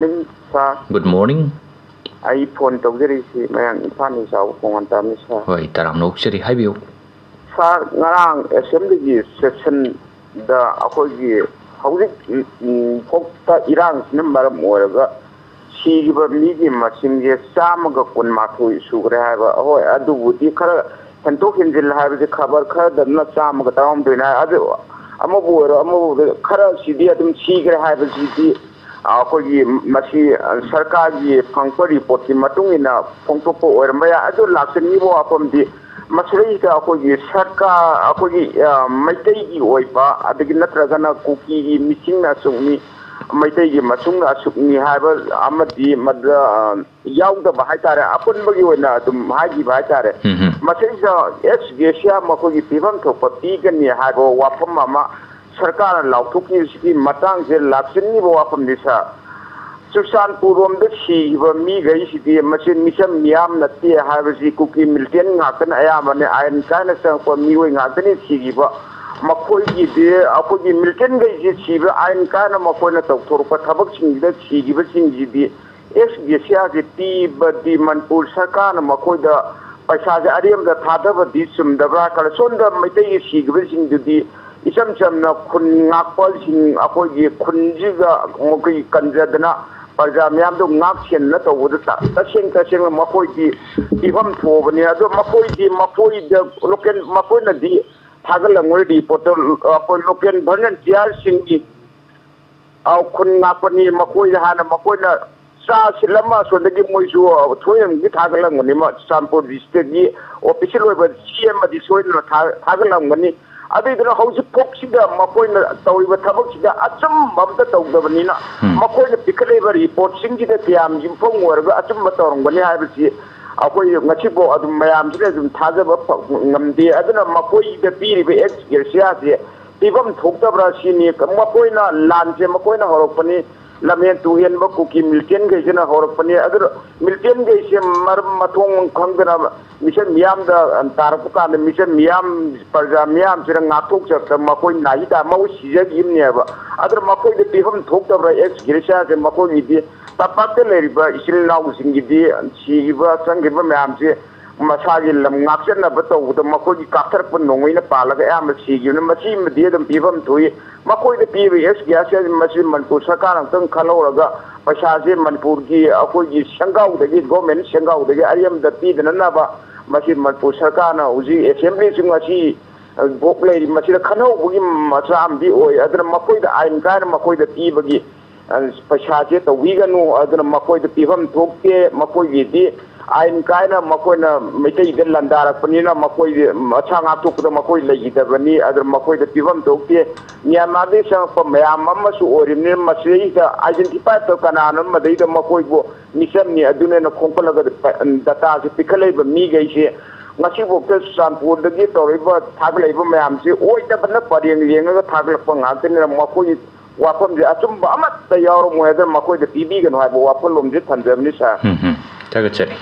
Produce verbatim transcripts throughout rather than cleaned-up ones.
ꯁꯥꯔ꯫ Good morning. ꯑꯩ phone ꯇꯧꯖꯔꯤꯁꯤ ꯃꯌꯥꯡ ꯏꯝꯐꯥꯜ ꯅꯤꯡ ꯆꯥꯎꯕ ꯈꯣꯡꯉꯥꯟ ꯇꯥꯝꯅꯤ, ꯁꯥꯔ꯫ ꯍꯣꯏ, ꯇꯔꯥꯝꯅ ꯑꯣꯛꯆꯔꯤ, ꯍꯥꯏꯕꯤꯌꯨ꯫ ꯁꯥꯔ, ꯉꯔꯥꯡ ꯑꯦꯁꯦꯝꯕ꯭ꯂꯤꯒꯤ ꯁꯦꯁꯟꯗ ꯑꯩꯈꯣꯏꯒꯤ ꯍꯧꯖꯤꯛ, ꯎꯝ, ꯐꯥꯎꯗ ꯏꯔꯥꯡꯁꯤꯅ ꯃꯔꯝ ꯑꯣꯏꯔꯒ ꯁꯤꯈꯤꯕ ꯃꯤꯒꯤ ꯃꯁꯤꯡꯁꯦ ꯆꯥꯝꯃꯒ ꯀꯨꯟꯃꯥꯊꯣꯏ ꯁꯨꯈ꯭ꯔꯦ ꯍꯥꯏꯕ꯫ ꯍꯣꯏ, ꯑꯗꯨꯕꯨꯗꯤ ꯈꯔ ꯍꯦꯟꯇꯣꯛ ꯍꯦꯟꯖꯤꯜ ꯍꯥꯏꯕꯁꯦ ꯈꯕꯔ ꯈꯔꯗꯅ ꯆꯥꯝꯃꯒ ꯇꯔꯥꯍꯨꯝꯗꯣꯏꯅꯦ ꯍꯥꯏ꯫ ꯑꯗꯨ ꯑꯃꯕꯨ ꯑꯣꯏꯔꯣ ꯑꯃꯕꯨ ꯑꯣꯏꯔꯣ, ꯈꯔꯁꯤꯗꯤ ꯑꯗꯨꯝ ꯁꯤꯈ꯭ꯔꯦ ꯍꯥꯏꯕꯁꯤꯗꯤ ꯑꯩꯈꯣꯏꯒꯤ ꯃꯁꯤ ꯁꯔꯀꯥꯔꯒꯤ ꯐꯪꯉꯛꯄ ꯔꯤꯄꯣꯔꯠꯀꯤ ꯃꯇꯨꯡ ꯏꯟꯅ ꯐꯣꯡꯗꯣꯛꯄ ꯑꯣꯏꯔꯝꯕ ꯌꯥꯏ꯫ ꯑꯗꯨ ꯂꯥꯛꯆꯅꯤꯡꯉꯤꯕ ꯋꯥꯐꯝꯗꯤ ꯃꯁꯤꯗꯩꯁꯤꯗ ꯑꯩꯈꯣꯏꯒꯤ ꯁꯔꯀꯥꯔ, ꯑꯩꯈꯣꯏꯒꯤ, ꯑ, ꯃꯩꯇꯩꯒꯤ ꯑꯣꯏꯕ, ꯑꯗꯒꯤ ꯅꯠꯇ꯭ꯔꯒꯅ ꯀꯨꯀꯤꯒꯤ ꯃꯤꯁꯤꯡꯅ ꯑꯁꯨꯛꯅꯤ, ꯃꯩꯇꯩꯒꯤ ꯃꯁꯨꯡꯅ ꯑꯁꯨꯛꯅꯤ ꯍꯥꯏꯕ ꯑꯃꯗꯤ ꯃꯗꯨꯗ, ꯑ, ꯌꯥꯎꯗꯕ ꯍꯥꯏꯇꯥꯔꯦ, ꯑꯄꯨꯟꯕꯒꯤ ꯑꯣꯏꯅ ꯑꯗꯨꯝ ꯍꯥꯏꯈꯤꯕ ꯍꯥꯏꯇꯥꯔꯦ꯫ ꯎꯝ, ꯎꯝ꯫ ꯃꯁꯤꯗꯩꯁꯤꯗ ꯑꯦꯁ ꯒ꯭ꯔꯦꯁꯤꯌꯥ ꯃꯈꯣꯏꯒꯤ ꯄꯤꯐꯝ ꯊꯣꯛꯄ ꯄꯤꯒꯅꯤ ꯍꯥꯏꯕ ꯋꯥꯐꯝ ꯑꯃ ꯁꯔꯀꯥꯔꯅ ꯂꯥꯎꯊꯣꯛꯈꯤꯕꯁꯤꯒꯤ ꯃꯇꯥꯡꯁꯦ ꯂꯥꯛꯆꯅꯤꯡꯉꯤꯕ ꯋꯥꯐꯝꯗꯤ, ꯁꯥꯔ, ꯆꯨꯔꯆꯥꯟꯄꯨꯔ ꯔꯣꯝꯗ ꯁꯤꯈꯤꯕ ꯃꯤꯈꯩꯁꯤꯗꯤ ꯃꯁꯤ ꯃꯤꯆꯝ ꯃꯤꯌꯥꯝ ꯅꯠꯇꯦ ꯍꯥꯏꯕꯁꯤ ꯀꯨꯀꯤ ꯃꯤꯂꯤꯇꯦꯟ ꯉꯥꯛꯇꯅ ꯑꯌꯥꯝꯕꯅꯤ, ꯑꯥꯏꯟ ꯀꯥꯏꯅ ꯆꯪꯉꯛꯄ ꯃꯤꯑꯣꯏ ꯉꯥꯛꯇꯅꯤ ꯁꯤꯈꯤꯕ꯫ ꯃꯈꯣꯏꯒꯤꯗꯤ ꯑꯩꯈꯣꯏꯒꯤ ꯃꯤꯂꯤꯇꯦꯟꯈꯩꯁꯤ ꯁꯤꯕ ꯑꯥꯏꯟ ꯀꯥꯏꯅ ꯃꯈꯣꯏꯅ ꯇꯧꯊꯣꯔꯛꯄ ꯊꯕꯛꯁꯤꯡꯁꯤꯗ ꯁꯤꯈꯤꯕꯁꯤꯡꯁꯤꯗꯤ ꯑꯦꯁ ꯒ꯭ꯔꯦꯁꯤꯌꯥꯁꯤ ꯄꯤꯕꯗꯤ ꯃꯅꯤꯄꯨꯔ ꯁꯔꯀꯥꯔꯅ ꯃꯈꯣꯏꯗ ꯄꯩꯁꯥꯁꯦ ꯑꯔꯦꯝꯕꯗ ꯊꯥꯗꯕꯗꯤ ꯆꯨꯝꯗꯕ꯭ꯔꯥ ꯈꯜꯂꯦ꯫ ꯁꯣꯝꯗ ꯃꯩꯇꯩꯒꯤ ꯁꯤꯈꯤꯕꯁꯤꯡꯗꯨꯗꯤ ꯏꯆꯝ ꯆꯝꯅ ꯈꯨꯟ ꯉꯥꯛꯄꯁꯤꯡ, ꯑꯩꯈꯣꯏꯒꯤ ꯈꯨꯟꯁꯤꯒ ꯃꯈꯣꯏꯒꯤ ꯀꯟꯖꯗꯅ ꯄ꯭ꯔꯖꯥ ꯃꯌꯥꯝꯗꯨ ꯉꯥꯛ ꯁꯦꯟꯅ ꯇꯧꯕꯗ ꯇ-, ꯇꯁꯦꯡ ꯇꯁꯦꯡꯅ ꯃꯈꯣꯏꯗꯤ ꯄꯤꯐꯝ ꯊꯣꯛꯑꯕꯅꯤ꯫ ꯑꯗꯣ ꯃꯈꯣꯏꯗꯤ, ꯃꯈꯣꯏꯗ ꯂꯣꯀꯦꯜ, ꯃꯈꯣꯏꯅꯗꯤ ꯊꯥꯒꯠꯂꯝꯃꯣꯏ꯫ ꯔꯤꯄꯣꯔꯇꯔ, ꯑꯩꯈꯣꯏ ꯂꯣꯀꯦꯜ ꯚꯣꯂꯨꯟꯇꯤꯌꯥꯔꯁꯤꯡꯒꯤ ꯑ, ꯈꯨꯟ ꯉꯥꯛꯄꯅꯤ꯫ ꯃꯈꯣꯏꯗ ꯍꯥꯟꯅ ꯃꯈꯣꯏꯅ ꯆꯥ ꯁꯤꯜꯂꯝꯃ ꯑꯁꯣꯝꯗꯒꯤ ꯃꯣꯏꯁꯨ ꯊꯣꯏꯍꯦꯟꯒꯤ ꯊꯥꯒꯠꯂꯝꯒꯅꯤ꯫ ꯃ-, ꯆꯨꯔꯆꯥꯟꯄꯨꯔ ꯗꯤꯁꯇ꯭ꯔꯤꯛꯀꯤ ꯑꯣꯐꯤꯁꯤꯌꯦꯜ ꯑꯣꯏꯕ ꯁꯤ ꯑꯃꯗꯤ ꯁꯣꯏꯗꯅ ꯊꯥ-, ꯊꯥꯒꯠꯂꯝꯒꯅꯤ꯫ ꯑꯗꯨꯏꯗꯨꯅ ꯍꯧꯖꯤꯛ ꯐꯥꯎꯁꯤꯗ ꯃꯈꯣꯏꯅ ꯇꯧꯔꯤꯕ ꯊꯕꯛꯁꯤꯗ ꯑꯆꯨꯝꯕ ꯑꯝꯇ ꯇꯧꯗꯕꯅꯤꯅ, ꯎꯝ꯫ ꯃꯈꯣꯏꯅ ꯄꯤꯈꯠꯂꯛꯏꯕ ꯔꯤꯄꯣꯔꯠꯁꯤꯡꯁꯤꯗ ꯀꯌꯥꯝ ꯌꯨꯝꯐꯝ ꯑꯣꯏꯔꯒ ꯑꯆꯨꯝꯕ ꯇꯧꯔꯝꯒꯅꯤ ꯍꯥꯏꯕꯁꯤ ꯑꯩꯈꯣꯏ ꯉꯁꯤꯐꯥꯎ ꯑꯗꯨꯝ ꯃꯌꯥꯝꯁꯤꯅ ꯑꯗꯨꯝ ꯊꯥꯖꯕ ꯐ-, ꯉꯝꯗꯦ꯫ ꯑꯗꯨꯅ ꯃꯈꯣꯏꯗ ꯄꯤꯔꯤꯕ ꯑꯦꯛꯁ ꯒ꯭ꯔꯦꯁꯤꯌꯥꯁꯦ ꯄꯤꯐꯝ ꯊꯣꯛꯇꯕ꯭ꯔꯥ ꯁꯤꯅꯤ꯫ ꯃꯈꯣꯏꯅ ꯂꯥꯟꯁꯦ ꯃꯈꯣꯏꯅ ꯍꯧꯔꯛꯄꯅꯤ, ꯂꯝꯍꯦꯟ ꯇꯨꯍꯦꯟꯕ ꯀꯨꯀꯤ ꯃꯤꯂꯤꯇꯦꯟꯈꯩꯁꯤꯅ ꯍꯧꯔꯛꯄꯅꯤ꯫ ꯑꯗꯨꯅ ꯃꯤꯂꯤꯇꯦꯟꯈꯩꯁꯦ ꯃꯔꯝ ꯃꯊꯣꯡ ꯈꯪꯗꯅ ꯃꯤꯆꯝ ꯃꯤꯌꯥꯝꯗ ꯇꯥꯔꯛꯄ ꯀꯥꯟꯗ, ꯃꯤꯆꯝ ꯃꯤꯌꯥꯝ, ꯄ꯭ꯔꯖꯥ ꯃꯤꯌꯥꯝꯁꯤꯅ ꯉꯥꯛꯊꯣꯛꯆꯕꯗ ꯃꯈꯣꯏ ꯅꯥꯍꯤ ꯇꯥ ꯃꯍꯨꯠ ꯁꯤꯖꯈꯤꯕꯅꯦꯕ꯫ ꯑꯗꯨꯅ ꯃꯈꯣꯏꯗ ꯄꯤꯐꯝ ꯊꯣꯛꯇꯕ꯭ꯔꯥ? ꯑꯦꯛꯁ ꯒ꯭ꯔꯦꯁꯤꯌꯥꯁꯦ ꯃꯈꯣꯏꯒꯤꯗꯤ ꯇꯝꯄꯥꯛꯇ ꯂꯩꯔꯤꯕ ꯏꯆꯤꯜ ꯏꯅꯥꯎꯁꯤꯡꯒꯤꯗꯤ, ꯁꯤꯈꯤꯕ ꯆꯪꯈꯤꯕ ꯃꯌꯥꯝꯁꯦ ꯃꯁꯥꯒꯤ ꯂꯝ ꯉꯥꯛꯆꯅꯕ ꯇꯧꯕꯗ ꯃꯈꯣꯏꯒꯤ ꯀꯥꯞꯊꯔꯛꯄ ꯅꯣꯡꯃꯩꯅ ꯄꯥꯜꯂꯒ ꯑꯌꯥꯝꯕ ꯁꯤꯈꯤꯕꯅ, ꯃꯁꯤꯃꯗꯤ ꯑꯗꯨꯝ ꯄꯤꯐꯝ ꯊꯣꯛꯏ꯫ ꯃꯈꯣꯏꯗ ꯄꯤꯕ ꯑꯦꯛꯁ ꯒ꯭ꯔꯦꯁꯤꯌꯥꯁꯦ ꯃꯁꯤ ꯃꯅꯤꯄꯨꯔ ꯁꯔꯀꯥꯔꯅ ꯑꯃꯨꯛꯇꯪ ꯈꯜꯍꯧꯔꯒ ꯄꯩꯁꯥꯁꯦ ꯃꯅꯤꯄꯨꯔꯒꯤ, ꯑꯩꯈꯣꯏꯒꯤ ꯁꯦꯡꯒꯥꯎꯗꯒꯤ, ꯒꯣꯔꯃꯦꯟ ꯁꯦꯡꯒꯥꯎꯗꯒꯤ ꯑꯔꯦꯝꯕꯗ ꯄꯤꯗꯅꯅꯕ ꯃꯁꯤ ꯃꯅꯤꯄꯨꯔ ꯁꯔꯀꯥꯔꯅ ꯍꯧꯖꯤꯛ ꯑꯦꯁꯦꯝꯕ꯭ꯂꯤꯁꯨ ꯉꯁꯤ, ꯑ, ꯚꯣꯛ ꯂꯩꯔꯤ, ꯃꯁꯤꯗ ꯈꯟꯍꯧꯕꯒꯤ ꯃꯆꯥ ꯑꯃꯗꯤ ꯑꯣꯏ꯫ ꯑꯗꯨꯅ ꯃꯈꯣꯏꯗ ꯑꯥꯏꯟ ꯀꯥꯏꯅ ꯃꯈꯣꯏꯗ ꯄꯤꯕꯒꯤ, ꯑ, ꯄꯩꯁꯥꯁꯦ ꯇꯧꯕꯤꯒꯅꯨ꯫ ꯑꯗꯨꯅ ꯃꯈꯣꯏꯗ ꯄꯤꯐꯝ ꯊꯣꯛꯇꯦ꯫ ꯃꯈꯣꯏꯒꯤꯗꯤ ꯑꯥꯏꯟ ꯀꯥꯏꯅ ꯃꯈꯣꯏꯅ ꯃꯩꯇꯩꯗ ꯂꯥꯟꯗꯥꯔꯛꯄꯅꯤꯅ ꯃꯈꯣꯏꯗꯤ ꯃꯁꯥ ꯉꯥꯛꯊꯣꯛꯄꯗ ꯃꯈꯣꯏ ꯂꯩꯈꯤꯗꯕꯅꯤ꯫ ꯑꯗꯨꯅ ꯃꯈꯣꯏꯗ ꯄꯤꯐꯝ ꯊꯣꯛꯇꯦ꯫ ꯃ꯭ꯌꯥꯟꯃꯥꯔꯗꯒꯤ ꯆꯪꯉꯛꯄ ꯃꯌꯥꯝ ꯑꯃꯁꯨ ꯑꯣꯏꯔꯤꯕꯅꯤꯅ ꯃꯁꯤꯗꯩꯗ ꯑꯥꯏꯗꯦꯟꯇꯤꯐꯥꯏ ꯇꯧ ꯀꯅꯥꯅꯣ ꯃꯗꯩꯗ ꯃꯈꯣꯏꯕꯨ ꯃꯤꯆꯝꯅꯤ ꯑꯗꯨꯅꯦꯅ ꯈꯣꯝꯀꯠꯂꯒ ꯗꯇꯥꯁꯦ ꯄꯤꯈꯠꯂꯛꯏꯕ ꯃꯤꯈꯩꯁꯦ ꯉꯁꯤꯐꯥꯎꯗ ꯆꯨꯔꯆꯥꯟꯄꯨꯔꯗꯒꯤ ꯇꯧꯔꯛꯏꯕ ꯊꯥꯒꯠꯂꯛꯏꯕ ꯃꯌꯥꯝꯁꯦ ꯑꯣꯏꯗꯕꯅ ꯄꯔꯦꯡ ꯌꯦꯡꯉꯒ ꯊꯥꯒꯠꯂꯛꯄ ꯉꯥꯛꯇꯅꯤꯅ ꯃꯈꯣꯏꯒꯤ ꯋꯥꯐꯝꯁꯦ ꯑꯆꯨꯝꯕ ꯑꯃꯠꯇ ꯌꯥꯎꯔꯝꯃꯣꯏ꯫ ꯑꯗꯨꯅ ꯃꯈꯣꯏꯗ ꯄꯤꯕꯤꯒꯅꯨ ꯍꯥꯏꯕ ꯋꯥꯐꯝꯂꯣꯝꯁꯦ ꯊꯝꯖꯕꯅꯤ, ꯁꯥꯔ꯫ ꯎꯝ, ꯎꯝ꯫ ꯊꯥꯒꯠꯆꯔꯤ꯫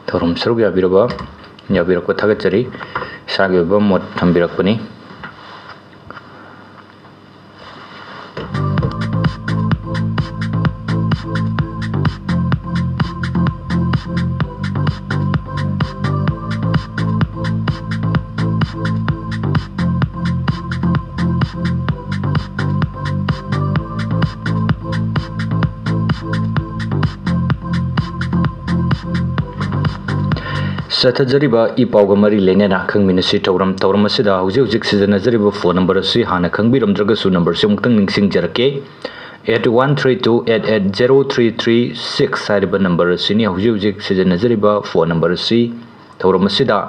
ꯊꯧꯔꯝ ꯁꯔꯨꯛ ꯌꯥꯕꯤꯔꯕ, ꯌꯥꯕꯤꯔꯛꯄ ꯊꯥꯒꯠꯆꯔꯤ꯫ ꯏꯁꯥꯒꯤ ꯑꯣꯏꯕ ꯃꯣꯠ ꯊꯝꯕꯤꯔꯛꯄꯅꯤ꯫ ꯆꯠꯊꯖꯔꯤꯕ ꯏ ꯄꯥꯎꯒ ꯃꯔꯤ ꯂꯩꯅꯅ ꯈꯪꯃꯤꯟꯅꯁꯤ ꯊꯧꯔꯝ꯫ ꯊꯧꯔꯝ ꯑꯁꯤꯗ ꯍꯧꯖꯤꯛ ꯍꯧꯖꯤꯛ ꯁꯤꯖꯤꯟꯅꯖꯔꯤꯕ ꯐꯣꯟ ꯅꯝꯕꯔ ꯑꯁꯤ ꯍꯥꯟꯅ ꯈꯪꯕꯤꯔꯝꯗ꯭ꯔꯒꯁꯨ ꯅꯝꯕꯔꯁꯤ ꯑꯃꯨꯛꯇꯪ ꯅꯤꯡꯁꯤꯡꯖꯔꯛꯀꯦ: eight one three two eight eight zero three three six ꯍꯥꯏꯔꯤꯕ ꯅꯝꯕꯔ ꯑꯁꯤꯅꯤ ꯍꯧꯖꯤꯛ ꯍꯧꯖꯤꯛ ꯁꯤꯖꯤꯟꯅꯖꯔꯤꯕ ꯐꯣꯟ ꯅꯝꯕꯔ ꯑꯁꯤ꯫ ꯊꯧꯔꯝ ꯑꯁꯤꯗ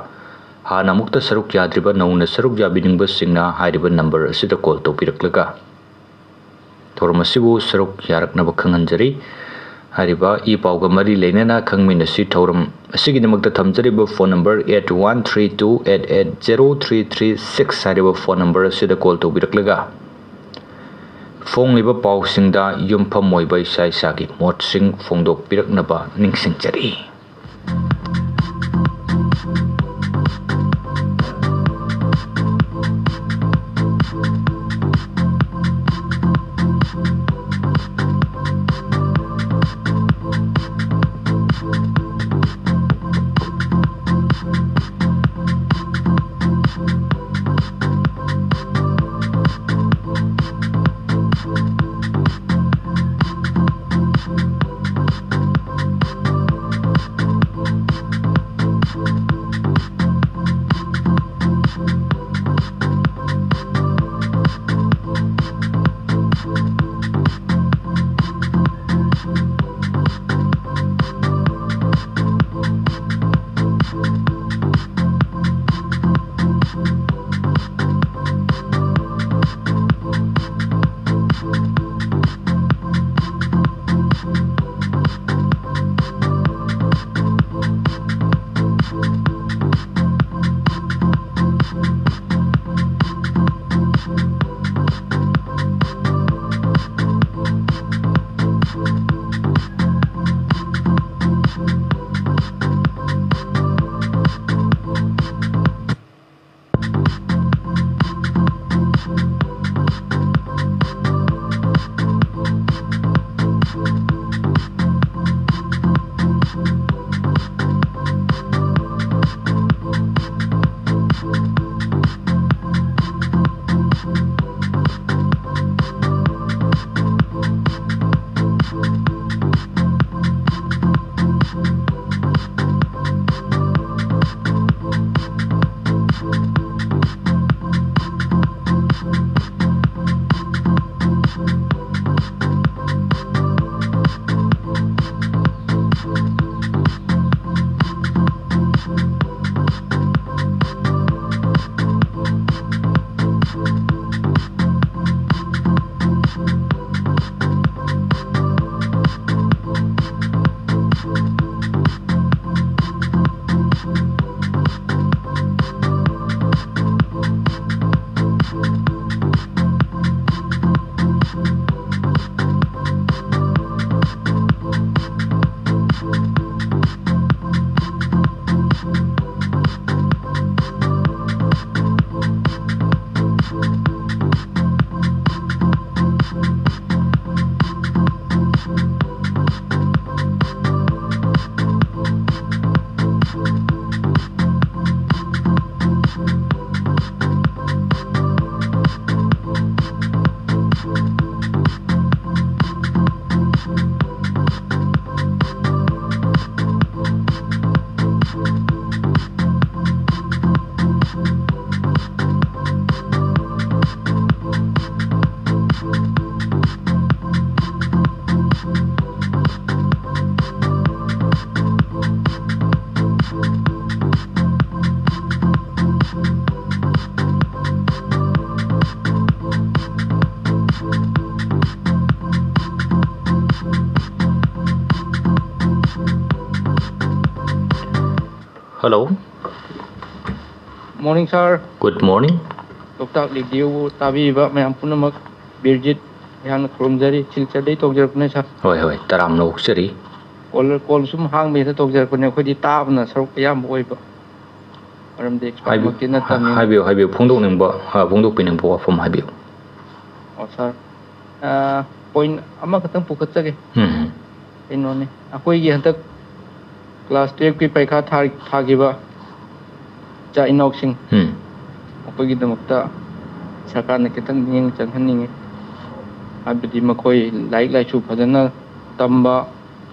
ꯍꯥꯟꯅ ꯑꯃꯨꯛꯇ ꯁꯔꯨꯛ ꯌꯥꯗ꯭ꯔꯤꯕ, ꯅꯧꯅ ꯁꯔꯨꯛ ꯌꯥꯕꯤꯅꯤꯡꯕꯁꯤꯡꯅ ꯍꯥꯏꯔꯤꯕ ꯅꯝꯕꯔ ꯑꯁꯤꯗ ꯀꯣꯜ ꯇꯧꯕꯤꯔꯛꯂꯒ ꯊꯧꯔꯝ ꯑꯁꯤꯕꯨ ꯁꯔꯨꯛ ꯌꯥꯔꯛꯅꯕ ꯈꯪꯍꯟꯖꯔꯤ꯫ ꯍꯥꯏꯔꯤꯕ ꯏ ꯄꯥꯎꯒ ꯃꯔꯤ ꯂꯩꯅꯅ ꯈꯪꯃꯤꯟꯅꯁꯤ ꯊꯧꯔꯝ ꯑꯁꯤꯒꯤꯗꯃꯛꯇ ꯊꯝꯖꯔꯤꯕ phone number eight one three two eight eight zero three three six ꯍꯥꯏꯔꯤꯕ ꯐꯣꯟ ꯅꯝꯕꯔ ꯑꯁꯤꯗ ꯀꯣꯜ ꯇꯧꯕꯤꯔꯛꯂꯒ ꯐꯣꯡꯂꯤꯕ ꯄꯥꯎꯁꯤꯡꯗ ꯌꯨꯝꯐꯝ ꯑꯣꯏꯕ ꯏꯁꯥ ꯏꯁꯥꯒꯤ ꯃꯣꯠꯁꯤꯡ ꯐꯣꯡꯗꯣꯛꯄꯤꯔꯛꯅꯕ ꯅꯤꯡꯁꯤꯡꯖꯔꯤ꯫ Hello. Morning, sir. Good morning. ꯂꯣꯛꯇꯥꯛ ꯔꯦꯗꯤꯑꯣꯕꯨ ꯇꯥꯕꯤꯔꯤꯕ ꯃꯌꯥꯝ ꯄꯨꯝꯅꯃꯛ, ꯕꯤꯔꯖꯤꯠ ꯑꯩꯍꯥꯛꯅ ꯈꯨꯔꯨꯝꯖꯔꯤ꯫ ꯁꯤꯜꯆꯔꯗꯒꯤ ꯇꯧꯖꯔꯛꯄꯅꯦ, sir. ꯍꯣꯏ, ꯍꯣꯏ, ꯇꯔꯥꯝꯅ ꯑꯣꯛꯆꯔꯤ꯫ ꯀꯣꯜ, ꯀꯣꯜ ꯁꯨꯝ ꯍꯥꯡꯕ ꯍꯦꯛꯇ ꯇꯧꯖꯔꯛꯄꯅꯦ, ꯑꯩꯈꯣꯏꯗꯤ ꯇꯥꯕꯅ ꯁꯔꯨꯛ ꯑꯌꯥꯝꯕ ꯑꯣꯏꯕ꯫ ꯃꯔꯝꯗꯤ expert ꯍꯥꯏꯕꯤ-, ꯃꯛꯇꯤ ꯅꯠꯇꯕꯅꯤꯅ꯫ ꯍꯥꯏꯕꯤꯌꯨ, ꯍꯥꯏꯕꯤꯌꯨ, ꯐꯣꯡꯗꯣꯛꯅꯤꯡꯕ, ꯑ, ꯐꯣꯡꯗꯣꯛꯄꯤꯅꯤꯡꯕ ꯋꯥꯐꯝ ꯍꯥꯏꯕꯤꯌꯨ꯫ ꯑꯣ, sir꯫ ꯑ, point ꯑꯃꯈꯛꯇꯪ ꯄꯨꯈꯠꯆꯒꯦ꯫ ꯎꯝ꯫ ꯀꯩꯅꯣꯅꯤ, ꯑꯩꯈꯣꯏꯒꯤ ꯍꯟꯗꯛ class twelve ꯀꯤ ꯄꯔꯤꯈꯥ ꯊꯥ-, ꯊꯥꯈꯤꯕ ꯏꯆꯥ ꯏꯅꯥꯎꯁꯤꯡ, ꯎꯝ꯫ ꯃꯈꯣꯏꯒꯤꯗꯃꯛꯇ ꯁꯔꯀꯥꯔꯅ ꯈꯤꯇꯪ ꯃꯤꯠꯌꯦꯡ ꯆꯪꯍꯟꯅꯤꯡꯉꯤ꯫ ꯍꯥꯏꯕꯗꯤ ꯃꯈꯣꯏ ꯂꯥꯏꯔꯤꯛ ꯂꯥꯏꯁꯨ ꯐꯖꯅ ꯇꯝꯕ,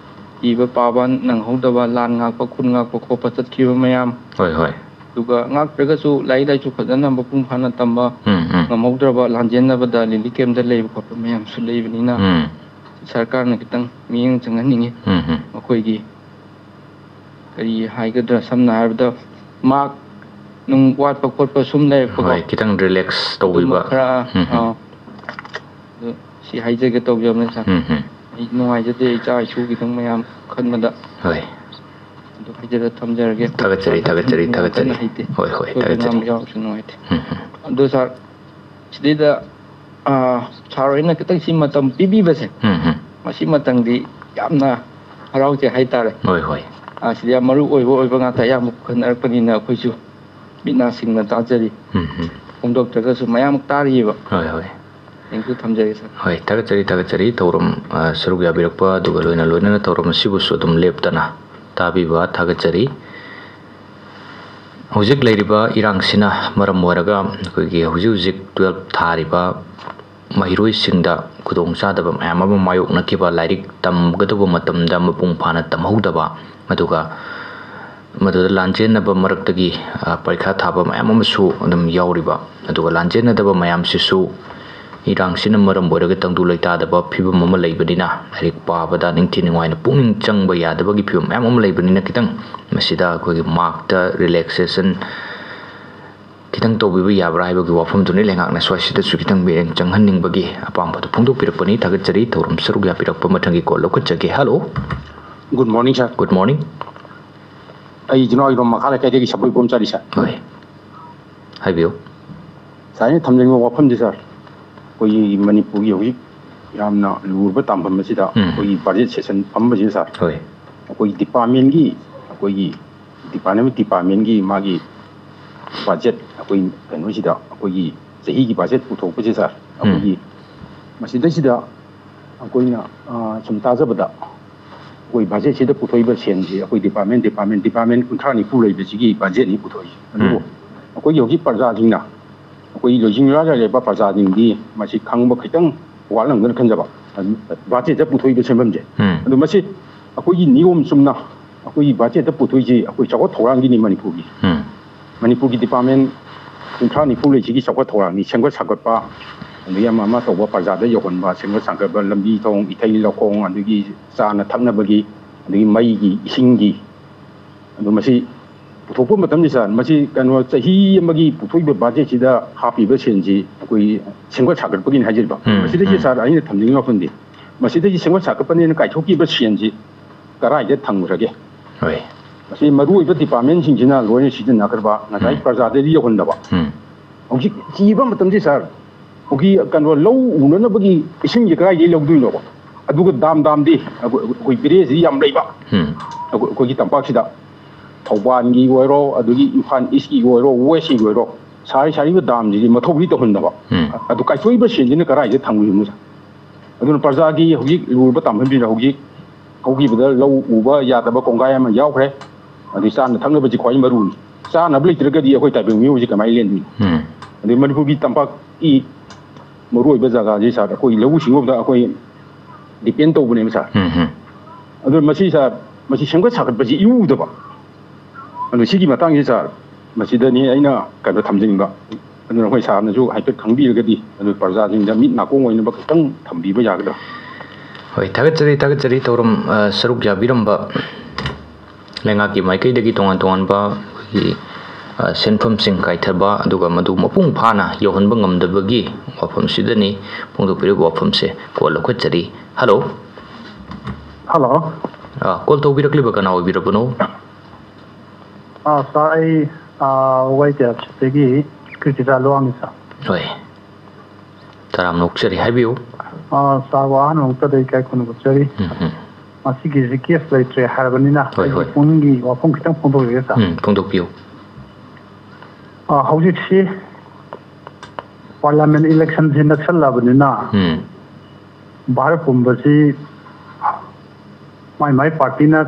ꯏꯕ ꯄꯥꯕ ꯅꯪꯍꯧꯗꯕ, ꯂꯥꯟ ꯉꯥꯛꯄ, ꯈꯨꯟ ꯉꯥꯛꯄ ꯈꯣꯠꯄ ꯆꯠꯈꯤꯕ ꯃꯌꯥꯝ, ꯍꯣꯏ, ꯍꯣꯏ꯫ ꯑꯗꯨꯒ ꯉꯥꯛꯇ꯭ꯔꯒꯁꯨ ꯂꯥꯏꯔꯤꯛ ꯂꯥꯏꯁꯨ ꯐꯖꯅ ꯃꯄꯨꯡ ꯐꯥꯅ ꯇꯝꯕ ꯎꯝ, ꯎꯝ꯫ ꯉꯝꯍꯧꯗ꯭ꯔꯕ, ꯂꯥꯟꯖꯦꯟꯅꯕꯗ relief camp ꯇ ꯂꯩꯕ ꯈꯣꯠꯄ ꯃꯌꯥꯝꯁꯨ ꯂꯩꯕꯅꯤꯅ, ꯎꯝ꯫ ꯁꯔꯀꯥꯔꯅ ꯈꯤꯇꯪ ꯃꯤꯠꯌꯦꯡ ꯆꯪꯍꯟꯅꯤꯡꯉꯤ꯫ ꯎꯝ, ꯎꯝ꯫ ꯃꯈꯣꯏꯒꯤ ꯀꯔꯤ ꯍꯥꯏꯒꯗ꯭ꯔꯥ, ꯁꯝꯅ ꯍꯥꯏꯔꯕꯗ mark ꯅꯨꯡ ꯋꯥꯠꯄ ꯈꯣꯠꯄ ꯁꯨꯝ ꯂꯩꯔꯛꯄꯀꯣ꯫ ꯍꯣꯏ, ꯈꯤꯇꯪ relax ꯇꯧꯕꯤꯕ꯫ ꯑꯗꯨꯃꯛ ꯈꯔ, ꯎꯝ, ꯎꯝ꯫ ꯑꯥ, ꯑꯗꯨ ꯁꯤ ꯍꯥꯏꯖꯒꯦ ꯇꯧꯖꯕꯅꯦ, sir꯫ ꯎꯝ, ꯎꯝ꯫ ꯑꯩ ꯅꯨꯡꯉꯥꯏꯖꯗꯦ ꯏꯆꯥ ꯏꯁꯨꯒꯤꯗꯪ ꯃꯌꯥꯝ ꯈꯟꯕꯗ꯫ ꯍꯣꯏ꯫ ꯑꯗꯨ ꯍꯥꯏꯖꯔ ꯊꯝꯖꯔꯒꯦ꯫ ꯊꯥꯒꯠꯆꯔꯤ, ꯊꯥꯒꯠꯆꯔꯤ, ꯌꯥꯝ ꯊꯥꯒꯠꯆꯔꯤ꯫ ꯀꯟꯅ ꯍꯩꯇꯦ꯫ ꯍꯣꯏ, ꯍꯣꯏ, ꯑꯁꯣꯏꯕ ꯊꯥꯒꯠꯆꯔꯤ꯫ ꯉꯥꯡꯕ ꯌꯥꯎꯔꯁꯨ ꯅꯨꯡꯉꯥꯏꯇꯦ꯫ ꯎꯝ, ꯎꯝ꯫ ꯑꯗꯨ, sir, ꯁꯤꯗꯩꯗ, ꯑꯥ, sir ꯍꯣꯏꯅ ꯈꯤꯇꯪ ꯁꯤ ꯃꯇꯝ ꯄꯤꯕꯤꯕꯁꯦ, ꯎꯝ, ꯎꯝ꯫ ꯃꯁꯤ ꯃꯇꯝꯗꯤ ꯌꯥꯝꯅ ꯍꯔꯥꯎꯖꯩ ꯍꯥꯏꯇꯥꯔꯦ꯫ ꯍꯣꯏ, ꯍꯣꯏ꯫ ꯑꯥ, ꯁꯤꯗ ꯌꯥꯝ ꯃꯔꯨ ꯑꯣꯏꯕ, ꯑꯣꯏꯕ ꯉꯥꯛꯇ ꯑꯌꯥꯝꯕ ꯄꯨꯈꯠꯅꯔꯛꯄꯅꯤꯅ ꯑꯩꯈꯣꯏꯁꯨ ꯃꯤꯠ ꯅꯥ ꯁꯤꯡꯅ ꯇꯥꯖꯔꯤ꯫ ꯎꯝ, ꯎꯝ꯫ ꯐꯣꯡꯗꯣꯛꯇ꯭ꯔꯒꯁꯨ ꯃꯌꯥꯝ ꯇꯥꯔꯤꯑꯕ꯫ ꯍꯣꯏ, ꯍꯣꯏ꯫ Thank you, ꯊꯝꯖꯔꯒꯦ, sir꯫ ꯍꯣꯏ, ꯊꯥꯒꯠꯆꯔꯤ, ꯊꯥꯒꯠꯆꯔꯤ꯫ ꯊꯧꯔꯝ, ꯑ, ꯁꯔꯨꯛ ꯌꯥꯕꯤꯔꯛꯄ, ꯑꯗꯨꯒ ꯂꯣꯏꯅ ꯂꯣꯏꯅꯅ ꯊꯧꯔꯝ ꯑꯁꯤꯕꯨꯁꯨ ꯑꯗꯨꯝ ꯂꯦꯞꯇꯅ ꯇꯥꯕꯤꯕ ꯊꯥꯒꯠꯆꯔꯤ꯫ ꯍꯧꯖꯤꯛ ꯂꯩꯔꯤꯕ ꯏꯔꯥꯡꯁꯤꯅ ꯃꯔꯝ ꯑꯣꯏꯔꯒ ꯑꯩꯈꯣꯏꯒꯤ ꯍꯧꯖꯤꯛ ꯍꯧꯖꯤꯛ twelve ꯊꯥꯔꯤꯕ ꯃꯍꯩꯔꯣꯏꯁꯤꯡꯗ ꯈꯨꯗꯣꯡꯆꯥꯗꯕ ꯃꯌꯥꯝ ꯑꯃ ꯃꯥꯌꯣꯛꯅꯈꯤꯕ, ꯂꯥꯏꯔꯤꯛ ꯇꯝꯒꯗꯧꯕ ꯃꯇꯝꯗ ꯃꯄꯨꯡ ꯐꯥꯅ ꯇꯝꯍꯧꯗꯕ, ꯑꯗꯨꯒ ꯃꯗꯨꯗ ꯂꯥꯟꯖꯦꯟꯅꯕ ꯃꯔꯛꯇꯒꯤ, ꯑ, ꯄꯔꯤꯈꯥ ꯊꯥꯕ ꯃꯌꯥꯝ ꯑꯃꯁꯨ ꯑꯗꯨꯝ ꯌꯥꯎꯔꯤꯕ, ꯑꯗꯨꯒ ꯂꯥꯟꯖꯦꯟꯅꯗꯕ ꯃꯌꯥꯝꯁꯤꯁꯨ ꯏꯔꯥꯡꯁꯤꯅ ꯃꯔꯝ ꯑꯣꯏꯔꯒ ꯇꯪꯗꯨ ꯂꯩꯇꯥꯗꯕ ꯐꯤꯕꯝ ꯑꯃ ꯂꯩꯕꯅꯤꯅ, ꯂꯥꯏꯔꯤꯛ ꯄꯥꯕꯗ ꯅꯤꯡꯊꯤ ꯅꯨꯡꯉꯥꯏꯅ ꯄꯨꯛꯅꯤꯡ ꯆꯪꯕ ꯌꯥꯗꯕꯒꯤ ꯐꯤꯕꯝ ꯃꯌꯥꯝ ꯑꯃ ꯂꯩꯕꯅꯤꯅ, ꯈꯤꯇꯪ ꯃꯁꯤꯗ ꯑꯩꯈꯣꯏꯒꯤ ꯃꯥꯔꯛꯇ ꯔꯤꯂꯦꯛꯁꯦꯁꯟ ꯈꯤꯇꯪ ꯇꯧꯕꯤꯕ ꯌꯥꯕ꯭ꯔꯥ ꯍꯥꯏꯕꯒꯤ ꯋꯥꯐꯝꯗꯨꯅꯤ ꯂꯩꯉꯥꯛꯅ ꯁ꯭ꯋꯥꯏꯁꯤꯗꯁꯨ ꯈꯤꯇꯪ ꯃꯤꯠꯌꯦꯡ ꯆꯪꯍꯟꯅꯤꯡꯕꯒꯤ ꯑꯄꯥꯝꯕꯗꯨ ꯐꯣꯡꯗꯣꯛꯄꯤꯔꯛꯄꯅꯤ꯫ ꯊꯥꯒꯠꯆꯔꯤ꯫ ꯊꯧꯔꯝ ꯁꯔꯨꯛ ꯌꯥꯕꯤꯔꯛꯄ ꯃꯊꯪꯒꯤ ꯀꯣꯜ ꯂꯧꯈꯠꯆꯒꯦ꯫ Hello. Good morning, sir. Good morning. ꯑꯩ ꯏꯆꯤꯟ ꯏꯅꯥꯎ ꯏꯔꯣꯝ ꯃꯈꯥ ꯂꯩꯀꯥꯏꯗꯒꯤ ꯁꯕꯣꯏ ꯄꯣꯝ ꯆꯥꯔꯤ, ꯁꯥꯔ꯫ ꯍꯣꯏ, ꯍꯥꯏꯕꯤꯌꯨ꯫ ꯁꯥꯔ, ꯑꯩꯅ ꯊꯝꯖꯅꯤꯡꯕ ꯋꯥꯐꯝꯗꯤ, ꯁꯥꯔ, ꯑꯩꯈꯣꯏꯒꯤ ꯃꯅꯤꯄꯨꯔꯒꯤ ꯍꯧꯖꯤꯛ ꯌꯥꯝꯅ ꯂꯨꯔꯕ ꯇꯥꯡꯐꯝ ꯑꯁꯤꯗ ꯎꯝ꯫ ꯑꯩꯈꯣꯏꯒꯤ ꯕꯖꯦꯠ ꯁꯦꯁꯟ ꯐꯝꯕꯁꯤꯗ, ꯁꯥꯔ, ꯍꯣꯏ꯫ ꯑꯩꯈꯣꯏꯒꯤ ꯗꯤꯄꯥꯔꯠꯃꯦꯟꯒꯤ, ꯑꯩꯈꯣꯏꯒꯤ ꯗꯤꯄꯥꯔꯠꯃꯦꯟ, ꯗꯤꯄꯥꯔꯠꯃꯦꯟꯒꯤ ꯃꯥꯒꯤ ꯕꯖꯦꯠ, ꯑꯩꯈꯣꯏ ꯀꯩꯅꯣꯁꯤꯗ, ꯑꯩꯈꯣꯏꯒꯤ ꯆꯍꯤꯒꯤ ꯕꯖꯦꯠ ꯄꯨꯊꯣꯛꯄꯁꯦ, ꯁꯥꯔ, ꯑꯩꯈꯣꯏꯒꯤ ꯃꯁꯤꯗꯩꯁꯤꯗ ꯑꯩꯈꯣꯏꯅ, ꯑ, ꯁꯨꯝ ꯇꯥꯖꯕꯗ, ꯑꯩꯈꯣꯏ ꯕꯖꯦꯠꯁꯤꯗ ꯄꯨꯊꯣꯛꯏꯕ ꯁꯦꯟꯁꯤ ꯑꯩꯈꯣꯏ ꯗꯤꯄꯥꯔꯠꯃꯦꯟ, ꯗꯤꯄꯥꯔꯠꯃꯦꯟ, ꯗꯤꯄꯥꯔꯠꯃꯦꯟ ꯀꯨꯟꯊ꯭ꯔꯥ ꯅꯤꯐꯨ ꯂꯩꯕꯁꯤꯒꯤ ꯕꯖꯦꯠꯅꯤ ꯄꯨꯊꯣꯛꯏꯁꯦ꯫ ꯑꯗꯨꯕꯨ ꯎꯝ꯫ ꯑꯩꯈꯣꯏꯒꯤ ꯍꯧꯖꯤꯛ ꯄ꯭ꯔꯖꯥꯁꯤꯡꯅ, ꯑꯩꯈꯣꯏ ꯂꯣꯏꯁꯤꯡ ꯂꯣꯏꯔ ꯂꯩꯔꯕ ꯄ꯭ꯔꯖꯥꯁꯤꯡꯗꯤ ꯃꯁꯤ ꯈꯪꯕ ꯈꯤꯇꯪ ꯋꯥꯠꯂꯝꯒꯅ ꯈꯟꯖꯕ, ꯕꯖꯦꯠꯇ ꯄꯨꯊꯣꯛꯏꯕ ꯁꯦꯟꯐꯝꯁꯦ꯫ ꯎꯝ꯫ ꯑꯗꯨ ꯃꯁꯤ ꯑꯩꯈꯣꯏꯒꯤ ꯅꯤꯌꯣꯝ ꯆꯨꯝꯅ ꯑꯩꯈꯣꯏꯒꯤ ꯕꯖꯦꯠꯇ ꯄꯨꯊꯣꯛꯏꯁꯤ ꯑꯩꯈꯣꯏ ꯆꯥꯎꯈꯠ ꯊꯧꯔꯥꯡꯒꯤꯅꯤ ꯃꯅꯤꯄꯨꯔꯒꯤ꯫ ꯎꯝ꯫ ꯃꯅꯤꯄꯨꯔꯒꯤ ꯗꯤꯄꯥꯔꯠꯃꯦꯟ ꯀꯨꯟꯊ꯭ꯔꯥ ꯅꯤꯐꯨ ꯂꯩꯁꯤꯒꯤ ꯆꯥꯎꯈꯠ ꯊꯧꯔꯥꯡꯅꯤ, ꯁꯦꯝꯒꯠ ꯁꯥꯒꯠꯄ, ꯑꯗꯒꯤ ꯑꯃ ꯑꯃ ꯇꯧꯕ, ꯄ꯭ꯔꯖꯥꯗ ꯌꯧꯍꯟꯕ, ꯁꯦꯝꯒꯠ ꯁꯥꯒꯠꯄ, ꯂꯝꯕꯤ ꯊꯣꯡ, ꯏꯊꯩ ꯂꯧꯈꯣꯡ, ꯑꯗꯒꯤ ꯆꯥꯅ ꯊꯛꯅꯕꯒꯤ, ꯑꯗꯒꯤ ꯃꯩꯒꯤ, ꯏꯁꯤꯡꯒꯤ, ꯑꯗꯨ ꯃꯁꯤ ꯄꯨꯊꯣꯛꯄ ꯃꯇꯝꯗ, ꯁꯥꯔ, ꯃꯁꯤ ꯀꯩꯅꯣ ꯆꯍꯤ ꯑꯃꯒꯤ ꯄꯨꯊꯣꯛꯏꯕ ꯕꯖꯦꯠꯁꯤꯗ ꯍꯥꯞꯄꯤꯕ ꯁꯦꯟꯁꯤ ꯑꯩꯈꯣꯏ ꯁꯦꯝꯒꯠ ꯁꯥꯒꯠꯄꯒꯤꯅꯤ ꯍꯥꯏꯖꯔꯤꯕ꯫ ꯎꯝ, ꯃꯁꯤꯗꯒꯤ, ꯎꯝ꯫ ꯁꯥꯔ, ꯑꯩꯅ ꯊꯝꯖꯅꯤꯡꯕ ꯋꯥꯐꯝꯗꯤ, ꯃꯁꯤꯗꯒꯤ ꯁꯦꯝꯒꯠ ꯁꯥꯒꯠꯄꯅꯦꯅ ꯀꯥꯏꯊꯣꯛꯈꯤꯕ ꯁꯦꯟꯁꯤ ꯀꯗꯥꯏꯗ ꯊꯝꯈ꯭ꯔꯒꯦ? ꯍꯣꯏ꯫ ꯃꯁꯤ ꯃꯔꯨꯑꯣꯏꯕ ꯗꯤꯄꯥꯔꯠꯃꯦꯟꯁꯤꯡꯁꯤꯅ ꯂꯣꯏꯅ ꯁꯤꯖꯤꯟꯅꯈ꯭ꯔꯕ, ꯉꯁꯥꯏ ꯎꯝ꯫ ꯄ꯭ꯔꯖꯥꯗꯗꯤ ꯌꯧꯍꯟꯗꯕ꯫ ꯎꯝ꯫ ꯍꯧꯖꯤꯛ ꯊꯤꯕ ꯃꯇꯝꯁꯤ, ꯁꯥꯔ, ꯑꯩꯈꯣꯏꯒꯤ ꯀꯩꯅꯣ ꯂꯧ ꯎꯅꯅꯕꯒꯤ ꯏꯁꯤꯡꯁꯦ ꯀꯗꯥꯏꯗꯒꯤ ꯂꯧꯗꯣꯏꯅꯣꯕ? ꯑꯗꯨꯒ ꯗꯥꯝ ꯗꯥꯝꯗꯤ ꯑꯩꯈꯣꯏ, ꯑꯩꯈꯣꯏ ꯕꯤꯂꯦꯖꯁꯤ ꯌꯥꯝ ꯂꯩꯕ꯫ ꯎꯝ꯫ ꯑꯩꯈꯣꯏ, ꯑꯩꯈꯣꯏꯒꯤ ꯇꯝꯄꯥꯛꯁꯤꯗ ꯊꯧꯕꯥꯜꯒꯤ ꯑꯣꯏꯔꯣ, ꯑꯗꯒꯤ ꯏꯝꯐꯥꯜ ꯏꯁꯀꯤ ꯑꯣꯏꯔꯣ, ꯋꯦꯁꯀꯤ ꯑꯣꯏꯔꯣ, ꯁꯥꯔꯤ ꯁꯥꯔꯤꯕ ꯗꯥꯝꯁꯤꯗꯤ ꯃꯊꯧꯗꯤ ꯇꯧꯍꯟꯗꯕ꯫ ꯎꯝ꯫ ꯑꯗꯨ ꯀꯥꯏꯊꯣꯛꯏꯕ ꯁꯦꯟꯁꯤꯅ ꯀꯗꯥꯏꯗ ꯊꯝꯈꯤꯕꯅꯣ ꯁꯥꯔ? ꯑꯗꯨꯅ ꯄ꯭ꯔꯖꯥꯒꯤ ꯍꯧꯖꯤꯛ ꯂꯨꯔꯕ ꯇꯥꯃꯟꯕꯤꯅ ꯍꯧꯖꯤꯛ ꯍꯧꯈꯤꯕꯗ ꯂꯧ ꯎꯕ ꯌꯥꯗꯕ ꯀꯣꯡꯒꯥꯏ ꯑꯃ ꯌꯥꯎꯈ꯭ꯔꯦ꯫ ꯑꯗꯨ ꯆꯥꯅ ꯊꯛꯅꯕꯁꯤ ꯈ꯭ꯋꯥꯏ ꯃꯔꯨꯅꯤ꯫ ꯆꯥꯅꯕ ꯂꯩꯇ꯭ꯔꯒꯗꯤ ꯑꯩꯈꯣꯏ ꯇꯥꯏꯕꯪ ꯃꯤꯑꯣꯏꯕꯁꯤ ꯀꯃꯥꯏꯅ ꯂꯦꯟꯗꯣꯏꯅꯣ? ꯎꯝ꯫ ꯑꯗꯩ ꯃꯅꯤꯄꯨꯔꯒꯤ ꯇꯝꯄꯥꯛꯀꯤ ꯃꯔꯨꯑꯣꯏꯕ ꯖꯒꯥꯁꯤ ꯁꯥꯔ, ꯑꯩꯈꯣꯏ ꯂꯧꯎ ꯁꯤꯡꯎꯕꯗ ꯑꯩꯈꯣꯏ ꯗꯤꯄꯦꯟ ꯇꯧꯕꯅꯦꯕ ꯁꯥꯔ꯫ ꯎꯝ, ꯎꯝ꯫ ꯑꯗꯨ ꯃꯁꯤ ꯁꯥꯔ, ꯃꯁꯤ ꯁꯦꯝꯒꯠ ꯁꯥꯒꯠꯄꯁꯤ ꯏꯎ ꯎꯗꯕ꯫ ꯑꯗꯨ ꯁꯤꯒꯤ ꯃꯇꯥꯡꯁꯤ ꯁꯥꯔ, ꯃꯁꯤꯗꯅꯤ ꯑꯩꯅ ꯀꯩꯅꯣ ꯊꯝꯖꯅꯤꯡꯕ꯫ ꯑꯗꯨꯅ ꯑꯩꯈꯣꯏ ꯁꯥꯔꯅꯁꯨ ꯍꯥꯏꯐꯦꯠ ꯈꯪꯕꯤꯔꯒꯗꯤ ꯑꯗꯨ ꯄ꯭ꯔꯖꯥꯁꯤꯡꯗ ꯃꯤꯠ ꯅꯥꯀꯣꯡ ꯑꯣꯏꯅꯕ ꯈꯤꯇꯪ ꯊꯝꯕꯤꯕ ꯌꯥꯒꯗ꯭ꯔꯥ? ꯍꯣꯏ, ꯊꯥꯒꯠꯆꯔꯤ, ꯊꯥꯒꯠꯆꯔꯤ꯫ ꯊꯧꯔꯝ, ꯑ, ꯁꯔꯨꯛ ꯌꯥꯕꯤꯔꯝꯕ ꯂꯩꯉꯥꯛꯀꯤ ꯃꯥꯏꯀꯩꯗꯒꯤ ꯇꯣꯉꯥꯟ ꯇꯣꯉꯥꯟꯕ ꯑꯩꯈꯣꯏꯒꯤ, ꯑ, ꯁꯦꯟꯐꯝꯁꯤꯡ ꯀꯥꯏꯊꯕ, ꯑꯗꯨꯒ ꯃꯗꯨ ꯃꯄꯨꯡ ꯐꯥꯅ ꯌꯧꯍꯟꯕ ꯉꯝꯗꯕꯒꯤ ꯋꯥꯐꯝꯁꯤꯗꯅꯤ ꯐꯣꯡꯗꯣꯛꯄꯤꯔꯤꯕ ꯋꯥꯐꯝꯁꯦ꯫ ꯀꯣꯜ ꯂꯧꯈꯠꯆꯔꯤ꯫ ꯍꯜꯂꯣ꯫ ꯍꯜꯂꯣ꯫ ꯑ, ꯀꯣꯜ ꯇꯧꯕꯤꯔꯛꯂꯤꯕ ꯀꯅꯥ ꯑꯣꯏꯕꯤꯔꯕꯅꯣ? ꯑ, ꯁꯥꯔ, ꯑꯩ, ꯑ, ꯋꯥꯏ ꯇꯤ ꯑꯥꯔ ꯁꯤꯗꯒꯤ ꯀ꯭ꯔꯤꯇꯤꯀꯥ ꯂꯨꯋꯥꯡꯅꯤ, ꯁꯥꯔ꯫ ꯍꯣꯏ꯫ ꯇꯔꯥꯝꯅ ꯑꯣꯛꯆꯔꯤ, ꯍꯥꯏꯕꯤꯌꯨ꯫ ꯑ, ꯁꯥꯔꯕꯨ ꯑꯍꯥꯟꯕ ꯃꯛꯇꯗ ꯏꯀꯥꯏ ꯈꯨꯝꯅꯕ ꯎꯠꯆꯔꯤ꯫ ꯎꯝ, ꯎꯝ꯫ ꯉꯁꯤꯒꯤꯁꯤ ꯀꯦꯁ ꯂꯩꯇ꯭ꯔꯦ ꯍꯥꯏꯔꯕꯅꯤꯅ, ꯍꯣꯏ, ꯑꯩꯒꯤ ꯍꯣꯏ꯫ ꯄꯨꯡꯒꯤ ꯋꯥꯐꯝ ꯈꯤꯇꯪ ꯐꯣꯡꯗꯣꯛꯆꯒꯦ, ꯁꯥꯔ꯫ ꯎꯝ, ꯐꯣꯡꯗꯣꯛꯄꯤꯌꯨ꯫ ꯑ, ꯍꯧꯖꯤꯛꯁꯤ ꯄꯥꯔꯂꯤꯌꯥꯃꯦꯟ ꯏꯂꯦꯛꯁꯟꯁꯤ ꯅꯛꯁꯜꯂꯛꯑꯕꯅꯤꯅ, ꯎꯝ꯫ ꯚꯥꯔꯠ ꯄꯨꯝꯕꯁꯤ ꯃꯥꯏ ꯃꯥꯏ ꯄꯥꯔꯇꯤꯅ,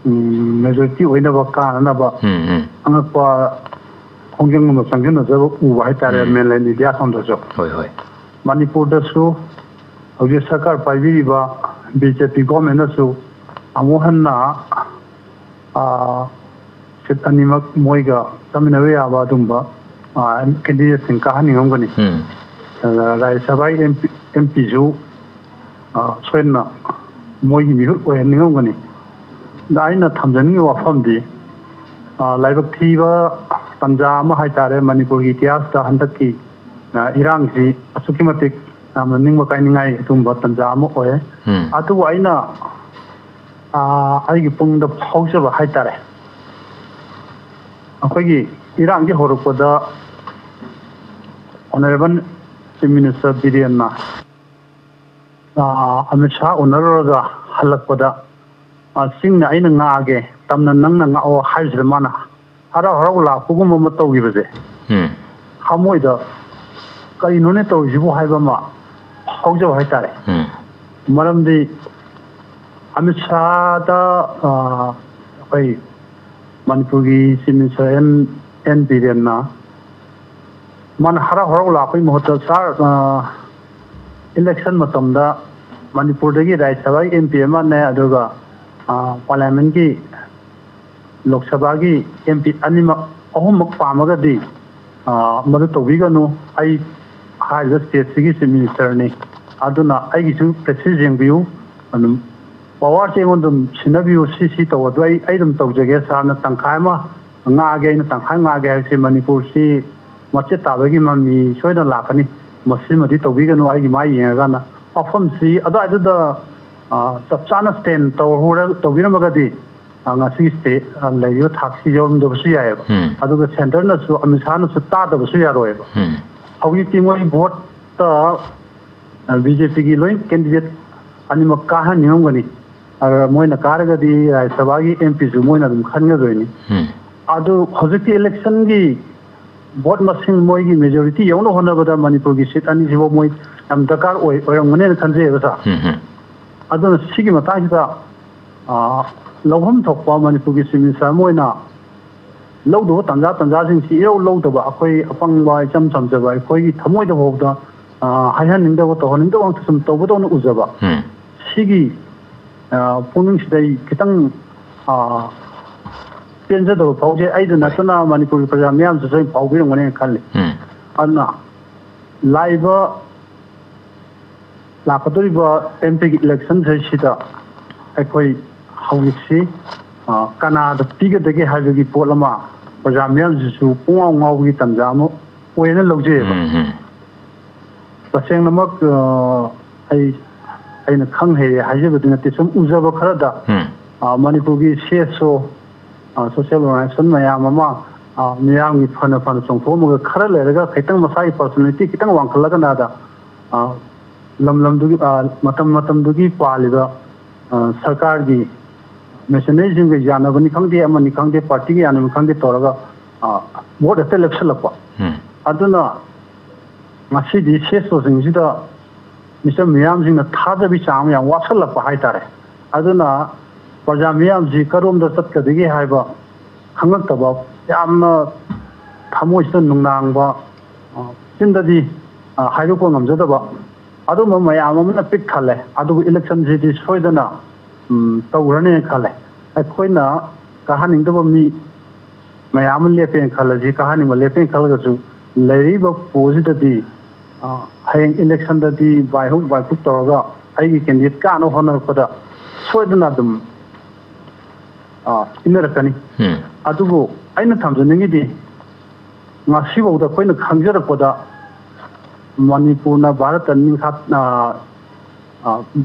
ꯎꯝ, ꯃꯦꯖꯣꯔꯤꯇꯤ ꯑꯣꯏꯅꯕ, ꯀꯥꯅꯅꯕ ꯎꯝ, ꯎꯝ꯫ ꯑꯉꯛꯄ ꯈꯣꯡꯖꯪ ꯑꯃ ꯆꯪꯁꯤꯟꯅꯖꯕ ꯎꯕ ꯍꯥꯏꯇꯥꯔꯦ, ꯎꯝ꯫ ꯃꯦꯟꯂꯦꯟ ꯏꯟꯗꯤꯌꯥ ꯁꯣꯝꯗꯁꯨ꯫ ꯍꯣꯏ, ꯍꯣꯏ꯫ ꯃꯅꯤꯄꯨꯔꯗꯁꯨ ꯍꯧꯖꯤꯛ ꯁꯔꯀꯥꯔ ꯄꯥꯏꯕꯤꯔꯤꯕ ꯕꯤ ꯖꯦ ꯄꯤ ꯒꯣꯔꯃꯦꯟꯅꯁꯨ ꯑꯃꯨꯛ ꯍꯟꯅ, ꯑꯥ, ꯁꯤꯠ ꯑꯅꯤꯃꯛ ꯃꯣꯏꯒ ꯆꯠꯃꯤꯟꯅꯕ ꯌꯥꯕ ꯑꯗꯨꯝꯕ, ꯑꯥ, ꯀꯦꯟꯗꯤꯗꯦꯠꯁꯤꯡ ꯀꯥꯍꯟꯅꯤꯡꯉꯝꯒꯅꯤ꯫ ꯎꯝ꯫ ꯑꯗ ꯔꯥꯖ꯭ꯌ ꯁꯚꯥꯒꯤ ꯑꯦꯝ ꯄꯤ, ꯑꯦꯝ ꯄꯤꯁꯨ, ꯑꯥ, ꯁꯣꯏꯗꯅ ꯃꯣꯏꯒꯤ ꯃꯤꯍꯨꯠ ꯑꯣꯏꯍꯟꯅꯤꯡꯉꯝꯒꯅꯤ꯫ ꯑꯗ ꯑꯩꯅ ꯊꯝꯖꯅꯤꯡꯉꯤꯕ ꯋꯥꯐꯝꯗꯤ, ꯑꯥ, ꯂꯥꯏꯕꯛ ꯊꯤꯕ ꯇꯥꯟꯖꯥ ꯑꯃ ꯍꯥꯏꯇꯥꯔꯦ, ꯃꯅꯤꯄꯨꯔꯒꯤ ꯏꯇꯤꯍꯥꯁꯇ ꯍꯟꯗꯛꯀꯤ, ꯑꯥ, ꯏꯔꯥꯡꯁꯤ ꯑꯁꯨꯛꯀꯤ ꯃꯇꯤꯛ ꯌꯥꯝꯅ ꯅꯤꯡꯕ ꯀꯥꯏꯅꯤꯡꯉꯥꯏ ꯑꯗꯨꯒꯨꯝꯕ ꯇꯥꯟꯖꯥ ꯑꯃ ꯑꯣꯏ꯫ ꯎꯝ꯫ ꯑꯗꯨꯕꯨ ꯑꯩꯅ, ꯑꯥ, ꯑꯩꯒꯤ ꯄꯨꯛꯅꯤꯡꯗ ꯐꯥꯎꯖꯕ ꯍꯥꯏꯇꯥꯔꯦ, ꯑꯩꯈꯣꯏꯒꯤ ꯏꯔꯥꯡꯒꯤ ꯍꯧꯔꯛꯄꯗ ꯑꯣꯅꯔꯦꯕꯜ ꯆꯤꯐ ꯃꯤꯅꯤꯁꯇꯔ ꯕꯤꯔꯦꯟꯅ, ꯑꯥ, ꯑꯃꯤꯠ ꯁꯥꯍ ꯎꯅꯔꯨꯔꯒ ꯍꯜꯂꯛꯄꯗ, ꯑꯥ, "ꯆꯤꯡꯅ ꯑꯩꯅ ꯉꯥꯛꯑꯒꯦ, ꯇꯝꯅ ꯅꯪꯅ ꯉꯥꯛꯑꯣ" ꯍꯥꯏꯕꯁꯤꯗ ꯃꯥꯅ ꯍꯔꯥꯎ ꯍꯔꯥꯎ ꯂꯥꯛꯄꯒꯨꯝꯕ ꯑꯃ ꯇꯧꯈꯤꯕꯁꯦ, ꯎꯝ꯫ ꯊꯃꯣꯏꯗ "ꯀꯔꯤꯅꯣꯅꯦ ꯇꯧꯔꯤꯁꯤꯕꯨ?" ꯍꯥꯏꯕ ꯑꯃ ꯐꯥꯎꯖꯕ ꯍꯥꯏꯇꯥꯔꯦ꯫ ꯎꯝ꯫ ꯃꯔꯝꯗꯤ ꯑꯃꯤꯠ ꯁꯥꯍꯗ, ꯑ, ꯑꯩꯈꯣꯏ ꯃꯅꯤꯄꯨꯔꯒꯤ Chief Minister ꯑꯦꯟ, ꯑꯦꯟ ꯕꯤꯔꯦꯟꯅ ꯃꯥꯅ ꯍꯔꯥꯎ ꯍꯔꯥꯎ ꯂꯥꯛꯄꯒꯤ ꯃꯍꯨꯠꯇ, "ꯁꯥꯔ, ꯑ, election ꯃꯇꯝꯗ ꯃꯅꯤꯄꯨꯔꯗꯒꯤ ꯔꯥꯖ꯭ꯌ ꯁꯚꯥꯒꯤ ꯑꯦꯝ ꯄꯤ ꯑꯃꯅꯦ, ꯑꯗꯨꯒ, ꯑ, parliamentꯀꯤ, ꯂꯣꯛ ꯁꯚꯥꯒꯤ ꯑꯦꯝ ꯄꯤ ꯑꯅꯤꯃꯛ, ꯑꯍꯨꯝꯃꯛ ꯄꯥꯝꯃꯒꯗꯤ, ꯑ, ꯃꯗꯨ ꯇꯧꯕꯤꯒꯅꯨ꯫ ꯑꯩ ꯍꯥꯏꯔꯤꯕ stateꯁꯤꯒꯤ Chief Ministerꯅꯤ꯫ ꯑꯗꯨꯅ ꯑꯩꯒꯤꯁꯨ prestige ꯌꯦꯡꯕꯤꯌꯨ꯫ ꯑꯗꯨꯝ powerꯁꯦ ꯑꯩꯉꯣꯟꯗ ꯑꯗꯨꯝ ꯁꯤꯟꯅꯕꯤꯌꯨ꯫ ꯁꯤ, ꯁꯤ ꯇꯧ, ꯑꯗꯨ ꯑꯩ, ꯑꯩ ꯑꯗꯨꯝ ꯇꯧꯖꯒꯦ꯫ ꯁꯥꯔꯅ ꯇꯪꯈꯥꯏ ꯑꯃ ꯉꯥꯛꯑꯒꯦ, ꯑꯩꯅ ꯇꯪꯈꯥꯏ ꯉꯥꯛꯑꯒꯦ ꯍꯥꯏꯕꯁꯤ ꯃꯅꯤꯄꯨꯔꯁꯤ ꯃꯆꯦꯠ ꯇꯥꯕꯒꯤ ꯃꯃꯤ ꯁꯣꯏꯗꯅ ꯂꯥꯛꯀꯅꯤ꯫ ꯃꯁꯤꯃꯗꯤ ꯇꯧꯕꯤꯒꯅꯨ, ꯑꯩꯒꯤ ꯃꯥꯏ ꯌꯦꯡꯉꯀꯥꯟꯗ ꯋꯥꯐꯝꯁꯤ ꯑꯗꯨꯋꯥꯏꯗꯨꯗ, ꯑ, ꯆꯞ ꯆꯥꯅ stand ꯇꯧꯍꯧꯔ-, ꯇꯧꯕꯤꯔꯝꯃꯒꯗꯤ, ꯑ, ꯉꯁꯤꯒꯤ state, ꯑ, ꯂꯩꯔꯤꯕ ꯊꯥꯛꯁꯤ ꯌꯧꯔꯝꯗꯕꯁꯨ ꯌꯥꯏꯑꯕ꯫ ꯎꯝ꯫ ꯑꯗꯨꯒ centreꯅꯁꯨ, ꯑꯃꯤꯠ ꯁꯥꯍꯅꯁꯨ ꯇꯥꯗꯕꯁꯨ ꯌꯥꯔꯣꯏꯕ꯫ ꯎꯝ꯫ ꯍꯧꯖꯤꯛꯇꯤ ꯃꯣꯏ voteꯇ, ꯑ, BJPꯒꯤ ꯂꯣꯏ candidate ꯑꯅꯤꯃꯛ ꯀꯥꯍꯟꯅꯤꯡꯉꯝꯒꯅꯤ꯫ ꯑꯗꯨꯒ ꯃꯣꯏꯅ ꯀꯥꯔꯒꯗꯤ ꯔꯥꯖ꯭ꯌ ꯁꯚꯥꯒꯤ ꯑꯦꯝ ꯄꯤꯁꯨ ꯃꯣꯏꯅ ꯑꯗꯨꯝ ꯈꯟꯒꯗꯣꯏꯅꯤ꯫ ꯎꯝ꯫ ꯑꯗꯨ ꯍꯧꯖꯤꯛꯀꯤ electionꯒꯤ vote ꯃꯁꯤꯡ ꯃꯣꯏꯒꯤ majority ꯌꯧꯅꯕ ꯍꯣꯠꯅꯕꯗ ꯃꯅꯤꯄꯨꯔꯒꯤ seat ꯑꯅꯤꯁꯤꯐꯥꯎ ꯃꯣꯏ ꯌꯥꯝ ꯗꯔꯀꯥꯔ ꯑꯣꯏ, ꯑꯣꯏꯔꯝꯒꯅꯦꯅ ꯈꯟꯖꯩꯑꯕ, ꯁꯥꯔ꯫ ꯎꯝ, ꯎꯝ꯫ ꯑꯗꯨꯅ ꯁꯤꯒꯤ ꯃꯇꯥꯡꯁꯤꯗ, ꯑ, ꯂꯧꯐꯝ ꯊꯣꯛꯄ ꯃꯅꯤꯄꯨꯔꯒꯤ Chief Minister ꯑꯃ ꯑꯣꯏꯅ ꯂꯧꯗꯕ ꯇꯥꯟꯖꯥ ꯇꯥꯟꯖꯥꯁꯤꯡꯁꯤ ꯏꯔꯧ ꯂꯧꯗꯕ, ꯑꯩꯈꯣꯏ ꯑꯄꯪꯕ, ꯏꯆꯝ ꯆꯝꯖꯕ, ꯑꯩꯈꯣꯏꯒꯤ ꯊꯃꯣꯏꯗ ꯐꯥꯎꯕꯗ, ꯑ, ꯍꯥꯏꯍꯟꯅꯤꯡꯗꯕ, ꯇꯧꯍꯟꯅꯤꯡꯗꯕ ꯉꯥꯛꯇ ꯁꯨꯝ ꯇꯧꯕꯗꯧꯅ ꯎꯖꯕ꯫ ꯎꯝ꯫ ꯁꯤꯒꯤ, ꯑ, ꯄꯨꯛꯅꯤꯡꯁꯤꯗ ꯑꯩ ꯈꯤꯇꯪ, ꯑ, ꯄꯦꯟꯖꯗꯕ ꯐꯥꯎꯖꯩ꯫ ꯑꯩꯗ ꯅꯠꯇꯅ ꯃꯅꯤꯄꯨꯔꯒꯤ ꯄ꯭ꯔꯖꯥ ꯃꯤꯌꯥꯝꯁꯤꯁꯨ ꯑꯩ ꯐꯥꯎꯕꯤꯔꯝꯒꯅꯦꯅ ꯈꯜꯂꯤ꯫ ꯎꯝ꯫ ꯑꯗꯨꯅ ꯂꯥꯛꯏꯕ, ꯂꯥꯛꯀꯗꯧꯔꯤꯕ ꯑꯦꯝ ꯄꯤꯒꯤ electionꯁꯦ ꯁꯤꯗ ꯑꯩꯈꯣꯏ ꯍꯧꯖꯤꯛꯁꯤ, ꯑ, ꯀꯅꯥꯗ ꯄꯤꯒꯗꯒꯦ ꯍꯥꯏꯕꯒꯤ ꯄꯣꯠ ꯑꯃ ꯄ꯭ꯔꯖꯥ ꯃꯤꯌꯥꯝꯁꯤꯁꯨ ꯄꯨꯡꯉꯥꯎ ꯉꯥꯎꯕꯒꯤ ꯇꯥꯟꯖꯥ ꯑꯃ ꯑꯣꯏꯅ ꯂꯧꯖꯩꯑꯕ꯫ ꯎꯝ, ꯎꯝ꯫ ꯇꯁꯦꯡꯅꯃꯛ, ꯑ, ꯑꯩ, ꯑꯩꯅ ꯈꯪ ꯍꯩꯔꯦ ꯍꯥꯏꯖꯕꯗꯤ ꯅꯠꯇꯦ, ꯁꯨꯝ ꯎꯖꯕ ꯈꯔꯗ, ꯎꯝ꯫ ꯑ, ꯃꯅꯤꯄꯨꯔꯒꯤ CSO, ꯑ, social organization ꯃꯌꯥꯝ ꯑꯃ, ꯑ, ꯃꯤꯌꯥꯝꯒꯤ ꯐꯅ ꯐꯅ ꯆꯣꯡꯊꯣꯛꯑꯝꯃꯒ ꯈꯔ ꯂꯩꯔꯒ ꯈꯤꯇꯪ ꯃꯁꯥꯒꯤ personality ꯈꯤꯇꯪ ꯋꯥꯡꯈꯠꯂꯀꯥꯟꯗ, ꯑ, ꯂꯝ ꯂꯝꯗꯨꯒꯤ, ꯑ, ꯃꯇꯝ ꯃꯇꯝꯗꯨꯒꯤ ꯄꯥꯜꯂꯤꯕ, ꯑ, ꯁꯔꯀꯥꯔꯒꯤ machineryꯁꯤꯡꯒ ꯌꯥꯅꯕꯅꯤ ꯈꯪꯗꯦ, ꯑꯃꯅꯤ ꯈꯪꯗꯦ, partyꯒ ꯌꯥꯅꯕꯅꯤ ꯈꯪꯗꯦ ꯇꯧꯔꯒ, ꯑ, vote ꯍꯦꯛꯇ ꯂꯦꯞꯁꯜꯂꯛꯄ꯫ ꯎꯝ꯫ ꯑꯗꯨꯅ ꯉꯁꯤꯗꯤ ꯁꯦꯁꯄꯁꯤꯡꯁꯤꯗ ꯃꯤꯆꯝ ꯃꯤꯌꯥꯝꯁꯤꯡꯅ ꯊꯥꯖꯕꯤ ꯆꯥꯡ ꯌꯥꯝ ꯋꯥꯠꯁꯜꯂꯛꯄ ꯍꯥꯏꯇꯥꯔꯦ꯫ ꯑꯗꯨꯅ ꯄ꯭ꯔꯖꯥ ꯃꯤꯌꯥꯝꯁꯤ ꯀꯔꯣꯝꯗ ꯆꯠꯀꯗꯒꯦ ꯍꯥꯏꯕ ꯈꯪꯂꯛꯇꯕ, ꯌꯥꯝꯅ ꯊꯃꯣꯏꯁꯤꯗ ꯅꯨꯡꯅꯥꯡꯕ, ꯑ, ꯆꯤꯟꯗꯗꯤ, ꯑ, ꯍꯥꯏꯗꯣꯛꯄ ꯉꯝꯖꯗꯕ ꯑꯗꯨꯝꯕ ꯃꯌꯥꯝ ꯑꯃꯅ ꯄꯤꯛ ꯊꯜꯂꯦ꯫ ꯑꯗꯨꯕꯨ ꯏꯂꯦꯛꯁꯟꯁꯤꯗꯤ ꯁꯣꯏꯗꯅ, ꯎꯝ, ꯇꯧꯈ꯭ꯔꯅꯦꯅ ꯈꯜꯂꯦ꯫ ꯑꯩꯈꯣꯏꯅ ꯀꯥꯍꯟꯅꯤꯡꯗꯕ ꯃꯤ ꯃꯌꯥꯝ ꯑꯃ ꯂꯦꯞꯄꯦꯅ ꯈꯜꯂꯁꯤ, ꯀꯥꯍꯟꯅꯤꯡꯕ ꯂꯦꯞꯄꯦꯅ ꯈꯜꯂꯒꯁꯨ, ꯂꯩꯔꯤꯕ ꯄꯣꯁꯤꯗꯗꯤ, ꯑ, ꯍꯌꯦꯡ ꯏꯂꯦꯛꯁꯟꯗꯗꯤ ꯕꯥꯏꯍꯨꯛ ꯕꯥꯏꯍꯨꯛ ꯇꯧꯔꯒ ꯑꯩꯒꯤ ꯀꯦꯟꯗꯤꯗꯦꯠ ꯀꯥꯅꯕ ꯍꯣꯠꯅꯔꯛꯄꯗ ꯁꯣꯏꯗꯅ ꯑꯗꯨꯝ, ꯑ, ꯏꯟꯅꯔꯛꯀꯅꯤ꯫ ꯎꯝ꯫ ꯑꯗꯨꯕꯨ ꯑꯩꯅ ꯊꯝꯖꯅꯤꯡꯉꯤꯗꯤ, ꯉꯁꯤꯐꯥꯎꯗ ꯑꯩꯈꯣꯏꯅ ꯈꯪꯖꯔꯛꯄꯗ ꯃꯅꯤꯄꯨꯔꯅ ꯚꯥꯔꯠꯇ ꯅꯤꯡꯈꯥ-, ꯑ, ꯑ,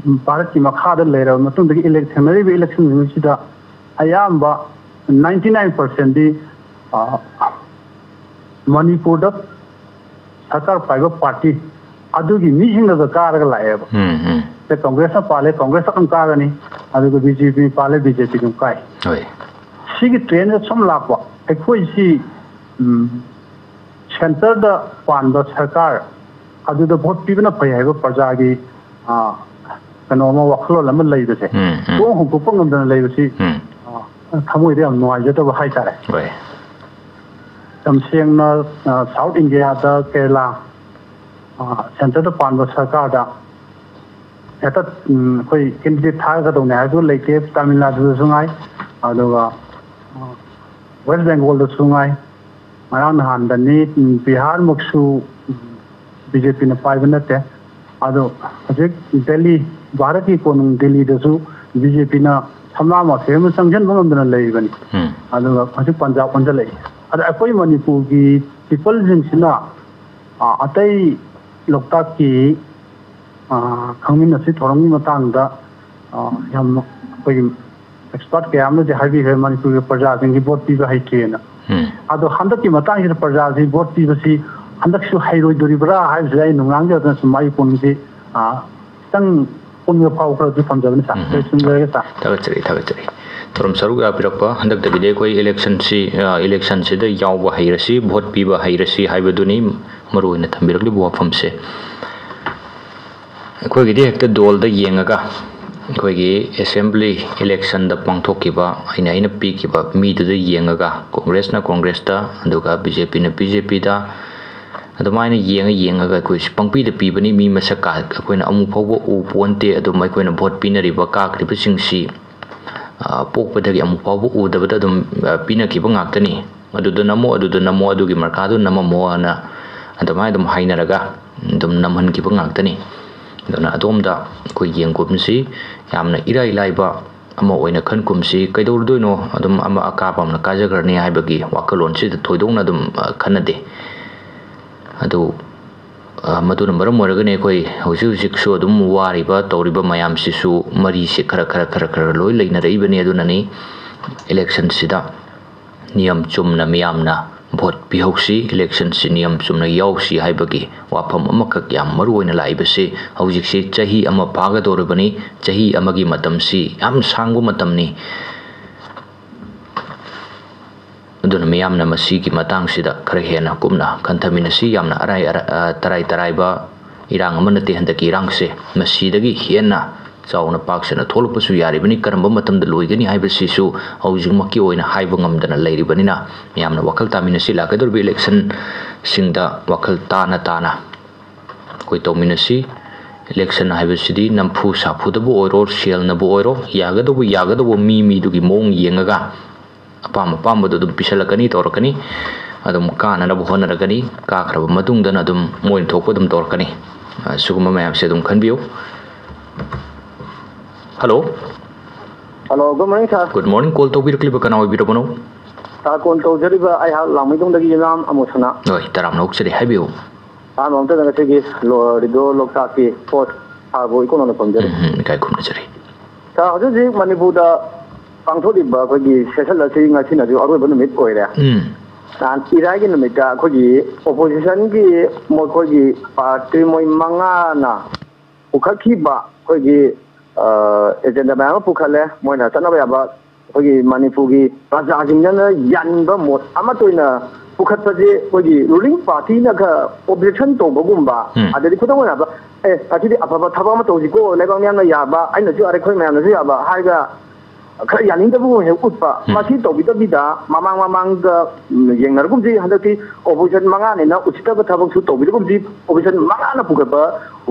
ꯚꯥꯔꯠꯀꯤ ꯃꯈꯥꯗ ꯂꯩꯔꯕ ꯃꯇꯨꯡꯗꯒꯤ ꯏꯂꯦꯛ-, ꯊꯦꯡꯅꯔꯤꯕ ꯏꯂꯦꯛꯁꯟꯁꯤꯡꯁꯤꯗ ꯑꯌꯥꯝꯕ ninety nine percentꯗꯤ, ꯑ, ꯃꯅꯤꯄꯨꯔꯗ ꯁꯔꯀꯥꯔ ꯄꯥꯏꯕ ꯄꯥꯔꯇꯤ ꯑꯗꯨꯒꯤ ꯃꯤꯁꯤꯡꯅꯒ ꯀꯥꯔꯒ ꯂꯥꯛꯑꯦꯕ꯫ ꯎꯝ, ꯎꯝ꯫ ꯁꯦ, ꯀꯪꯒ꯭ꯔꯦꯁꯅ ꯄꯥꯜꯂꯦ, ꯀꯪꯒ꯭ꯔꯦꯁ ꯑꯗꯨꯝ ꯀꯥꯒꯅꯤ, ꯑꯗꯨꯒ BJP ꯄꯥꯜꯂꯦ, BJP ꯑꯗꯨꯝ ꯀꯥꯏ꯫ ꯍꯣꯏ꯫ ꯁꯤꯒꯤ ꯇ꯭ꯔꯦꯟꯁꯦ ꯁꯨꯝ ꯂꯥꯛꯄ, ꯑꯩꯈꯣꯏꯁꯤ, ꯎꯝ, ꯁꯦꯟꯇꯔꯗ ꯄꯥꯟꯕ ꯁꯔꯀꯥꯔ ꯑꯗꯨꯗ ꯚꯣꯠ ꯄꯤꯕꯅ ꯐꯩ ꯍꯥꯏꯕ ꯄ꯭ꯔꯖꯥꯒꯤ, ꯑ, ꯀꯩꯅꯣ ꯑꯃ, ꯋꯥꯈꯜꯂꯣꯟ ꯑꯃ ꯂꯩꯕꯁꯦ, ꯎꯝ, ꯎꯝ꯫ ꯁꯨꯡꯍꯣꯡ ꯍꯣꯡꯗꯣꯛꯄ ꯉꯝꯗꯅ ꯂꯩꯕꯁꯤ, ꯎꯝ꯫ ꯑ, ꯊꯃꯣꯏꯗ ꯌꯥꯝ ꯅꯨꯡꯉꯥꯏꯖꯗꯕ ꯍꯥꯏꯇꯥꯔꯦ꯫ ꯍꯣꯏ꯫ ꯌꯥꯝ ꯁꯦꯡꯅ, ꯑ, ꯁꯥꯎꯠ ꯏꯟꯗꯤꯌꯥꯗ ꯀꯦꯔꯂꯥ, ꯑ, ꯁꯦꯟꯇꯔꯗ ꯄꯥꯟꯕ ꯁꯔꯀꯥꯔꯗ ꯍꯦꯛꯇ, ꯎꯝ, ꯑꯩꯈꯣꯏ ꯀꯦꯟꯗꯤꯗꯦꯠ ꯊꯥꯒꯗꯧꯅꯦ ꯍꯥꯏꯕꯗꯨ ꯂꯩꯇꯦ꯫ ꯇꯥꯃꯤꯜ ꯅꯥꯗꯨꯗꯁꯨ ꯉꯥꯏ, ꯑꯗꯨꯒ, ꯑ, ꯋꯦꯁ ꯕꯦꯡꯒꯣꯜꯗꯁꯨ ꯉꯥꯏ, ꯉꯔꯥꯡ ꯅꯍꯥꯟꯗꯅꯤ, ꯎꯝ, ꯕꯤꯍꯥꯔꯃꯛꯁꯨ, ꯎꯝ, BJPꯅ ꯄꯥꯏꯕ ꯅꯠꯇꯦ꯫ ꯑꯗꯣ ꯍꯧꯖꯤꯛ ꯗꯦꯜꯂꯤ, ꯚꯥꯔꯠꯀꯤ ꯀꯣꯅꯨꯡ ꯗꯦꯜꯂꯤꯗꯁꯨ BJPꯅ ꯁꯝꯂꯥ ꯃꯥꯊꯦ ꯑꯃ ꯆꯪꯁꯤꯟꯕ ꯉꯝꯗꯅ ꯂꯩꯔꯤꯕꯅꯤ꯫ ꯎꯝ꯫ ꯑꯗꯨꯒ ꯍꯧꯖꯤꯛ ꯄꯟꯖꯥꯕ ꯑꯣꯟꯁꯤꯜꯂꯛꯏ꯫ ꯑꯗ ꯑꯩꯈꯣꯏ ꯃꯅꯤꯄꯨꯔꯒꯤ ꯄꯤꯄꯜꯁꯤꯡꯁꯤꯅ, ꯑ, ꯑꯇꯩ ꯂꯣꯛꯇꯥꯛꯀꯤ, ꯑ, ꯈꯪꯃꯤꯟꯅꯁꯤ ꯊꯧꯔꯝꯒꯤ ꯃꯇꯥꯡꯗ, ꯑ, ꯌꯥꯝ ꯑꯩꯈꯣꯏꯒꯤ ꯑꯦꯛꯁꯄꯥꯔꯠ ꯀꯌꯥ ꯑꯃꯅꯗꯤ ꯍꯥꯏꯕꯤꯈ꯭ꯔꯦ, ꯃꯅꯤꯄꯨꯔꯒꯤ ꯄ꯭ꯔꯖꯥꯁꯤꯡꯒꯤ ꯚꯣꯠ ꯄꯤꯕ ꯍꯩꯇ꯭ꯔꯦꯅ꯫ ꯎꯝ꯫ ꯑꯗꯣ ꯍꯟꯗꯛꯀꯤ ꯃꯇꯥꯡꯁꯤꯗ ꯄ꯭ꯔꯖꯥꯁꯤ ꯚꯣꯠ ꯄꯤꯕꯁꯤ ꯍꯟꯗꯛꯁꯨ ꯍꯩꯔꯣꯏꯗꯣꯔꯤꯕ꯭ꯔꯥ ꯍꯥꯏꯕꯁꯤꯗ ꯑꯩ ꯅꯨꯡꯅꯥꯡꯖꯗꯅ ꯁꯨꯝ ꯑꯩ ꯄꯨꯛꯅꯤꯡꯁꯤ, ꯑ, ꯈꯤꯇꯪ ꯄꯨꯟꯕ ꯐꯥꯎꯈ꯭ꯔꯗꯤ ꯊꯝꯖꯕꯅꯤ ꯁꯥꯔ꯫ ꯎꯝ, ꯎꯝ꯫ ꯂꯣꯏꯁꯤꯟꯖꯔꯒꯦ ꯁꯥꯔ꯫ ꯊꯥꯒꯠꯆꯔꯤ, ꯊꯥꯒꯠꯆꯔꯤ꯫ ꯊꯧꯔꯝ ꯁꯔꯨꯛ ꯌꯥꯕꯤꯔꯛꯄ꯫ ꯍꯟꯗꯛꯇꯒꯤꯗꯤ ꯑꯩꯈꯣꯏ election ꯁꯤ, ꯑ, election ꯁꯤꯗ ꯌꯥꯎꯕ ꯍꯩꯔꯁꯤ, vote ꯄꯤꯕ ꯍꯩꯔꯁꯤ ꯍꯥꯏꯕꯗꯨꯅꯤ ꯃꯔꯨ ꯑꯣꯏꯅ ꯊꯝꯕꯤꯔꯛꯂꯤꯕ ꯋꯥꯐꯝꯁꯦ꯫ ꯑꯩꯈꯣꯏꯒꯤꯗꯤ ꯍꯦꯛꯇ ꯗꯣꯜꯗ ꯌꯦꯡꯉꯒ ꯑꯩꯈꯣꯏꯒꯤ assembly election ꯗ ꯄꯥꯡꯊꯣꯛꯈꯤꯕ, ꯑꯩꯅ, ꯑꯩꯅ ꯄꯤꯈꯤꯕ ꯃꯤꯗꯨꯗ ꯌꯦꯡꯉꯒ, Congress ꯅ Congress ꯇ, ꯑꯗꯨꯒ B J P ꯅ B J P ꯗ, ꯑꯗꯨꯃꯥꯏꯅ ꯌꯦꯡꯉ ꯌꯦꯡꯉꯒ ꯑꯩꯈꯣꯏꯁꯨ ꯄꯪꯄꯤꯗ ꯄꯤꯕꯅꯤ꯫ ꯃꯤ ꯃꯁꯛ ꯀꯥ-, ꯑꯩꯈꯣꯏꯅ ꯑꯃꯨꯛ ꯐꯥꯎꯕ ꯎ ꯄꯣꯟꯇꯦ꯫ ꯑꯗꯨꯝ ꯑꯩꯈꯣꯏꯅ vote ꯄꯤꯅꯔꯤꯕ, ꯀꯥꯈ꯭ꯔꯤꯕꯁꯤꯡꯁꯤ, ꯑ, ꯄꯣꯛꯄꯗꯒꯤ ꯑꯃꯨꯛ ꯐꯥꯎꯕ ꯎꯗꯕꯗ ꯑꯗꯨꯝ, ꯑ, ꯄꯤꯅꯈꯤꯕ ꯉꯥꯛꯇꯅꯤ꯫ "ꯑꯗꯨꯗ ꯅꯝꯃꯣ, ꯑꯗꯨꯗ ꯅꯝꯃꯣ, ꯑꯗꯨꯒꯤ ꯃꯔꯀꯥꯗꯨ ꯅꯝꯃꯝꯃꯣ" ꯍꯥꯏꯅ ꯑꯗꯨꯃꯥꯏꯅ ꯑꯗꯨꯝ ꯍꯥꯏꯅꯔꯒ ꯑꯗꯨꯝ ꯅꯝꯍꯟꯈꯤꯕ ꯉꯥꯛꯇꯅꯤ꯫ ꯑꯗꯨꯅ ꯑꯗꯣꯝꯗ ꯑꯩꯈꯣꯏ ꯌꯦꯡꯒꯨꯝꯁꯤ, ꯌꯥꯝꯅ ꯏꯔꯥꯏ ꯂꯥꯏꯕ ꯑꯃ ꯑꯣꯏꯅ ꯈꯟꯒꯨꯝꯁꯤ꯫ ꯀꯩꯗꯧꯔꯨꯗꯣꯏꯅꯣ? ꯑꯗꯨꯝ ꯑꯃ ꯑꯀꯥꯕ ꯑꯃꯅ ꯀꯥꯖꯈ꯭ꯔꯅꯤ ꯍꯥꯏꯕꯒꯤ ꯋꯥꯈꯜꯂꯣꯟꯁꯤꯗ ꯊꯣꯏꯗꯣꯛꯅ ꯑꯗꯨꯝ, ꯑ, ꯈꯟꯅꯗꯦ꯫ ꯑꯗꯨ, ꯑ, ꯃꯗꯨꯅ ꯃꯔꯝ ꯑꯣꯏꯔꯒꯅꯤ ꯑꯩꯈꯣꯏ ꯍꯧꯖꯤꯛ ꯍꯧꯖꯤꯛꯁꯨ ꯑꯗꯨꯝ ꯋꯥꯔꯤꯕ, ꯇꯧꯔꯤꯕ ꯃꯌꯥꯝꯁꯤꯁꯨ ꯃꯔꯤꯁꯦ ꯈꯔ, ꯈꯔ, ꯈꯔ, ꯈꯔ ꯂꯣꯏ ꯂꯩꯅꯔꯛꯏꯕꯅꯤ꯫ ꯑꯗꯨꯅꯅꯤ election ꯁꯤꯗ ꯅꯤꯌꯝ ꯆꯨꯝꯅ ꯃꯤꯌꯥꯝꯅ vote ꯄꯤꯍꯧꯁꯤ, election ꯁꯤ ꯅꯤꯌꯝ ꯆꯨꯝꯅ ꯌꯥꯎꯁꯤ ꯍꯥꯏꯕꯒꯤ ꯋꯥꯐꯝ ꯑꯃꯈꯛ ꯌꯥꯝ ꯃꯔꯨ ꯑꯣꯏꯅ ꯂꯥꯛꯏꯕꯁꯤ꯫ ꯍꯧꯖꯤꯛꯁꯤ ꯆꯍꯤ ꯑꯃ ꯐꯥꯒꯗꯧꯔꯕꯅꯤ, ꯆꯍꯤ ꯑꯃꯒꯤ ꯃꯇꯝꯁꯤ ꯌꯥꯝ ꯁꯥꯡꯕ ꯃꯇꯝꯅꯤ꯫ ꯑꯗꯨꯅ ꯃꯤꯌꯥꯝꯅ ꯃꯁꯤꯒꯤ ꯃꯇꯥꯡꯁꯤꯗ ꯈꯔ ꯍꯦꯟꯅ ꯀꯨꯞꯅ ꯈꯟꯊꯃꯤꯟꯅꯁꯤ꯫ ꯌꯥꯝꯅ ꯑꯔꯥꯏ ꯑꯔꯥ-, ꯑ, ꯇꯔꯥꯏ ꯇꯔꯥꯏꯕ ꯏꯔꯥꯡ ꯑꯃ ꯅꯠꯇꯦ ꯍꯟꯗꯛꯀꯤ ꯏꯔꯥꯡꯁꯦ꯫ ꯃꯁꯤꯗꯒꯤ ꯍꯦꯟꯅ ꯆꯥꯎꯅ ꯄꯥꯛ ꯁꯟꯅ ꯊꯣꯛꯂꯛꯄꯁꯨ ꯌꯥꯔꯤꯕꯅꯤ꯫ ꯀꯔꯝꯕ ꯃꯇꯝꯗ ꯂꯣꯏꯒꯅꯤ ꯍꯥꯏꯕꯁꯤꯁꯨ ꯍꯧꯖꯤꯛꯃꯛꯀꯤ ꯑꯣꯏꯅ ꯍꯥꯏꯕ ꯉꯝꯗꯅ ꯂꯩꯔꯤꯕꯅꯤꯅ, ꯃꯤꯌꯥꯝꯅ ꯋꯥꯈꯜ ꯇꯥꯃꯤꯟꯅꯁꯤ꯫ ꯂꯥꯛꯀꯗꯧꯔꯤꯕ election ꯁꯤꯡꯗ ꯋꯥꯈꯜ ꯇꯥꯅ ꯇꯥꯅ ꯑꯩꯈꯣꯏ ꯇꯧꯃꯤꯟꯅꯁꯤ꯫ Election ꯍꯥꯏꯕꯁꯤꯗꯤ ꯅꯝꯐꯨ ꯁꯥꯐꯨꯗꯕꯨ ꯑꯣꯏꯔꯣ, ꯁꯦꯜꯅꯕꯨ ꯑꯣꯏꯔꯣ, ꯌꯥꯒꯗꯧꯕ, ꯌꯥꯒꯗꯧꯕ ꯃꯤ ꯃꯤꯗꯨꯒꯤ ꯃꯑꯣꯡ ꯌꯦꯡꯉꯒ ꯑꯄꯥꯝ ꯑꯄꯥꯝꯕꯗꯣ ꯑꯗꯨꯝ ꯄꯤꯁꯜꯂꯛꯀꯅꯤ, ꯇꯧꯔꯛꯀꯅꯤ꯫ ꯑꯗꯨꯝ ꯀꯥꯅꯅꯕ ꯍꯣꯠꯅꯔꯛꯀꯅꯤ꯫ ꯀꯥꯈ꯭ꯔꯕ ꯃꯇꯨꯡꯗꯅ ꯑꯗꯨꯝ ꯃꯣꯏꯅ ꯊꯣꯛꯄ ꯑꯗꯨꯝ ꯇꯧꯔꯛꯀꯅꯤ꯫ ꯑ, ꯁꯤꯒꯨꯝꯕ ꯃꯌꯥꯝꯁꯦ ꯑꯗꯨꯝ ꯈꯟꯕꯤꯌꯨ꯫ Hello꯫ Hello, good morning, sir꯫ Good morning, call ꯇꯧꯕꯤꯔꯛꯂꯤꯕ ꯀꯅꯥ ꯑꯣꯏꯕꯤꯔꯕꯅꯣ? Sir, call ꯇꯧꯖꯔꯤꯕ ꯑꯩꯍꯥꯛ ꯂꯥꯡꯃꯩꯗꯣꯡꯗꯒꯤ ꯌꯨꯝꯅꯥꯝ ꯑꯃꯣꯁꯅꯥ꯫ ꯍꯣꯏ, ꯇꯔꯥꯝꯅ ꯑꯣꯛꯆꯔꯤ, ꯍꯥꯏꯕꯤꯌꯨ꯫ ꯑꯍꯥꯟꯕ ꯑꯃꯇꯗ ꯉꯁꯤꯒꯤ ꯂꯣ-, ꯔꯦꯗꯤꯑꯣ ꯂꯣꯛꯇꯥꯛꯀꯤ host ꯁꯥꯔꯕꯨ ꯏꯀꯣꯛꯅꯅ ꯈꯨꯔꯨꯝꯖꯔꯤ꯫ ꯎꯝ, ꯎꯝ, ꯏꯀꯥꯏ ꯈꯨꯝꯅꯖꯔꯤ꯫ Sir, ꯍꯧꯖꯤꯛ ꯍꯧꯖꯤꯛ ꯃꯅꯤꯄꯨꯔꯗ ꯄꯥꯡꯊꯣꯛꯂꯤꯕ ꯑꯩꯈꯣꯏꯒꯤ session ꯑꯁꯤ ꯉꯁꯤꯅꯁꯨ ꯑꯔꯣꯏꯕ ꯅꯨꯃꯤꯠ ꯑꯣꯏꯔꯦ꯫ ꯎꯝ꯫ ꯅꯍꯥꯟ ꯏꯔꯥꯏꯒꯤ ꯅꯨꯃꯤꯠꯇ ꯑꯩꯈꯣꯏꯒꯤ opposition ꯒꯤ ꯃꯈꯣꯏꯒꯤ party ꯃꯣꯏ ꯃꯉꯥꯅ ꯄꯨꯈꯠꯈꯤꯕ ꯑꯩꯈꯣꯏꯒꯤ ꯑꯦꯖꯦꯟꯗꯥ ꯃꯌꯥꯝ ꯑꯃ ꯄꯨꯈꯠꯂꯦ꯫ ꯃꯣꯏꯅ ꯆꯠꯅꯕ ꯌꯥꯕ ꯑꯩꯈꯣꯏꯒꯤ ꯃꯅꯤꯄꯨꯔꯒꯤ ꯄ꯭ꯔꯖꯥꯁꯤꯡꯅꯅ ꯌꯥꯅꯤꯡꯕ ꯃꯣꯠ ꯑꯃꯠꯇ ꯑꯣꯏꯅ ꯄꯨꯈꯠꯄꯁꯦ ꯑꯩꯈꯣꯏꯒꯤ ꯔꯨꯂꯤꯡ ꯄꯥꯔꯇꯤꯅꯒ ꯑꯣꯕꯖꯦꯛꯁꯟ ꯇꯧꯕꯒꯨꯝꯕ, ꯎꯝ꯫ ꯑꯗꯩꯗꯤ ꯈꯨꯗꯝ ꯑꯣꯏꯅ ꯍꯥꯏꯕ, "ꯑꯦ, ꯑꯁꯤꯗꯤ ꯑꯐꯕ ꯊꯕꯛ ꯑꯃ ꯇꯧꯁꯤꯀꯣ, ꯂꯩꯕꯥꯛ ꯃꯤꯌꯥꯝꯅ ꯌꯥꯕ, ꯑꯩꯅꯁꯨ ꯌꯥꯔꯦ, ꯑꯩꯈꯣꯏ ꯃꯌꯥꯝꯅꯁꯨ ꯌꯥꯕ" ꯍꯥꯏꯔꯒ ꯈꯔ ꯌꯥꯅꯤꯡꯗꯕꯒꯨꯝ ꯍꯦꯛ ꯎꯠꯄ, ꯎꯝ꯫ ꯃꯁꯤ ꯇꯧꯕꯤꯗꯕꯤꯗ ꯃꯃꯥꯡ ꯃꯃꯥꯡꯗ, ꯎꯝ, ꯌꯦꯡꯅꯔꯒꯨꯝꯁꯤ꯫ ꯍꯟꯗꯛꯇꯤ ꯑꯣꯄꯣꯖꯤꯁꯟ ꯃꯉꯥꯅꯤꯅ ꯎꯁꯤꯠꯇꯕ ꯊꯕꯛꯁꯨ ꯇꯧꯕꯤꯗꯒꯨꯝꯁꯤ꯫ ꯑꯣꯄꯣꯖꯤꯁꯟ ꯃꯉꯥꯅ ꯄꯨꯈꯠꯄ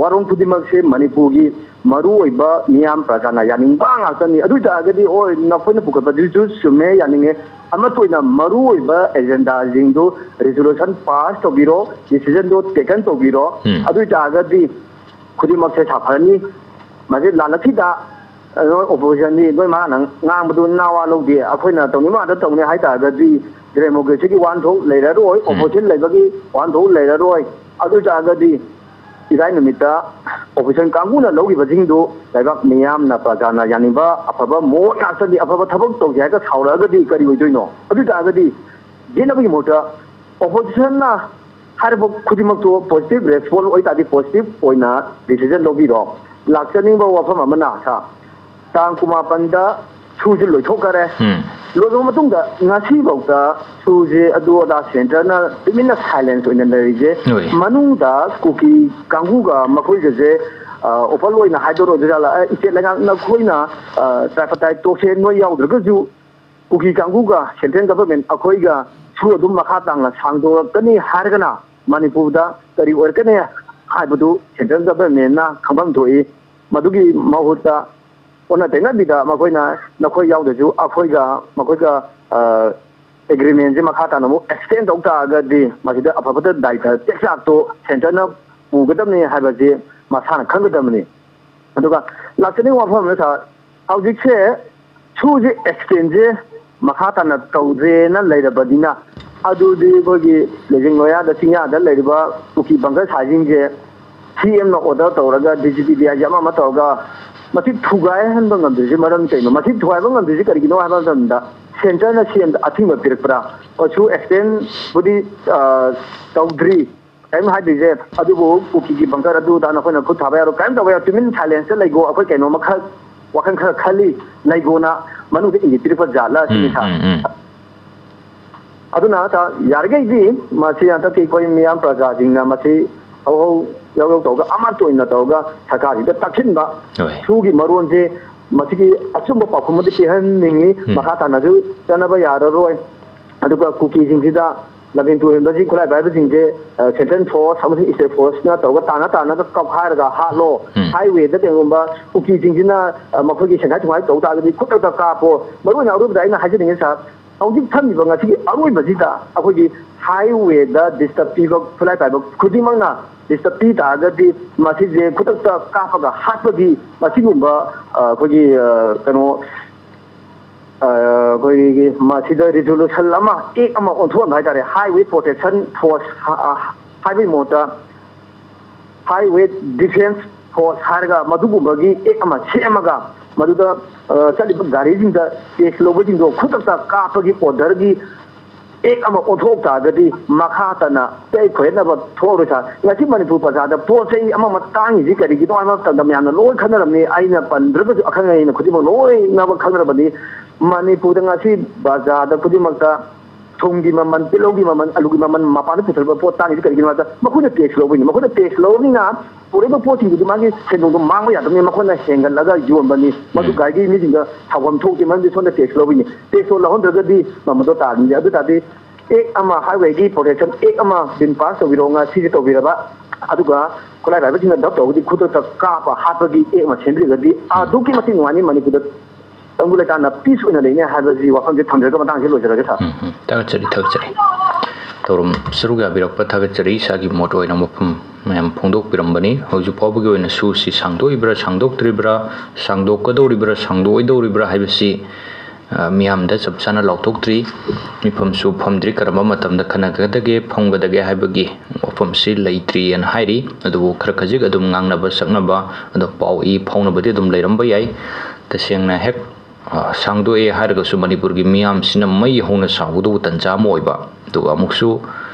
ꯋꯥꯔꯣꯡ ꯈꯨꯗꯤꯡꯃꯛꯁꯦ ꯃꯅꯤꯄꯨꯔꯒꯤ ꯃꯔꯨꯑꯣꯏꯕ ꯃꯤꯌꯥꯝ ꯄ꯭ꯔꯖꯥꯅ ꯌꯥꯅꯤꯡꯕ ꯉꯥꯛꯇꯅꯤ꯫ ꯑꯗꯨ ꯑꯣꯏꯇꯥꯔꯒꯗꯤ, ꯍꯣꯏ, ꯅꯈꯣꯏꯅ ꯄꯨꯈꯠꯄꯗꯨꯁꯨ ꯆꯨꯝꯃꯦ, ꯌꯥꯅꯤꯡꯉꯦ꯫ ꯑꯃꯠꯇ ꯑꯣꯏꯅ ꯃꯔꯨꯑꯣꯏꯕ ꯑꯦꯖꯦꯟꯗꯥꯁꯤꯡꯗꯨ ꯔꯤꯖꯣꯂꯨꯁꯟ ꯄꯥꯁ ꯇꯧꯕꯤꯔꯣ, ꯗꯤꯁꯤꯖꯟꯗꯣ ꯇꯦꯀꯟ ꯇꯧꯕꯤꯔꯣ꯫ ꯎꯝ꯫ ꯑꯗꯨ ꯑꯣꯏꯇꯥꯔꯒꯗꯤ ꯈꯨꯗꯤꯡꯃꯛꯁꯦ ꯁꯥꯐꯔꯅꯤ꯫ ꯃꯁꯤ ꯂꯥꯜꯂꯛꯈꯤꯗ, ꯑ, ꯅꯣꯏ ꯑꯣꯄꯣꯖꯤꯁꯟꯗꯤ ꯅꯣꯏ ꯃꯥꯅ ꯉꯥꯡꯕꯗꯨ ꯅꯋꯥ ꯂꯧꯗꯦ, ꯑꯩꯈꯣꯏꯅ ꯇꯧꯅꯤꯡꯕ ꯉꯥꯛꯇ ꯇꯧꯅꯤ ꯍꯥꯏꯇꯥꯔꯒꯗꯤ ꯗꯦꯃꯣꯀ꯭ꯔꯦꯁꯤꯒꯤ ꯋꯥꯍꯟꯊꯣꯛ ꯂꯩꯔꯔꯣꯏ, ꯎꯝ꯫ ꯑꯣꯄꯣꯖꯤꯁꯟ ꯂꯩꯕꯒꯤ ꯋꯥꯍꯟꯊꯣꯛ ꯂꯩꯔꯔꯣꯏ꯫ ꯑꯗꯨ ꯑꯣꯏꯇꯥꯔꯒꯗꯤ ꯏꯔꯥꯏ ꯅꯨꯃꯤꯠꯇ ꯑꯣꯄꯣꯖꯤꯁꯟ ꯀꯥꯡꯕꯨꯅ ꯂꯧꯈꯤꯕꯁꯤꯡꯗꯨ ꯂꯩꯕꯥꯛ ꯃꯤꯌꯥꯝꯅ, ꯄ꯭ꯔꯖꯥꯅ ꯌꯥꯅꯤꯡꯕ ꯑꯐꯕ ꯃꯑꯣꯡ ꯉꯥꯛꯇꯅꯤ, ꯑꯐꯕ ꯊꯕꯛ ꯇꯧꯁꯦ ꯍꯥꯏꯔꯒ ꯁꯥꯎꯔꯛꯑꯒꯗꯤ ꯀꯔꯤ ꯑꯣꯏꯗꯣꯏꯅꯣ? ꯑꯗꯨ ꯑꯣꯏꯇꯥꯔꯒꯗꯤ ꯌꯦꯠꯅꯕꯒꯤ ꯃꯍꯨꯠꯇ ꯑꯣꯄꯣꯖꯤꯁꯟꯅ ꯍꯥꯏꯔꯤꯕ ꯈꯨꯗꯤꯡꯃꯛꯇꯨ ꯄꯣꯖꯤꯇꯤꯚ ꯔꯦꯁꯄꯣꯟꯁ ꯑꯣꯏꯇꯥꯔꯗꯤ ꯄꯣꯖꯤꯇꯤꯚ ꯑꯣꯏꯅ ꯗꯤꯁꯤꯖꯟ ꯂꯧꯕꯤꯔꯣ꯫ ꯂꯥꯛꯆꯅꯤꯡꯕ ꯋꯥꯐꯝ ꯑꯃꯅ, ꯁꯥꯔ, ꯇꯥꯡ ꯀꯨꯟꯃꯥꯄꯟꯗ ꯁꯨꯁꯤ ꯂꯣꯏꯊꯣꯛꯈꯔꯦ꯫ ꯎꯝ꯫ ꯂꯣꯏꯔꯕ ꯃꯇꯨꯡꯗ ꯉꯁꯤꯐꯥꯎꯗ ꯁꯨꯁꯦ ꯑꯗꯨ ꯑꯗꯥ ꯁꯦꯟꯇꯔꯅ ꯇꯨꯃꯤꯟꯅ ꯁꯥꯏꯂꯦꯟꯁ ꯑꯣꯏꯅ ꯂꯩꯔꯤꯁꯦ꯫ ꯍꯣꯏ꯫ ꯃꯅꯨꯡꯗ ꯀꯨꯀꯤ ꯀꯥꯡꯕꯨꯒ ꯃꯈꯣꯏꯒꯁꯦ, ꯑ, ꯑꯣꯄꯟ ꯑꯣꯏꯅ ꯍꯥꯏꯗꯣꯔꯛꯑꯣꯏꯗꯣꯏꯖꯥꯠꯂ? ꯑꯦ, ꯏꯆꯦ ꯂꯩꯉꯥꯛ, ꯅꯈꯣꯏꯅ, ꯑ, ꯇ꯭ꯔꯥꯏꯄꯇꯥꯏꯠ ꯇꯣꯛꯁꯦ, ꯅꯣꯏ ꯌꯥꯎꯗ꯭ꯔꯒꯁꯨ ꯀꯨꯀꯤ ꯀꯥꯡꯕꯨꯒ ꯁꯦꯟꯇ꯭ꯔꯦꯜ ꯒꯚꯔꯟꯃꯦꯟ ꯑꯩꯈꯣꯏꯒ ꯁꯨ ꯑꯗꯨꯝ ꯃꯈꯥ ꯇꯥꯅ ꯁꯥꯡꯗꯣꯔꯛꯀꯅꯤ ꯍꯥꯏꯔꯒꯅ ꯃꯅꯤꯄꯨꯔꯗ ꯀꯔꯤ ꯑꯣꯏꯔꯛꯀꯅꯤ ꯍꯥꯏꯕꯗꯨ ꯁꯦꯟꯇ꯭ꯔꯦꯜ ꯒꯚꯔꯟꯃꯦꯟꯅ ꯈꯪꯐꯝ ꯊꯣꯛꯏ꯫ ꯃꯗꯨꯒꯤ ꯃꯍꯨꯠꯇ ꯑꯣꯟꯅ ꯇꯩꯅꯕꯤꯗ ꯃꯈꯣꯏꯅ ꯅꯈꯣꯏ ꯌꯥꯎꯗ꯭ꯔꯁꯨ ꯑꯩꯈꯣꯏꯒ ꯃꯈꯣꯏꯒ, ꯑ, ꯑꯦꯒ꯭ꯔꯤꯃꯦꯟꯁꯦ ꯃꯈꯥ ꯇꯥꯅ ꯑꯃꯨꯛ ꯑꯦꯛꯁꯇꯦꯟ ꯇꯧ ꯇꯥꯔꯒꯗꯤ ꯃꯁꯤꯗ ꯑꯐꯕꯗ ꯗꯥꯏꯇ ꯆꯦꯛ ꯆꯥꯛꯇꯣ ꯁꯦꯟꯇꯔꯅ ꯄꯨꯒꯗꯕꯅꯤ ꯍꯥꯏꯕꯁꯦ ꯃꯁꯥꯅ ꯈꯪꯒꯗꯕꯅꯤ꯫ ꯑꯗꯨꯒ ꯂꯥꯛꯆꯅꯤꯡꯕ ꯋꯥꯐꯝ ꯑꯃꯅ, ꯁꯥꯔ, ꯍꯧꯖꯤꯛꯁꯦ ꯁꯨꯁꯦ ꯑꯦꯛꯁꯇꯦꯟꯁꯦ ꯃꯈꯥ ꯇꯥꯅ ꯇꯧꯗ꯭ꯔꯦꯅ ꯂꯩꯔꯕꯅꯤꯅ, ꯑꯗꯨꯗꯤ ꯑꯩꯈꯣꯏꯒꯤ ꯂꯤꯖꯤꯡ ꯂꯣꯌꯥꯗ ꯆꯤꯡꯌꯥꯗ ꯂꯩꯔꯤꯕ ꯀꯨꯀꯤ ꯕꯪꯀꯔ ꯁꯥꯏꯁꯤꯡꯁꯦ ꯁꯤ ꯑꯦꯝꯅ ꯑꯣꯔꯗꯔ ꯇꯧꯔꯒ, ꯗꯤ ꯖꯤ ꯄꯤ ꯗꯤ ꯑꯥꯏꯁꯦ ꯑꯃ ꯑꯃ ꯇꯧꯔꯒ ꯃꯁꯤ ꯊꯨꯒꯥꯏꯍꯟꯕ ꯉꯝꯗ꯭ꯔꯤꯁꯦ ꯃꯔꯝ ꯀꯩꯅꯣ? ꯃꯁꯤ ꯊꯨꯒꯥꯏꯕ ꯉꯝꯗ꯭ꯔꯤꯁꯦ ꯀꯔꯤꯒꯤꯅꯣ ꯍꯥꯏꯕ ꯃꯇꯝꯗ, ꯁꯦꯟꯇꯔꯅ ꯁꯤ ꯑꯦꯝꯗ ꯑꯊꯤꯡꯕ ꯄꯤꯔꯛꯄ꯭ꯔꯥ? ꯑꯣ, ꯁꯨ ꯑꯦꯛꯁꯇꯦꯟꯕꯨꯗꯤ, ꯑ, ꯇꯧꯗ꯭ꯔꯤ, ꯀꯔꯤꯝ ꯍꯥꯏꯗ꯭ꯔꯤꯁꯦ꯫ ꯑꯗꯨꯕꯨ ꯀꯨꯀꯤꯒꯤ ꯕꯪꯀꯔ ꯑꯗꯨ ꯑꯗꯥ ꯅꯈꯣꯏꯅ ꯈꯨꯠ ꯊꯥꯕ ꯌꯥꯔꯣꯏ, ꯀꯔꯤꯝ ꯇꯧꯕ ꯌꯥꯔꯣꯏ, ꯇꯨꯃꯤꯟ ꯁꯥꯏꯂꯦꯟꯁꯇ ꯂꯩꯒꯣ, ꯑꯩꯈꯣꯏ ꯀꯩꯅꯣꯝꯃ ꯈꯔ ꯋꯥꯈꯜ ꯈꯔ ꯈꯜꯂꯤ, ꯂꯩꯒꯣꯅ ꯃꯅꯨꯡꯗ ꯏꯪꯒꯤꯠ ꯄꯤꯔꯛꯄ ꯖꯥꯠꯂ ꯁꯤꯅꯤ ꯎꯝ, ꯁꯥꯔ꯫ ꯎꯝ, ꯎꯝ꯫ ꯑꯗꯨꯅ ꯁꯥꯔ, ꯌꯥꯔꯤꯈꯩꯗꯤ ꯃꯁꯤ ꯍꯟꯗꯛꯀꯤ ꯑꯩꯈꯣꯏ ꯃꯤꯌꯥꯝ ꯄ꯭ꯔꯖꯥꯁꯤꯡꯅ ꯃꯁꯤ ꯍꯧ ꯍꯧ ꯌꯧ ꯌꯧ ꯇꯧꯔꯒ ꯑꯃꯠꯇ ꯑꯣꯏꯅ ꯇꯧꯔꯒ ꯁꯔꯀꯥꯔꯁꯤꯗ ꯇꯛꯁꯤꯟꯕ, ꯍꯣꯏ꯫ ꯁꯨꯒꯤ ꯃꯔꯣꯟꯁꯦ ꯃꯁꯤꯒꯤ ꯑꯆꯨꯝꯕ ꯄꯥꯎꯈꯨꯝ ꯑꯃꯗꯤ ꯄꯤꯍꯟꯅꯤꯡꯉꯤ꯫ ꯎꯝ꯫ ꯃꯈꯥ ꯇꯥꯅꯁꯨ ꯆꯠꯅꯕ ꯌꯥꯔꯔꯣꯏ꯫ ꯑꯗꯨꯒ ꯀꯨꯀꯤꯁꯤꯡꯁꯤꯗ ꯂꯝꯕꯦꯟ ꯇꯨꯔꯦꯟꯕꯁꯤꯡ, ꯈꯨꯠꯂꯥꯏ ꯄꯥꯏꯕꯁꯤꯡꯁꯦ, ꯑ, central force ꯑꯃꯁꯨꯡ state forceꯅ ꯇꯧꯔꯒ ꯇꯥꯟꯅ ꯇꯥꯟꯅꯒ ꯀꯛꯈꯥꯏꯔꯒ ꯍꯥꯠꯂꯣ꯫ ꯎꯝ꯫ Highwayꯗ ꯀꯩꯒꯨꯝꯕ ꯀꯨꯀꯤꯁꯤꯡꯁꯤꯅ, ꯑ, ꯃꯈꯣꯏꯒꯤ ꯁꯦꯡꯒꯥꯏ ꯇꯨꯡꯒꯥꯏ ꯇꯧ ꯇꯥꯔꯒꯗꯤ ꯈꯨꯗꯛꯇ ꯀꯥꯞꯄꯣ꯫ ꯃꯔꯨꯑꯣꯏꯅ ꯑꯔꯣꯏꯕꯗ ꯑꯩꯅ ꯍꯥꯏꯖꯅꯤꯡꯉꯤ ꯁꯥꯔ, ꯍꯧꯖꯤꯛ ꯊꯝꯃꯤꯕ ꯉꯁꯤꯒꯤ ꯑꯔꯣꯏꯕꯁꯤꯗ ꯑꯩꯈꯣꯏꯒꯤ highwayꯗ disturb ꯄꯤꯕ ꯈꯨꯠꯂꯥꯏ ꯄꯥꯏꯕ ꯈꯨꯗꯤꯡꯃꯛꯅ disturb ꯄꯤ ꯇꯥꯔꯒꯗꯤ ꯃꯁꯤꯁꯦ ꯈꯨꯗꯛꯇ ꯀꯥꯞꯄꯒ ꯍꯥꯠꯄꯒꯤ ꯃꯁꯤꯒꯨꯝꯕ, ꯑ, ꯑꯩꯈꯣꯏꯒꯤ, ꯑ, ꯀꯩꯅꯣ, ꯑ, ꯑꯩꯈꯣꯏꯒꯤ ꯃꯁꯤꯗ resolution ꯑꯃ, act ꯑꯃ ꯑꯣꯟꯊꯣꯛꯍꯟꯕ ꯍꯥꯏꯇꯥꯔꯦ, Highway Protection Force, ꯑ, ꯑ, ꯍꯥꯏꯕꯒꯤ ꯃꯍꯨꯠꯇ Highway Defence Force ꯍꯥꯏꯔꯒ ꯃꯗꯨꯒꯨꯝꯕꯒꯤ act ꯑꯃ ꯁꯦꯝꯃꯒ ꯃꯗꯨꯗ, ꯑ, ꯆꯠꯂꯤꯕ ꯒꯥꯔꯤꯁꯤꯡꯗ tax ꯂꯧꯕꯁꯤꯡꯗꯣ ꯈꯨꯗꯛꯇ ꯀꯥꯞꯄꯒꯤ orderꯒꯤ act ꯑꯃ ꯑꯣꯟꯊꯣꯛ ꯇꯥꯔꯒꯗꯤ ꯃꯈꯥ ꯇꯥꯅ ꯆꯌꯦꯠ ꯈꯣꯏꯌꯦꯠꯅꯕ ꯊꯣꯛꯑꯔꯣꯏ ꯁꯥꯔ꯫ ꯉꯁꯤ ꯃꯅꯤꯄꯨꯔ ꯕꯖꯥꯔꯗ ꯄꯣꯠ ꯆꯩ ꯑꯃ ꯑꯃ ꯇꯥꯡꯉꯤꯁꯤ ꯀꯔꯤꯒꯤꯅꯣ ꯍꯥꯏꯕ ꯃꯇꯝꯗ ꯃꯌꯥꯝꯅ ꯂꯣꯏ ꯈꯪꯅꯔꯝꯅꯤ, ꯑꯩꯅ ꯄꯟꯗ꯭ꯔꯒꯁꯨ ꯑꯈꯪ ꯑꯍꯩꯅ ꯈꯨꯗꯤꯡꯃꯛ ꯂꯣꯏꯅꯃꯛ ꯈꯪꯅꯔꯕꯅꯤ꯫ ꯃꯅꯤꯄꯨꯔꯗ ꯉꯁꯤ ꯕꯖꯥꯔꯗ ꯈꯨꯗꯤꯡꯃꯛꯇ ꯊꯨꯝꯒꯤ ꯃꯃꯜ, ꯇꯤꯜꯍꯧꯒꯤ ꯃꯃꯜ, ꯑꯂꯨꯒꯤ ꯃꯃꯜ, ꯃꯄꯥꯟꯗ ꯄꯨꯊꯣꯔꯛꯄ ꯄꯣꯠ ꯇꯥꯡꯉꯤꯁꯤ ꯀꯔꯤꯒꯤꯅꯣ ꯍꯥꯏꯕꯗ ꯃꯈꯣꯏꯅ tax ꯂꯧꯕꯩꯅꯤ꯫ ꯃꯈꯣꯏꯅ tax ꯂꯧꯔꯕꯅꯤꯅ ꯄꯨꯔꯛꯏꯕ ꯄꯣꯠꯁꯤꯡꯗꯨꯗꯤ ꯃꯥꯒꯤ ꯁꯦꯟꯗꯣꯡꯗꯣ ꯃꯥꯡꯕ ꯌꯥꯗꯕꯅꯤꯅ ꯃꯈꯣꯏꯅ ꯍꯦꯟꯒꯠꯂꯒ ꯌꯣꯟꯕꯅꯤ꯫ ꯃꯗꯨ ꯎꯝ꯫ ꯒꯥꯔꯤꯒꯤ ꯃꯤꯁꯤꯡꯗ ꯁꯥꯎꯐꯝ ꯊꯣꯛꯇꯦ, ꯃꯔꯝꯗꯤ ꯁꯣꯝꯗ tax ꯂꯧꯕꯩꯅꯤ꯫ Tax ꯂꯧꯍꯟꯗ꯭ꯔꯒꯗꯤ ꯃꯃꯜꯗꯣ ꯇꯥꯔꯅꯤ꯫ ꯑꯗꯨ ꯇꯥꯔꯗꯤ act ꯑꯃ, Highwayꯒꯤ Protection Act ꯑꯃ bill pass ꯇꯧꯕꯤꯔꯛꯑꯣ, ꯉꯁꯤꯁꯦ ꯇꯧꯕꯤꯔꯕ, ꯑꯗꯨꯒ ꯈꯨꯠꯂꯥꯏ ꯄꯥꯏꯕꯁꯤꯡꯅ ꯙꯞ ꯇꯧꯔꯒꯗꯤ ꯈꯨꯗꯛꯇ ꯀꯥꯞꯄ ꯍꯥꯠꯄꯒꯤ act ꯑꯃ ꯁꯦꯝꯕꯤꯔꯒꯗꯤ ꯑꯗꯨꯛꯀꯤ ꯃꯇꯤꯛ ꯅꯨꯡꯉꯥꯏꯅꯤ꯫ ꯃꯅꯤꯄꯨꯔꯗ ꯇꯪꯗꯨ ꯂꯩꯇꯥꯅ peace ꯑꯣꯏꯅ ꯂꯩꯅꯤ ꯍꯥꯏꯕꯁꯤ ꯋꯥꯐꯝꯁꯦ ꯊꯝꯖꯔꯒ ꯃꯇꯥꯡꯁꯤ ꯂꯣꯏꯖꯔꯒꯦ ꯁꯥꯔ꯫ ꯎꯝ, ꯎꯝ꯫ ꯊꯥꯒꯠꯆꯔꯤ, ꯊꯥꯒꯠꯆꯔꯤ꯫ ꯊꯧꯔꯝ ꯁꯔꯨꯛ ꯌꯥꯕꯤꯔꯛꯄ ꯊꯥꯒꯠꯆꯔꯤ꯫ ꯏꯁꯥꯒꯤ ꯃꯣꯠ ꯑꯣꯏꯅ ꯋꯥꯐꯝ ꯃꯌꯥꯝ ꯐꯣꯡꯗꯣꯛꯄꯤꯔꯝꯕꯅꯤ꯫ ꯍꯧꯖꯤꯛ ꯐꯥꯎꯕꯒꯤ ꯑꯣꯏꯅ ꯁꯨꯁꯤ ꯁꯥꯡꯗꯣꯛꯏꯕ꯭ꯔꯥ, ꯁꯥꯡꯗꯣꯛꯇ꯭ꯔꯤꯕ꯭ꯔꯥ, ꯁꯥꯡꯗꯣꯛꯀꯗꯧꯔꯤꯕ꯭ꯔꯥ, ꯁꯥꯡꯗꯣꯛꯑꯣꯏꯗꯧꯔꯤꯕ꯭ꯔꯥ ꯍꯥꯏꯕꯁꯤ, ꯑ, ꯃꯤꯌꯥꯝꯗ ꯆꯞ ꯆꯥꯅ ꯂꯥꯎꯊꯣꯛꯇ꯭ꯔꯤ꯫ ꯃꯤꯐꯝꯁꯨ ꯐꯝꯗ꯭ꯔꯤ꯫ ꯀꯔꯝꯕ ꯃꯇꯝꯗ ꯈꯟꯅꯒꯗꯒꯦ, ꯐꯝꯒꯗꯒꯦ ꯍꯥꯏꯕꯒꯤ ꯋꯥꯐꯝꯁꯤ ꯂꯩꯇ꯭ꯔꯤꯑꯅ ꯍꯥꯏꯔꯤ꯫ ꯑꯗꯨꯕꯨ ꯈꯔ ꯈꯖꯤꯛ ꯑꯗꯨꯝ ꯉꯥꯡꯅꯕ ꯁꯛꯅꯕ, ꯑꯗꯨꯝ ꯄꯥꯎ ꯏ ꯐꯥꯎꯅꯕꯗꯤ ꯑꯗꯨꯝ ꯂꯩꯔꯝꯕ ꯌꯥꯏ꯫ ꯇꯁꯦꯡꯅ ꯍꯦꯛ ꯑ, ꯁꯥꯡꯗꯣꯛꯑꯦ ꯍꯥꯏꯔꯒꯁꯨ ꯃꯅꯤꯄꯨꯔꯒꯤ ꯃꯤꯌꯥꯝꯁꯤꯅ ꯃꯩ ꯍꯧꯅ ꯁꯥꯎꯒꯗꯧꯕ ꯇꯟꯖꯥ ꯑꯃ ꯑꯣꯏꯕ, ꯑꯗꯨꯒ ꯑꯃꯨꯛꯁꯨ,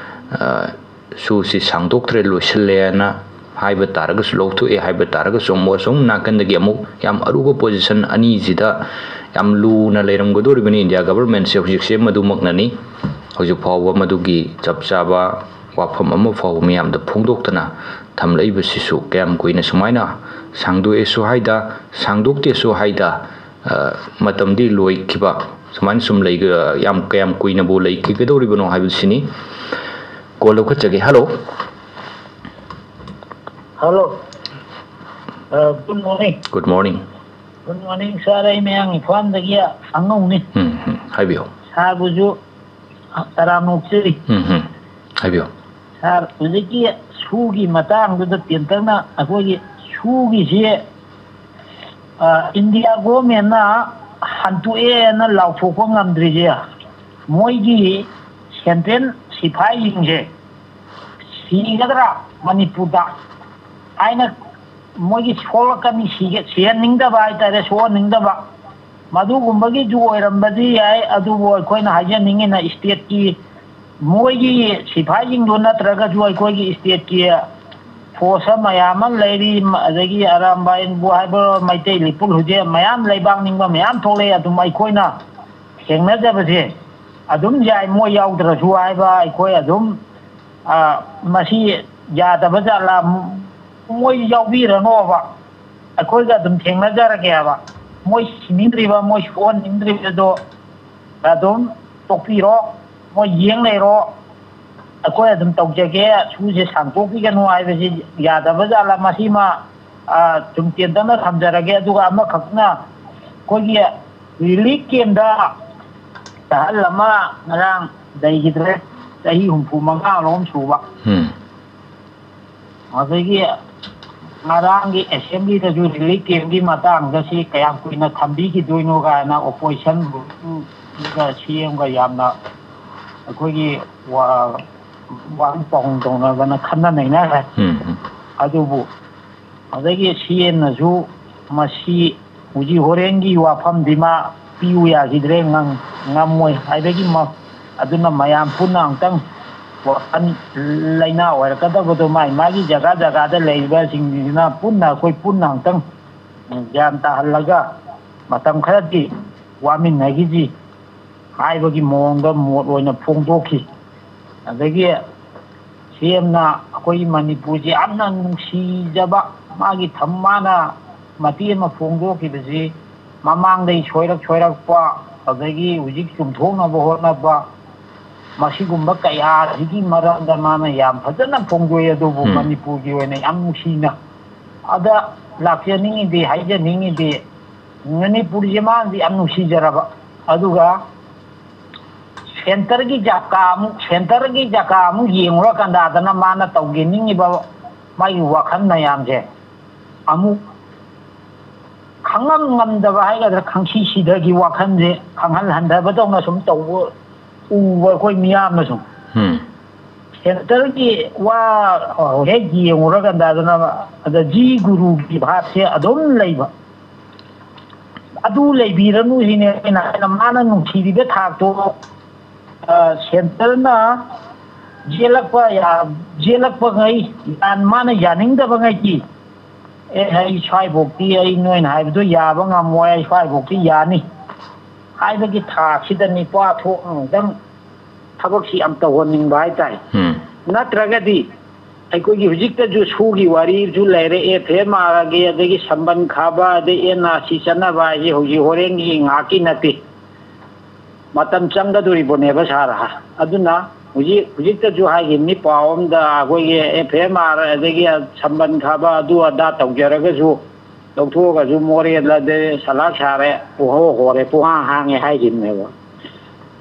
ꯑ, ꯁꯨꯁꯤ ꯁꯥꯡꯗꯣꯛꯇ꯭ꯔꯦ, ꯂꯣꯏꯁꯤꯜꯂꯦꯅ ꯍꯥꯏꯕ ꯇꯥꯔꯒꯁꯨ, ꯂꯧꯊꯣꯛꯑꯦ ꯍꯥꯏꯕ ꯇꯥꯔꯒꯁꯨ, ꯑꯃꯨꯛ ꯑꯁꯣꯝ ꯅꯥꯀꯟꯗꯒꯤ ꯑꯃꯨꯛ ꯌꯥꯝ ꯑꯔꯨꯕ position ꯑꯅꯤꯁꯤꯗ ꯌꯥꯝ ꯂꯨꯅ ꯂꯩꯔꯝꯒꯗꯧꯔꯤꯕꯅꯤ ꯏꯟꯗꯤꯌꯥ governmentꯁꯦ ꯍꯧꯖꯤꯛꯁꯦ꯫ ꯃꯗꯨꯃꯛꯅꯅꯤ ꯍꯧꯖꯤꯛ ꯐꯥꯎꯕ ꯃꯗꯨꯒꯤ ꯆꯞ ꯆꯥꯕ ꯋꯥꯐꯝ ꯑꯃ ꯐꯥꯎꯕ ꯃꯤꯌꯥꯝꯗ ꯐꯣꯡꯗꯣꯛꯇꯅ ꯊꯝꯂꯛꯏꯕꯁꯤꯁꯨ꯫ ꯀꯌꯥꯝ ꯀꯨꯏꯅ ꯁꯨꯃꯥꯏꯅ ꯁꯥꯡꯗꯣꯛꯑꯦꯁꯨ ꯍꯥꯏꯗ, ꯁꯥꯡꯗꯣꯛꯇꯦꯁꯨ ꯍꯥꯏꯗ, ꯑ, ꯃꯇꯝꯗꯤ ꯂꯣꯏꯈꯤꯕ, ꯁꯨꯃꯥꯏꯅ ꯁꯨꯝ ꯂꯩ-, ꯑ, ꯌꯥꯝ, ꯀꯌꯥꯝ ꯀꯨꯏꯅꯕꯨ ꯂꯩꯈꯤꯒꯗꯧꯔꯤꯕꯅꯣ ꯍꯥꯏꯕꯁꯤꯅꯤ꯫ Call ꯂꯧꯈꯠꯆꯒꯦ꯫ Hello꯫ Hello꯫ ꯑ, good morning꯫ Good morning꯫ Good morning, sir꯫ ꯑꯩ ꯃꯌꯥꯡ ꯏꯝꯐꯥꯜꯗꯒꯤ ꯑꯉꯧꯅꯤ꯫ ꯎꯝ, ꯎꯝ, ꯍꯥꯏꯕꯤꯌꯨ꯫ Sirꯕꯨꯁꯨ ꯇꯔꯥꯝꯅ ꯑꯣꯛꯆꯔꯤ꯫ ꯎꯝ, ꯎꯝ, ꯍꯥꯏꯕꯤꯌꯨ꯫ Sir, ꯍꯧꯖꯤꯛꯀꯤ ꯁꯨꯒꯤ ꯃꯇꯥꯡꯗꯨꯗ ꯇꯦꯟꯇꯛꯅ ꯑꯩꯈꯣꯏꯒꯤ ꯁꯨꯒꯤꯁꯦ, ꯑ, ꯏꯟꯗꯤꯌꯥ governmentꯅ ꯍꯟꯇꯣꯛꯑꯦꯅ ꯂꯥꯎꯊꯣꯛꯄ ꯉꯝꯗ꯭ꯔꯤꯁꯦ, ꯃꯣꯏꯒꯤ central ꯁꯤꯐꯥꯏꯁꯤꯡꯁꯦ ꯁꯤꯒꯗ꯭ꯔꯥ ꯃꯅꯤꯄꯨꯔꯗ ꯍꯥꯏꯅ ꯃꯣꯏꯒꯤ ꯁꯣꯛꯂꯛꯀꯅꯤ, ꯁꯤꯒ-, ꯁꯤꯍꯟꯅꯤꯡꯗꯕ ꯍꯥꯏꯇꯥꯔꯦ, ꯁꯣꯛꯍꯟꯅꯤꯡꯗꯕ꯫ ꯃꯗꯨꯒꯨꯝꯕꯒꯤꯁꯨ ꯑꯣꯏꯔꯝꯕꯗꯤ ꯌꯥꯏ, ꯑꯗꯨꯕꯨ ꯑꯩꯈꯣꯏꯅ ꯍꯥꯏꯖꯅꯤꯡꯉꯤꯅ stateꯀꯤ ꯃꯣꯏꯒꯤ ꯁꯤꯐꯥꯏꯁꯤꯡꯗꯣ ꯅꯠꯇ꯭ꯔꯒꯁꯨ ꯑꯩꯈꯣꯏꯒꯤ stateꯀꯤ force ꯃꯌꯥꯝ ꯑꯃ ꯂꯩꯔꯤ, ꯃ-, ꯑꯗꯒꯤ ꯑꯔꯥꯝꯕꯥꯏꯕꯨ ꯍꯥꯏꯕ ꯃꯩꯇꯩ ꯂꯤꯄꯨꯜ ꯍꯧꯖꯤꯛ ꯃꯌꯥꯝ ꯂꯩꯕꯥꯛ ꯅꯤꯡꯕ ꯃꯌꯥꯝ ꯊꯣꯛꯂꯛꯑꯦ꯫ ꯑꯗꯨꯝ ꯑꯩꯈꯣꯏꯅ ꯊꯦꯡꯅꯖꯕꯁꯦ ꯑꯗꯨꯝ ꯌꯥꯏ, ꯃꯣꯏ ꯌꯥꯎꯗ꯭ꯔꯁꯨ ꯍꯥꯏꯕ ꯑꯩꯈꯣꯏ ꯑꯗꯨꯝ, ꯑ, ꯃꯁꯤ ꯌꯥꯗꯕ ꯖꯥꯠꯂꯥ? ꯃꯣꯏ ꯌꯥꯎꯕꯤꯔꯅꯣꯕ, ꯑꯩꯈꯣꯏꯒ ꯑꯗꯨꯝ ꯊꯦꯡꯅꯖꯔꯒꯦꯕ꯫ ꯃꯣꯏ ꯁꯤꯅꯤꯡꯗ꯭ꯔꯤꯕ, ꯃꯣꯏ ꯁꯣꯛꯍꯟꯅꯤꯡꯗ꯭ꯔꯤꯕꯗꯣ ꯑꯗꯨꯝ ꯇꯣꯛꯄꯤꯔꯣ, ꯃꯣꯏ ꯌꯦꯡ ꯂꯩꯔꯣ, ꯑꯩꯈꯣꯏ ꯑꯗꯨꯝ ꯇꯧꯖꯒꯦ, ꯁꯨꯁꯦ ꯁꯥꯡꯗꯣꯛꯄꯤꯒꯅꯨ ꯍꯥꯏꯕꯁꯤ ꯌꯥꯗꯕ ꯖꯥꯠꯂꯥ? ꯃꯁꯤꯃ, ꯑ, ꯁꯨꯝ ꯇꯦꯟꯇꯛꯅ ꯊꯝꯖꯔꯒꯦ꯫ ꯑꯗꯨꯒ ꯑꯃꯈꯛꯅ ꯑꯩꯈꯣꯏꯒꯤ relief campꯇ ꯑꯍꯜ ꯑꯃ ꯉꯔꯥꯡ ꯂꯩꯈꯤꯗ꯭ꯔꯦ, ꯆꯍꯤ ꯍꯨꯝꯐꯨ ꯃꯉꯥ ꯔꯣꯝ ꯁꯨꯕ꯫ ꯎꯝ꯫ ꯑꯗꯒꯤ ꯉꯔꯥꯡꯒꯤ assemblyꯗꯁꯨ relief campꯀꯤ ꯃꯇꯥꯡꯗ ꯁꯤ ꯀꯌꯥꯝ ꯀꯨꯏꯅ ꯊꯝꯕꯤꯈꯤꯗꯣꯏꯅꯣ ꯀꯥꯏꯅ oppositionꯒ CMꯒ ꯌꯥꯝꯅ ꯑꯩꯈꯣꯏꯒꯤ ꯋꯥ-, ꯋꯥꯍꯪ ꯄꯥꯎꯍꯪ ꯇꯧꯅꯗꯅ ꯈꯟꯅ ꯅꯩꯅꯈ꯭ꯔꯦ꯫ ꯎꯝ, ꯎꯝ꯫ ꯑꯗꯨꯕꯨ ꯑꯗꯒꯤ CMꯅꯁꯨ ꯃꯁꯤ ꯍꯧꯖꯤꯛ ꯍꯣꯔꯦꯟꯒꯤ ꯋꯥꯐꯝꯗꯤ ꯃꯥ ꯄꯤꯌꯨ ꯌꯥꯈꯤꯗ꯭ꯔꯦ, ꯉꯝ-, ꯉꯝꯃꯣꯏ ꯍꯥꯏꯕꯒꯤ ꯃ-, ꯑꯗꯨꯅ ꯃꯌꯥꯝ ꯄꯨꯟꯅ ꯑꯃꯨꯛꯇꯪ ꯋꯥꯈꯜ ꯂꯩꯅꯥ ꯑꯣꯏꯔꯛꯀꯗꯕꯗꯣ ꯃꯥꯏ ꯃꯥꯒꯤ ꯖꯒꯥ ꯖꯒꯥꯗ ꯂꯩꯔꯤꯕꯁꯤꯡꯁꯤꯅ ꯄꯨꯟꯅ, ꯑꯩꯈꯣꯏ ꯄꯨꯟꯅ ꯑꯃꯨꯛꯇꯪ ꯒ꯭ꯌꯥꯟ ꯇꯥꯍꯜꯂꯒ ꯃꯇꯝ ꯈꯔꯗꯤ ꯋꯥꯃꯤꯟꯅꯈꯤꯁꯤ ꯍꯥꯏꯕꯒꯤ ꯃꯑꯣꯡꯗ ꯃꯣꯠ ꯑꯣꯏꯅ ꯐꯣꯡꯗꯣꯛꯈꯤ꯫ ꯑꯗꯒꯤ ꯁꯤ ꯑꯦꯝꯅ ꯑꯩꯈꯣꯏꯒꯤ ꯃꯅꯤꯄꯨꯔꯁꯦ ꯌꯥꯝꯅ ꯅꯨꯡꯁꯤꯖꯕ, ꯃꯥꯒꯤ ꯊꯝ-, ꯃꯥꯅ ꯃꯇꯦꯛ ꯑꯃ ꯐꯣꯡꯗꯣꯛꯈꯤꯕꯁꯤ ꯃꯃꯥꯡꯗꯩ ꯁꯣꯏꯔꯛ ꯁꯣꯏꯔꯛꯄ, ꯑꯗꯒꯤ ꯍꯧꯖꯤꯛ ꯆꯨꯝꯊꯣꯛꯅꯕ ꯍꯣꯠꯅꯕ, ꯃꯁꯤꯒꯨꯝꯕ ꯀꯌꯥꯁꯤꯒꯤ ꯃꯔꯝꯗ ꯃꯥꯅ ꯌꯥꯝ ꯐꯖꯅ ꯐꯣꯡꯗꯣꯛꯑꯦ꯫ ꯑꯗꯨꯕꯨ ꯎꯝ꯫ ꯃꯅꯤꯄꯨꯔꯒꯤ ꯑꯣꯏꯅ ꯌꯥꯝ ꯅꯨꯡꯁꯤꯅ ꯑꯗ ꯂꯥꯛꯆꯅꯤꯡꯉꯤꯗꯤ, ꯍꯥꯏꯖꯅꯤꯡꯉꯤꯗꯤ, ꯃꯅꯤꯄꯨꯔꯁꯦ ꯃꯥꯅꯗꯤ ꯌꯥꯝ ꯅꯨꯡꯁꯤꯖꯔꯕ, ꯑꯗꯨꯒ ꯁꯦꯟꯇꯔꯒꯤ ꯖꯒꯥ ꯑꯃꯨꯛ, ꯁꯦꯟꯇꯔꯒꯤ ꯖꯒꯥ ꯑꯃꯨꯛ ꯌꯦꯡꯉꯨꯔꯀꯥꯟꯗ ꯃꯥꯅ ꯇꯧꯒꯦ ꯅꯤꯡꯉꯤꯕ ꯃꯥꯒꯤ ꯋꯥꯈꯜ ꯃꯌꯥꯝꯁꯦ ꯑꯃꯨꯛ ꯈꯪꯉꯝ ꯉꯝꯗꯕ ꯍꯥꯏꯒꯗ꯭ꯔꯥ, ꯈꯪꯁꯤ ꯁꯤꯗꯒꯤ ꯋꯥꯈꯜꯁꯦ ꯈꯪꯍꯜ ꯍꯟꯊꯕꯗꯧꯅ ꯁꯨꯝ ꯇꯧꯕ ꯎꯕ ꯑꯩꯈꯣꯏ ꯃꯤꯌꯥꯝꯅ ꯁꯨꯝ꯫ ꯎꯝ꯫ ꯁꯦꯟꯇꯔꯒꯤ ꯋꯥ ꯍꯦꯛ ꯌꯦꯡꯉꯨꯔꯀꯥꯟꯗ ꯑꯗꯨꯅ ꯑꯗ ꯖꯤ ꯒꯨꯔꯨꯒꯤ ꯚꯥꯞꯁꯦ ꯑꯗꯨꯝ ꯂꯩꯕ꯫ ꯑꯗꯨ ꯂꯩꯕꯤꯔꯅꯨ ꯁꯤꯅꯦ ꯑꯩꯅ ꯍꯥꯏꯅ, ꯃꯥꯅ ꯅꯨꯡꯁꯤꯔꯤꯕ ꯊꯥꯛꯇꯣ, ꯑ, ꯁꯦꯟꯇꯔꯅ ꯌꯦꯜꯂꯛꯄ ꯌꯥ-, ꯌꯦꯜꯂꯛꯄꯉꯩ, ꯌꯥꯟ-, ꯃꯥꯅ ꯌꯥꯅꯤꯡꯗꯕꯉꯩꯒꯤ, "ꯑꯦ, ꯑꯩ ꯁ꯭ꯋꯥꯏꯐꯧꯇꯤ, ꯑꯩ ꯅꯣꯏꯅ ꯍꯥꯏꯕꯗꯣ ꯌꯥꯕ ꯉꯝꯃꯣꯏ, ꯑꯩ ꯁ꯭ꯋꯥꯏꯐꯧꯇꯤ ꯌꯥꯅꯤ" ꯍꯥꯏꯕꯒꯤ ꯊꯥꯛꯁꯤꯗ ꯅꯤꯄꯥ ꯊꯣꯛꯅ ꯑꯃꯨꯛꯇꯪ ꯊꯕꯛꯁꯤ ꯌꯥꯝ ꯇꯧꯍꯟꯅꯤꯡꯕ ꯍꯥꯏꯇꯥꯔꯦ꯫ ꯎꯝ꯫ ꯅꯠꯇ꯭ꯔꯒꯗꯤ ꯑꯩꯈꯣꯏꯒꯤ ꯍꯧꯖꯤꯛꯇꯁꯨ ꯁꯨꯒꯤ ꯋꯥꯔꯤꯁꯨ ꯂꯩꯔꯦ, ꯑꯦꯐ ꯑꯦꯝ ꯑꯥꯔꯒꯤ, ꯑꯗꯒꯤ ꯁꯝꯕꯟ ꯈꯥꯕ, ꯑꯗꯩ ꯑꯦꯟ ꯑꯥꯔ ꯁꯤ ꯆꯠꯅꯕ ꯍꯥꯏꯁꯦ ꯍꯧꯖꯤꯛ ꯍꯣꯔꯦꯟꯒꯤ ꯉꯥꯏꯍꯥꯛꯀꯤ ꯅꯠꯇꯦ, ꯃꯇꯝ ꯆꯪꯒꯗꯣꯔꯤꯕꯅꯦꯕ ꯁꯥꯔ꯫ ꯑꯗꯨꯅ ꯍꯧꯖꯤꯛ, ꯍꯧꯖꯤꯛꯇꯁꯨ ꯍꯥꯏꯈꯤꯕꯅꯤ ꯄꯥꯎ ꯑꯃꯗ, ꯑꯩꯈꯣꯏꯒꯤ ꯑꯦꯐ ꯑꯦꯝ ꯑꯥꯔ ꯑꯗꯒꯤ ꯁꯝꯕꯟ ꯈꯥꯕ ꯑꯗꯨ ꯑꯗꯥ ꯇꯧꯖꯔꯒꯁꯨ, ꯂꯧꯊꯣꯛꯑꯒꯁꯨ ꯃꯣꯔꯦꯗ ꯁꯂꯥꯛ ꯁꯥꯔꯦ, ꯄꯨꯡꯍꯣ ꯍꯣꯔꯦ, ꯄꯨꯡꯍꯥꯡ ꯍꯥꯡꯉꯦ ꯍꯥꯏꯈꯤꯕꯅꯦꯕ꯫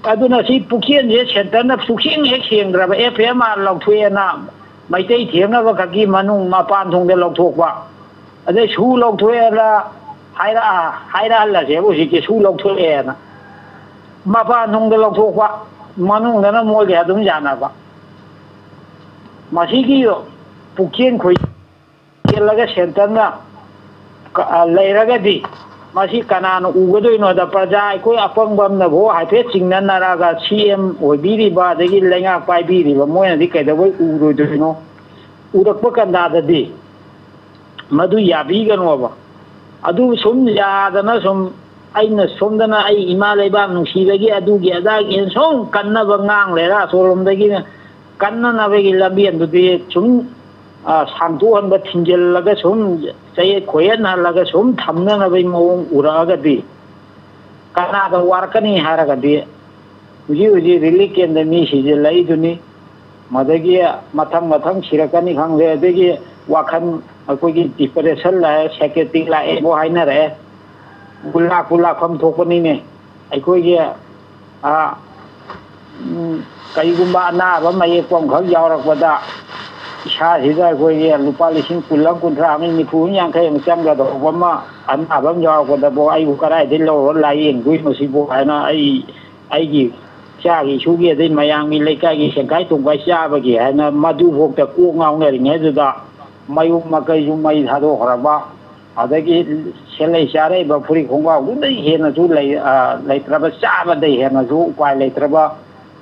ꯑꯗꯨꯅ ꯁꯤ ꯄꯨꯛꯆꯦꯜꯁꯦ ꯁꯦꯟꯇꯔꯅ ꯁꯨꯛꯁꯦꯡ ꯍꯦꯛ ꯁꯦꯡꯗ꯭ꯔꯕ, ꯑꯦꯐ ꯑꯦꯝ ꯑꯥꯔ ꯂꯧꯊꯣꯛꯑꯦꯅ ꯃꯩꯇꯩ ꯊꯦꯝꯅꯕ ꯈꯛꯀꯤ ꯃꯅꯨꯡ ꯃꯄꯥꯟ ꯊꯣꯡꯗ ꯂꯧꯊꯣꯛꯄ, ꯑꯗꯩ ꯁꯨ ꯂꯧꯊꯣꯛꯑꯦꯅ ꯍꯥꯏꯔꯛꯑ-, ꯍꯥꯏꯔꯛꯍꯜꯂꯁꯦꯕ ꯍꯧꯖꯤꯛꯇꯤ ꯁꯨ ꯂꯧꯊꯣꯛꯑꯦꯅ꯫ ꯃꯄꯥꯟ ꯊꯣꯡꯗ ꯂꯧꯊꯣꯛꯄ, ꯃꯅꯨꯡꯗꯅ ꯃꯣꯏꯒꯤ ꯑꯗꯨꯝ ꯌꯥꯅꯕ꯫ ꯃꯁꯤꯒꯤ ꯄꯨꯛꯆꯦꯜ ꯈꯣꯏ ꯆꯦꯜꯂꯒ ꯁꯦꯟꯇꯔꯅ ꯀ-, ꯑ, ꯂꯩꯔꯒꯗꯤ ꯃꯁꯤ ꯀꯅꯥꯅ ꯎꯒꯗꯣꯏꯅꯣꯗ? ꯄ꯭ꯔꯖꯥ ꯑꯩꯈꯣꯏ ꯑꯄꯪꯕ ꯑꯃꯅꯕꯨ ꯍꯥꯏꯐꯦꯠ ꯆꯤꯡꯅꯅꯔꯒ ꯁꯤ ꯑꯦꯝ ꯑꯣꯏꯕꯤꯔꯤꯕ ꯑꯗꯒꯤ ꯂꯩꯉꯥꯛ ꯄꯥꯏꯕꯤꯔꯤꯕ ꯃꯣꯏꯅꯗꯤ ꯀꯩꯗꯧꯕꯩ ꯎꯔꯣꯏꯗꯣꯏꯅꯣ? ꯎꯔꯛꯄ ꯀꯟꯗꯥꯗꯗꯤ ꯃꯗꯨ ꯌꯥꯕꯤꯒꯅꯣꯕ꯫ ꯑꯗꯨ ꯁꯨꯝ ꯌꯥꯗꯅ ꯁꯨꯝ ꯑꯩꯅ ꯁꯣꯝꯗꯅ ꯑꯩ ꯏꯃꯥ ꯂꯩꯕꯥꯛ ꯅꯨꯡꯁꯤꯕꯒꯤ ꯑꯗꯨꯒꯤ ꯑꯗꯥꯒꯤ ꯁꯨꯝ ꯀꯟꯅꯕ ꯉꯥꯡ ꯂꯩꯔ ꯑꯁꯣꯝꯂꯣꯝꯗꯒꯤꯅ ꯀꯟꯅꯅꯕꯒꯤ ꯂꯝꯕꯦꯟꯗꯨꯗꯤ ꯁꯨꯝ, ꯑ, ꯁꯥꯡꯗꯣꯛꯍꯟꯕ, ꯊꯤꯡꯖꯤꯜꯂꯒ ꯁꯨꯝ ꯆꯌꯦꯠ ꯈꯣꯏꯌꯦꯠꯅꯍꯜꯂꯒ ꯁꯨꯝ ꯊꯝꯅꯅꯕꯒꯤ ꯃꯑꯣꯡ ꯎꯔꯛꯑꯒꯗꯤ ꯀꯅꯥꯗ ꯋꯥꯔꯛꯀꯅꯤ ꯍꯥꯏꯔꯒꯗꯤ ꯍꯧꯖꯤꯛ ꯍꯧꯖꯤꯛ ꯔꯤꯂꯤꯐ ꯀꯦꯝꯗ ꯃꯤ ꯁꯤꯖꯤꯜꯂꯛꯏꯗꯨꯅꯤ꯫ ꯃꯗꯒꯤ ꯃꯊꯪ ꯃꯊꯪ ꯁꯤꯔꯛꯀꯅꯤ ꯈꯪꯗꯦ꯫ ꯑꯗꯒꯤ ꯋꯥꯈꯜ ꯑꯩꯈꯣꯏꯒꯤ ꯗꯤꯄ꯭ꯔꯦꯁꯟ ꯂꯥꯛꯑꯦ, ꯁꯥꯏꯀꯦꯇꯤꯛ ꯂꯥꯛꯑꯦꯕꯨ ꯍꯥꯏꯅꯔꯛꯑꯦ꯫ ꯒꯨꯂꯥ ꯒꯨꯂꯥ ꯐꯝ ꯊꯣꯛꯄꯅꯤꯅꯦ꯫ ꯑꯩꯈꯣꯏꯒꯤ, ꯑ, ꯎꯝ, ꯀꯔꯤꯒꯨꯝꯕ ꯑꯅꯥꯕ ꯑꯃ ꯑꯌꯦꯛꯄ ꯑꯃꯈꯛ ꯌꯥꯎꯔꯛꯄꯗ ꯏꯁꯥꯁꯤꯗ ꯑꯩꯈꯣꯏꯒꯤ ꯂꯨꯄꯥ ꯂꯤꯁꯤꯡ ꯀꯨꯟ ꯑꯃ, ꯀꯨꯟꯊ꯭ꯔꯥ ꯑꯃ, ꯅꯤꯐꯨ ꯑꯃ, ꯌꯥꯡꯈꯩ ꯑꯃ ꯆꯪꯒꯗꯧꯕ ꯑꯃ ꯑꯅꯥꯕ ꯑꯃ ꯌꯥꯎꯔꯛꯄꯗꯕꯨ ꯑꯩꯕꯨ ꯀꯗꯥꯏꯗꯒꯤ ꯂꯧꯔ ꯂꯥꯏꯌꯦꯡꯗꯣꯏꯅꯣ ꯁꯤꯕꯨ ꯍꯥꯏꯅ ꯑꯩ, ꯑꯩꯒꯤ ꯏꯆꯥꯒꯤ ꯏꯁꯨꯒꯤ ꯑꯗꯩ ꯃꯌꯥꯝꯒꯤ ꯂꯩꯀꯥꯏꯒꯤ ꯁꯦꯟꯈꯥꯏ ꯇꯣꯡꯈꯥꯏ ꯆꯥꯕꯒꯤ ꯍꯥꯏꯅ ꯃꯗꯨꯐꯥꯎꯗ ꯀꯣꯛ ꯉꯥꯎꯅꯔꯤꯉꯩꯗꯨꯗ ꯃꯌꯨꯝ ꯃꯀꯩꯁꯨ ꯃꯩ ꯊꯥꯗꯣꯛꯈ꯭ꯔꯕ, ꯑꯗꯒꯤ ꯁꯦꯜꯂꯩ ꯆꯥꯔꯛꯏꯕ ꯐꯨꯔꯤꯠ ꯈꯣꯡꯒ꯭ꯔꯥꯎꯗꯨꯗꯩ ꯍꯦꯟꯅꯁꯨ ꯂꯩ-, ꯑ, ꯂꯩꯇ꯭ꯔꯕ, ꯆꯥꯕꯗꯩ ꯍꯦꯟꯅꯁꯨ ꯎꯄꯥꯏ ꯂꯩꯇ꯭ꯔꯕ,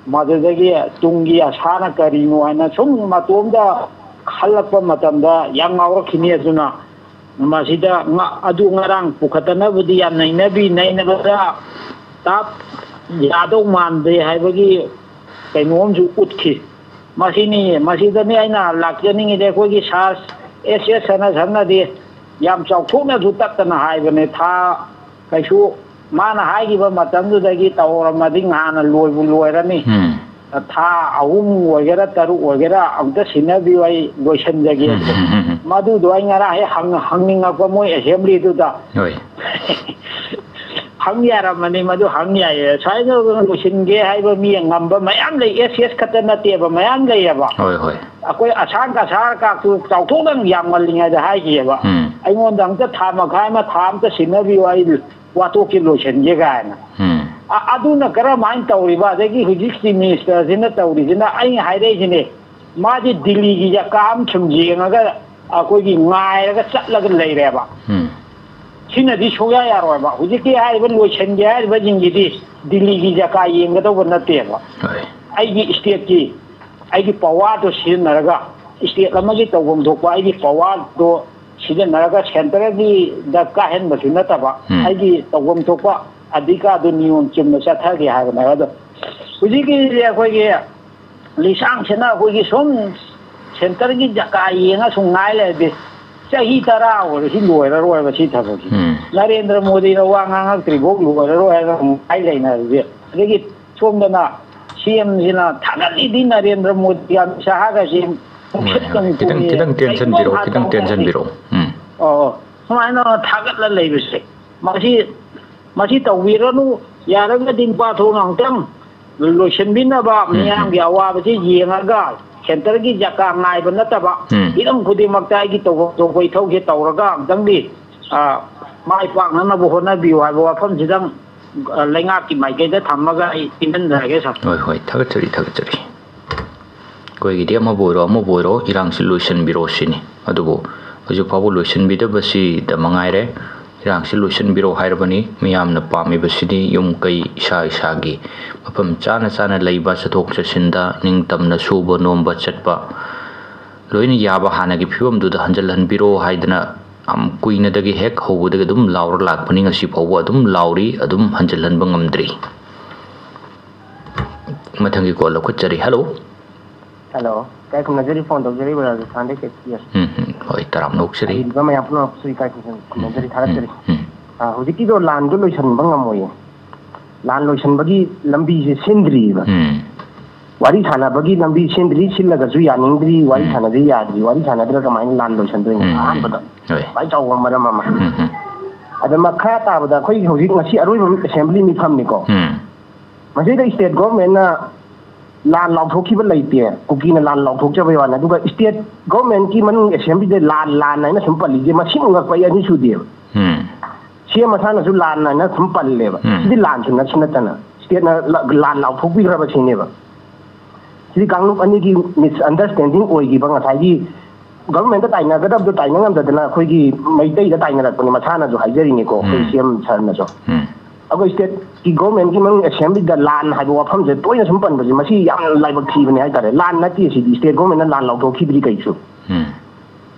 ꯃꯗꯨꯗꯒꯤ ꯇꯨꯡꯒꯤ ꯑꯁꯥꯅ ꯀꯔꯤꯅꯣ ꯍꯥꯏꯅ ꯁꯨꯝ ꯃꯇꯣꯝꯗ ꯈꯜꯂꯛꯄ ꯃꯇꯝꯗ ꯌꯥꯝ ꯉꯥꯎꯔꯛꯈꯤꯅꯤ꯫ ꯑꯗꯨꯅ ꯃꯁꯤꯗ ꯉ-, ꯑꯗꯨ ꯉꯔꯥꯡ ꯄꯨꯈꯠꯇꯅꯕꯨꯗꯤ ꯌꯥꯝ ꯅꯩꯅꯕꯤ, ꯅꯩꯅꯕꯗ ꯇꯥꯞ ꯌꯥꯗꯧ ꯃꯥꯟꯗꯦ ꯍꯥꯏꯕꯒꯤ ꯀꯩꯅꯣꯝꯁꯨ ꯎꯠꯈꯤ꯫ ꯃꯁꯤꯅꯤ, ꯃꯁꯤꯗꯅꯤ ꯑꯩꯅ ꯂꯥꯛꯆꯅꯤꯡꯉꯤꯗꯤ꯫ ꯑꯩꯈꯣꯏꯒꯤ ꯁꯥꯔ ꯑꯦꯁ ꯑꯦꯁ ꯁꯅꯥꯁꯝꯅꯗꯤ ꯌꯥꯝ ꯆꯥꯎꯊꯣꯛꯅꯁꯨ ꯇꯠꯇꯅ ꯍꯥꯏꯕꯅꯦ꯫ ꯊꯥ ꯀꯩꯁꯨ ꯃꯥꯅ ꯍꯥꯏꯈꯤꯕ ꯃꯇꯝꯗꯨꯗꯒꯤ ꯇꯧꯔꯝꯃꯗꯤ ꯉꯍꯥꯟꯅ ꯂꯣꯏꯕꯨ ꯂꯣꯏꯔꯅꯤ꯫ ꯎꯝ꯫ ꯊꯥ ꯑꯍꯨꯝ ꯑꯣꯏꯒꯦꯔꯥ ꯇꯔꯨꯛ ꯑꯣꯏꯒꯦꯔꯥ ꯑꯝꯇ ꯁꯤꯟꯅꯕꯤꯌꯨ, ꯑꯩ ꯂꯣꯏꯁꯤꯟꯖꯒꯦ꯫ ꯎꯝ, ꯎꯝ, ꯎꯝ, ꯎꯝ꯫ ꯃꯗꯨꯗꯣ ꯑꯩ ꯉꯔꯥꯡ ꯍꯦꯛ ꯍꯪ-, ꯍꯪꯅꯤꯡꯉꯛꯄ ꯃꯣꯏ ꯑꯦꯁꯦꯝꯕ꯭ꯂꯤꯗꯨꯗ꯫ ꯍꯣꯏ꯫ ꯍꯪ ꯌꯥꯔꯝꯃꯅꯤ, ꯃꯗꯨ ꯍꯪ ꯌꯥꯏꯌꯦ꯫ ꯁꯨꯃꯥꯏꯅ ꯂꯣꯏꯁꯤꯟꯒꯦ ꯍꯥꯏꯕ ꯃꯤ ꯉꯝꯕ ꯃꯌꯥꯝ ꯂꯩ, ꯑꯦꯁ ꯑꯦꯁ ꯈꯛꯇ ꯅꯠꯇꯦꯕ, ꯃꯌꯥꯝ ꯂꯩꯌꯦꯕ꯫ ꯍꯣꯏ, ꯍꯣꯏ꯫ ꯑꯩꯈꯣꯏ ꯑꯁꯥꯡ ꯑꯁꯥꯡ ꯀꯥꯛꯇꯨ ꯆꯥꯎꯊꯣꯛꯅ ꯌꯥꯝꯃꯜꯂꯤꯉꯩꯗ ꯍꯥꯏꯈꯤꯑꯕ꯫ ꯎꯝ꯫ ꯑꯩꯉꯣꯟꯗ ꯑꯝꯇ ꯊꯥ ꯃꯈꯥꯏ ꯑꯃ, ꯊꯥ ꯑꯝꯇ ꯁꯤꯟꯅꯕꯤꯌꯨ, ꯑꯩ ꯋꯥꯊꯣꯛꯁꯤ ꯂꯣꯏꯁꯤꯟꯒꯦ ꯀꯥꯏꯅ꯫ ꯎꯝ꯫ ꯑ-, ꯑꯗꯨꯅ ꯀꯔꯝꯍꯥꯏꯅ ꯇꯧꯔꯤꯕ? ꯑꯗꯒꯤ ꯍꯧꯖꯤꯛ ꯆꯤꯐ ꯃꯤꯅꯤꯁꯇꯔꯁꯤꯅ ꯇꯧꯔꯤꯁꯤꯅ, ꯑꯩꯅ ꯍꯥꯏꯔꯛꯏꯁꯤꯅꯦ, ꯃꯥꯗꯤ ꯗꯤꯜꯂꯤꯒꯤ ꯖꯒꯥ ꯑꯃ ꯁꯨꯝ ꯌꯦꯡꯉꯒ ꯑꯩꯈꯣꯏꯒꯤ ꯉꯥꯏꯔꯒ ꯆꯠꯂꯒ ꯂꯩꯔꯦꯕ꯫ ꯎꯝ꯫ ꯁꯤꯅꯗꯤ ꯁꯨꯡꯌꯥ ꯌꯥꯔꯣꯏꯕ꯫ ꯍꯧꯖꯤꯛꯀꯤ ꯍꯥꯏꯔꯤꯕ ꯂꯣꯏꯁꯤꯟꯒꯦ ꯍꯥꯏꯔꯤꯕꯁꯤꯡꯁꯤꯗꯤ ꯗꯤꯜꯂꯤꯒꯤ ꯖꯀꯥ ꯌꯦꯡꯒꯗꯧꯕ ꯅꯠꯇꯦꯕ꯫ ꯍꯣꯏ ꯑꯩꯒꯤ ꯏꯁꯇꯦꯠꯀꯤ ꯑꯩꯒꯤ ꯄꯋꯥꯔꯗꯣ ꯁꯤꯖꯤꯟꯅꯔꯒ, ꯏꯁꯇꯦꯠ ꯑꯃꯒꯤ ꯇꯧꯐꯝ ꯊꯣꯛꯄ ꯑꯩꯒꯤ ꯄꯋꯥꯔꯗꯣ ꯁꯤꯖꯤꯟꯅꯔꯒ ꯁꯦꯟꯇꯔꯒꯤꯗ ꯀꯥꯍꯟꯕꯁꯨ ꯅꯠꯇꯕ, ꯎꯝ꯫ ꯑꯩꯒꯤ ꯇꯧꯐꯝ ꯊꯣꯛꯄ ꯑꯙꯤꯀꯥꯔꯗꯨ ꯅꯤꯌꯣꯝ ꯆꯨꯝꯅ ꯆꯠꯊꯒꯦ ꯍꯥꯏꯕꯅꯦ꯫ ꯑꯗꯣ ꯍꯧꯖꯤꯛꯀꯤꯁꯦ ꯑꯩꯈꯣꯏꯒꯤ ꯂꯤꯁꯥꯡꯁꯤꯅ ꯑꯩꯈꯣꯏꯒꯤ ꯁꯨꯝ ꯁꯦꯟꯇꯔꯒꯤ ꯖꯀꯥ ꯌꯦꯡꯉ ꯁꯨꯝ ꯉꯥꯏ ꯂꯩꯔꯗꯤ ꯆꯍꯤ ꯇꯔꯥ ꯑꯣꯏꯔꯁꯨ ꯂꯣꯏꯔꯔꯣꯏꯕ ꯁꯤ ꯊꯕꯛꯁꯤ꯫ ꯎꯝ꯫ ꯅꯔꯦꯟꯗ꯭ꯔ ꯃꯣꯗꯤꯅ ꯋꯥ ꯉꯥꯡꯉꯛꯇ꯭ꯔꯤꯐꯥꯎ ꯂꯣꯏꯔꯔꯣꯏ ꯍꯥꯏꯅ ꯑꯃꯨꯛ ꯉꯥꯏ ꯂꯩꯅꯔꯗꯤ, ꯑꯗꯒꯤ ꯁꯣꯝꯗꯅ ꯁꯤ ꯑꯦꯝꯁꯤꯅ ꯊꯥꯒꯠꯂꯤꯗꯤ ꯅꯔꯦꯟꯗ꯭ꯔ ꯃꯣꯗꯤ, ꯑꯃꯤꯠ ꯁꯍꯥꯒꯁꯤ ꯍꯣꯏ, ꯍꯣꯏ꯫ ꯈꯤꯇꯪ, ꯈꯤꯇꯪ tension ꯄꯤꯔꯛꯑꯣ, ꯈꯤꯇꯪ tension ꯄꯤꯔꯛꯑꯣ꯫ ꯎꯝ꯫ ꯑꯣ, ꯁꯨꯃꯥꯏꯅ ꯊꯥꯒꯠꯂ ꯂꯩꯕꯁꯦ, ꯃꯁꯤ, ꯃꯁꯤ ꯇꯧꯕꯤꯔꯅꯨ, ꯌꯥꯔꯒꯗꯤ ꯅꯨꯄꯥ ꯊꯣꯛꯅ ꯑꯃꯨꯛꯇꯪ ꯂꯣꯏꯁꯤꯟꯕꯤꯅꯕ, ꯎꯝ꯫ ꯃꯤꯌꯥꯝꯒꯤ ꯑꯋꯥꯕꯁꯤ ꯌꯦꯡꯉꯒ, ꯁꯦꯟꯇꯔꯒꯤ ꯖꯀꯥ ꯉꯥꯏꯕ ꯅꯠꯇꯕ, ꯎꯝ꯫ ꯍꯤꯔꯝ ꯈꯨꯗꯤꯡꯃꯛꯇ ꯑꯩꯒꯤ ꯇꯧꯐꯝ ꯊꯣꯛꯄ ꯏꯊꯧꯁꯦ ꯇꯧꯔꯒ ꯑꯃꯨꯛꯇꯪꯗꯤ, ꯑ, ꯃꯥꯏ ꯄꯥꯛꯅꯅꯕ ꯍꯣꯠꯅꯕꯤꯌꯨ ꯍꯥꯏꯕ ꯋꯥꯐꯝꯁꯤꯗꯪ, ꯑ, ꯂꯩꯉꯥꯛꯀꯤ ꯃꯥꯏꯀꯩꯗ ꯊꯝꯃꯒ ꯑꯩ ꯇꯦꯟꯁꯤꯟꯖꯔꯒꯦ, ꯁꯥꯔ꯫ ꯍꯣꯏ, ꯍꯣꯏ, ꯊꯥꯒꯠꯆꯔꯤ, ꯊꯥꯒꯠꯆꯔꯤ꯫ ꯑꯩꯈꯣꯏꯒꯤꯗꯤ ꯑꯃꯕꯨ ꯑꯣꯏꯔꯣ, ꯑꯃꯕꯨ ꯑꯣꯏꯔꯣ, ꯏꯔꯥꯡꯁꯤ ꯂꯣꯏꯁꯤꯟꯕꯤꯔꯣ ꯁꯤꯅꯤ꯫ ꯑꯗꯨꯕꯨ ꯍꯧꯖꯤꯛ ꯐꯥꯎꯕ ꯂꯣꯏꯁꯤꯟꯕꯤꯗꯕꯁꯤꯗ ꯃꯉꯥꯏꯔꯦ꯫ ꯏꯔꯥꯡꯁꯤ ꯂꯣꯏꯁꯤꯟꯕꯤꯔꯣ ꯍꯥꯏꯔꯕꯅꯤ꯫ ꯃꯤꯌꯥꯝꯅ ꯄꯥꯝꯃꯤꯕꯁꯤꯗꯤ ꯌꯨꯝ ꯀꯩ ꯏꯁꯥ ꯏꯁꯥꯒꯤ ꯃꯐꯝ ꯆꯥꯅ ꯆꯥꯅ ꯂꯩꯕ, ꯆꯠꯊꯣꯛ ꯆꯠꯁꯤꯟꯗ ꯅꯤꯡꯇꯝꯅ ꯁꯨꯕ ꯅꯣꯝꯕ ꯆꯠꯄ ꯂꯣꯏꯅ ꯌꯥꯕ ꯍꯥꯟꯅꯒꯤ ꯐꯤꯕꯝꯗꯨꯗ ꯍꯟꯖꯤꯜꯍꯟꯕꯤꯔꯣ ꯍꯥꯏꯗꯅ ꯌꯥꯝ ꯀꯨꯏꯅꯗꯒꯤ, ꯍꯦꯛ ꯍꯧꯕꯗꯒꯤ ꯑꯗꯨꯝ ꯂꯥꯎꯔ ꯂꯥꯛꯄꯅꯤ꯫ ꯉꯁꯤ ꯐꯥꯎꯕ ꯑꯗꯨꯝ ꯂꯥꯎꯔꯤ, ꯑꯗꯨꯝ ꯍꯟꯖꯤꯜꯍꯟꯕ ꯉꯝꯗ꯭ꯔꯤ꯫ ꯃꯊꯪꯒꯤ call ꯂꯧꯈꯠꯆꯔꯤ꯫ Hello꯫ Hello, ꯏꯀꯥꯏ ꯈꯨꯝꯅꯖꯔꯤ, phone ꯇꯧꯖꯔꯤꯕ ꯔꯥꯖꯁꯊꯥꯟꯗꯒꯤ ꯀꯦ ꯁꯤ ꯑꯦꯁ꯫ ꯎꯝ, ꯎꯝ, ꯍꯣꯏ, ꯇꯔꯥꯝꯅ ꯑꯣꯛꯆꯔꯤ꯫ ꯂꯩꯔꯤꯕ ꯃꯌꯥꯝ ꯄꯨꯝꯅꯃꯛꯄꯨꯁꯨ ꯏꯀꯥꯏ ꯈꯨꯝꯅ-, ꯈꯨꯝꯅꯖꯔꯤ, ꯊꯥꯒꯠꯆꯔꯤ꯫ ꯎꯝ, ꯑ, ꯍꯧꯖꯤꯛꯀꯤꯗꯣ ꯂꯥꯟꯗꯣ ꯂꯣꯏꯁꯤꯟꯕ ꯉꯝꯃꯣꯏꯌꯦ꯫ ꯂꯥꯟ ꯂꯣꯏꯁꯤꯟꯕꯒꯤ ꯂꯝꯕꯤꯁꯦ ꯁꯤꯟꯗ꯭ꯔꯤꯕ꯫ ꯎꯝ, ꯋꯥꯔꯤ ꯁꯥꯟꯅꯕꯒꯤ ꯂꯝꯕꯤ ꯁꯤꯟꯗ꯭ꯔꯤ, ꯁꯤꯜꯂꯒꯁꯨ ꯌꯥꯅꯤꯡꯗ꯭ꯔꯤ, ꯋꯥꯔꯤ ꯎꯝ꯫ ꯁꯥꯟꯅꯗ꯭ꯔꯤ ꯌꯥꯗ꯭ꯔꯤ, ꯋꯥꯔꯤ ꯁꯥꯟꯅꯗ꯭ꯔꯒ ꯀꯃꯥꯏꯅ ꯂꯥꯟ ꯂꯣꯏꯁꯤꯟꯗꯣꯏꯅꯣ? ꯎꯝ, ꯎꯝ, ꯑꯍꯥꯟꯕꯗ ꯍꯣꯏ꯫ ꯈ꯭ꯋꯥꯏ ꯆꯥꯎꯕ ꯃꯔꯝ ꯑꯃ꯫ ꯎꯝ, ꯎꯝ, ꯑꯗ ꯃꯈꯥ ꯇꯥꯕꯗ ꯑꯩꯈꯣꯏ ꯍꯧꯖꯤꯛ ꯉꯁꯤ ꯑꯔꯣꯏꯕ assembly ꯃꯤꯐꯝꯅꯤꯀꯣ꯫ ꯎꯝ, ꯃꯁꯤꯗ state governmentꯅ ꯂꯥꯟ ꯂꯥꯎꯊꯣꯛꯈꯤꯕ ꯂꯩꯇꯦ, ꯀꯨꯀꯤꯅ ꯂꯥꯟ ꯂꯥꯎꯊꯣꯛꯆꯕꯩ ꯋꯥꯅꯤ꯫ ꯑꯗꯨꯒ state governmentꯀꯤ ꯃꯅꯨꯡ assemblyꯗ ꯂꯥꯟ, ꯂꯥꯟ ꯍꯥꯏꯅ ꯁꯨꯝ ꯄꯜꯂꯤꯁꯦ ꯃꯁꯤꯡ ꯉꯛꯄ ꯑꯩ ꯑꯅꯤ ꯁꯨꯗꯦꯕ꯫ ꯎꯝ, ꯁꯤ ꯑꯦꯝ ꯃꯁꯥꯅꯁꯨ ꯂꯥꯟ ꯍꯥꯏꯅ ꯁꯨꯝ ꯄꯜꯂꯦꯕ꯫ ꯎꯝ꯫ ꯁꯤꯗꯤ ꯂꯥꯟꯁꯨ ꯅꯠꯁꯨ ꯅꯠꯇꯅ stateꯅ ꯂ-, ꯂꯥꯟ ꯂꯥꯎꯊꯣꯛꯄꯤꯈ꯭ꯔꯕ ꯁꯤꯅꯦꯕ꯫ ꯁꯤꯗꯤ ꯀꯥꯡꯂꯨꯞ ꯑꯅꯤꯒꯤ misunderstanding ꯑꯣꯏꯈꯤꯕ ꯉꯁꯥꯏꯒꯤ ꯒꯚꯔꯟꯃꯦꯟꯠꯇ ꯇꯥꯏꯅꯒꯗꯕꯗꯣ ꯇꯥꯏꯅ ꯉꯝꯗꯗꯅ ꯑꯩꯈꯣꯏꯒꯤ ꯃꯩꯇꯩꯗ ꯇꯥꯏꯅꯔꯛꯄꯅꯤ, ꯃꯁꯥꯅꯁꯨ ꯍꯥꯏꯖꯔꯤꯅꯤꯀꯣ, ꯑꯩꯈꯣꯏ ꯎꯝ꯫ ꯁꯤ ꯑꯦꯝ ꯁꯥꯔꯅꯁꯨ꯫ ꯎꯝ꯫ ꯑꯩꯈꯣꯏ ꯁ꯭ꯇꯦꯠꯀꯤ ꯒꯣꯔꯃꯦꯟꯒꯤ ꯃꯅꯨꯡ ꯑꯦꯁꯦꯝꯕ꯭ꯂꯤꯗ ꯂꯥꯟ ꯍꯥꯏꯕ ꯋꯥꯐꯝꯁꯦ ꯇꯣꯏꯅ ꯁꯨꯝ ꯄꯟꯕꯁꯦ, ꯃꯁꯤ ꯌꯥꯝꯅ ꯂꯥꯏꯕꯛ ꯊꯤꯕꯅꯤ ꯍꯥꯏꯇꯥꯔꯦ꯫ ꯂꯥꯟ ꯅꯠꯇꯦ ꯁꯤꯗꯤ, ꯁ꯭ꯇꯦꯠ ꯒꯣꯔꯃꯦꯟꯅ ꯂꯥꯟ ꯂꯥꯎꯊꯣꯛꯈꯤꯗ꯭ꯔꯤ ꯀꯩꯁꯨ꯫ ꯎꯝ꯫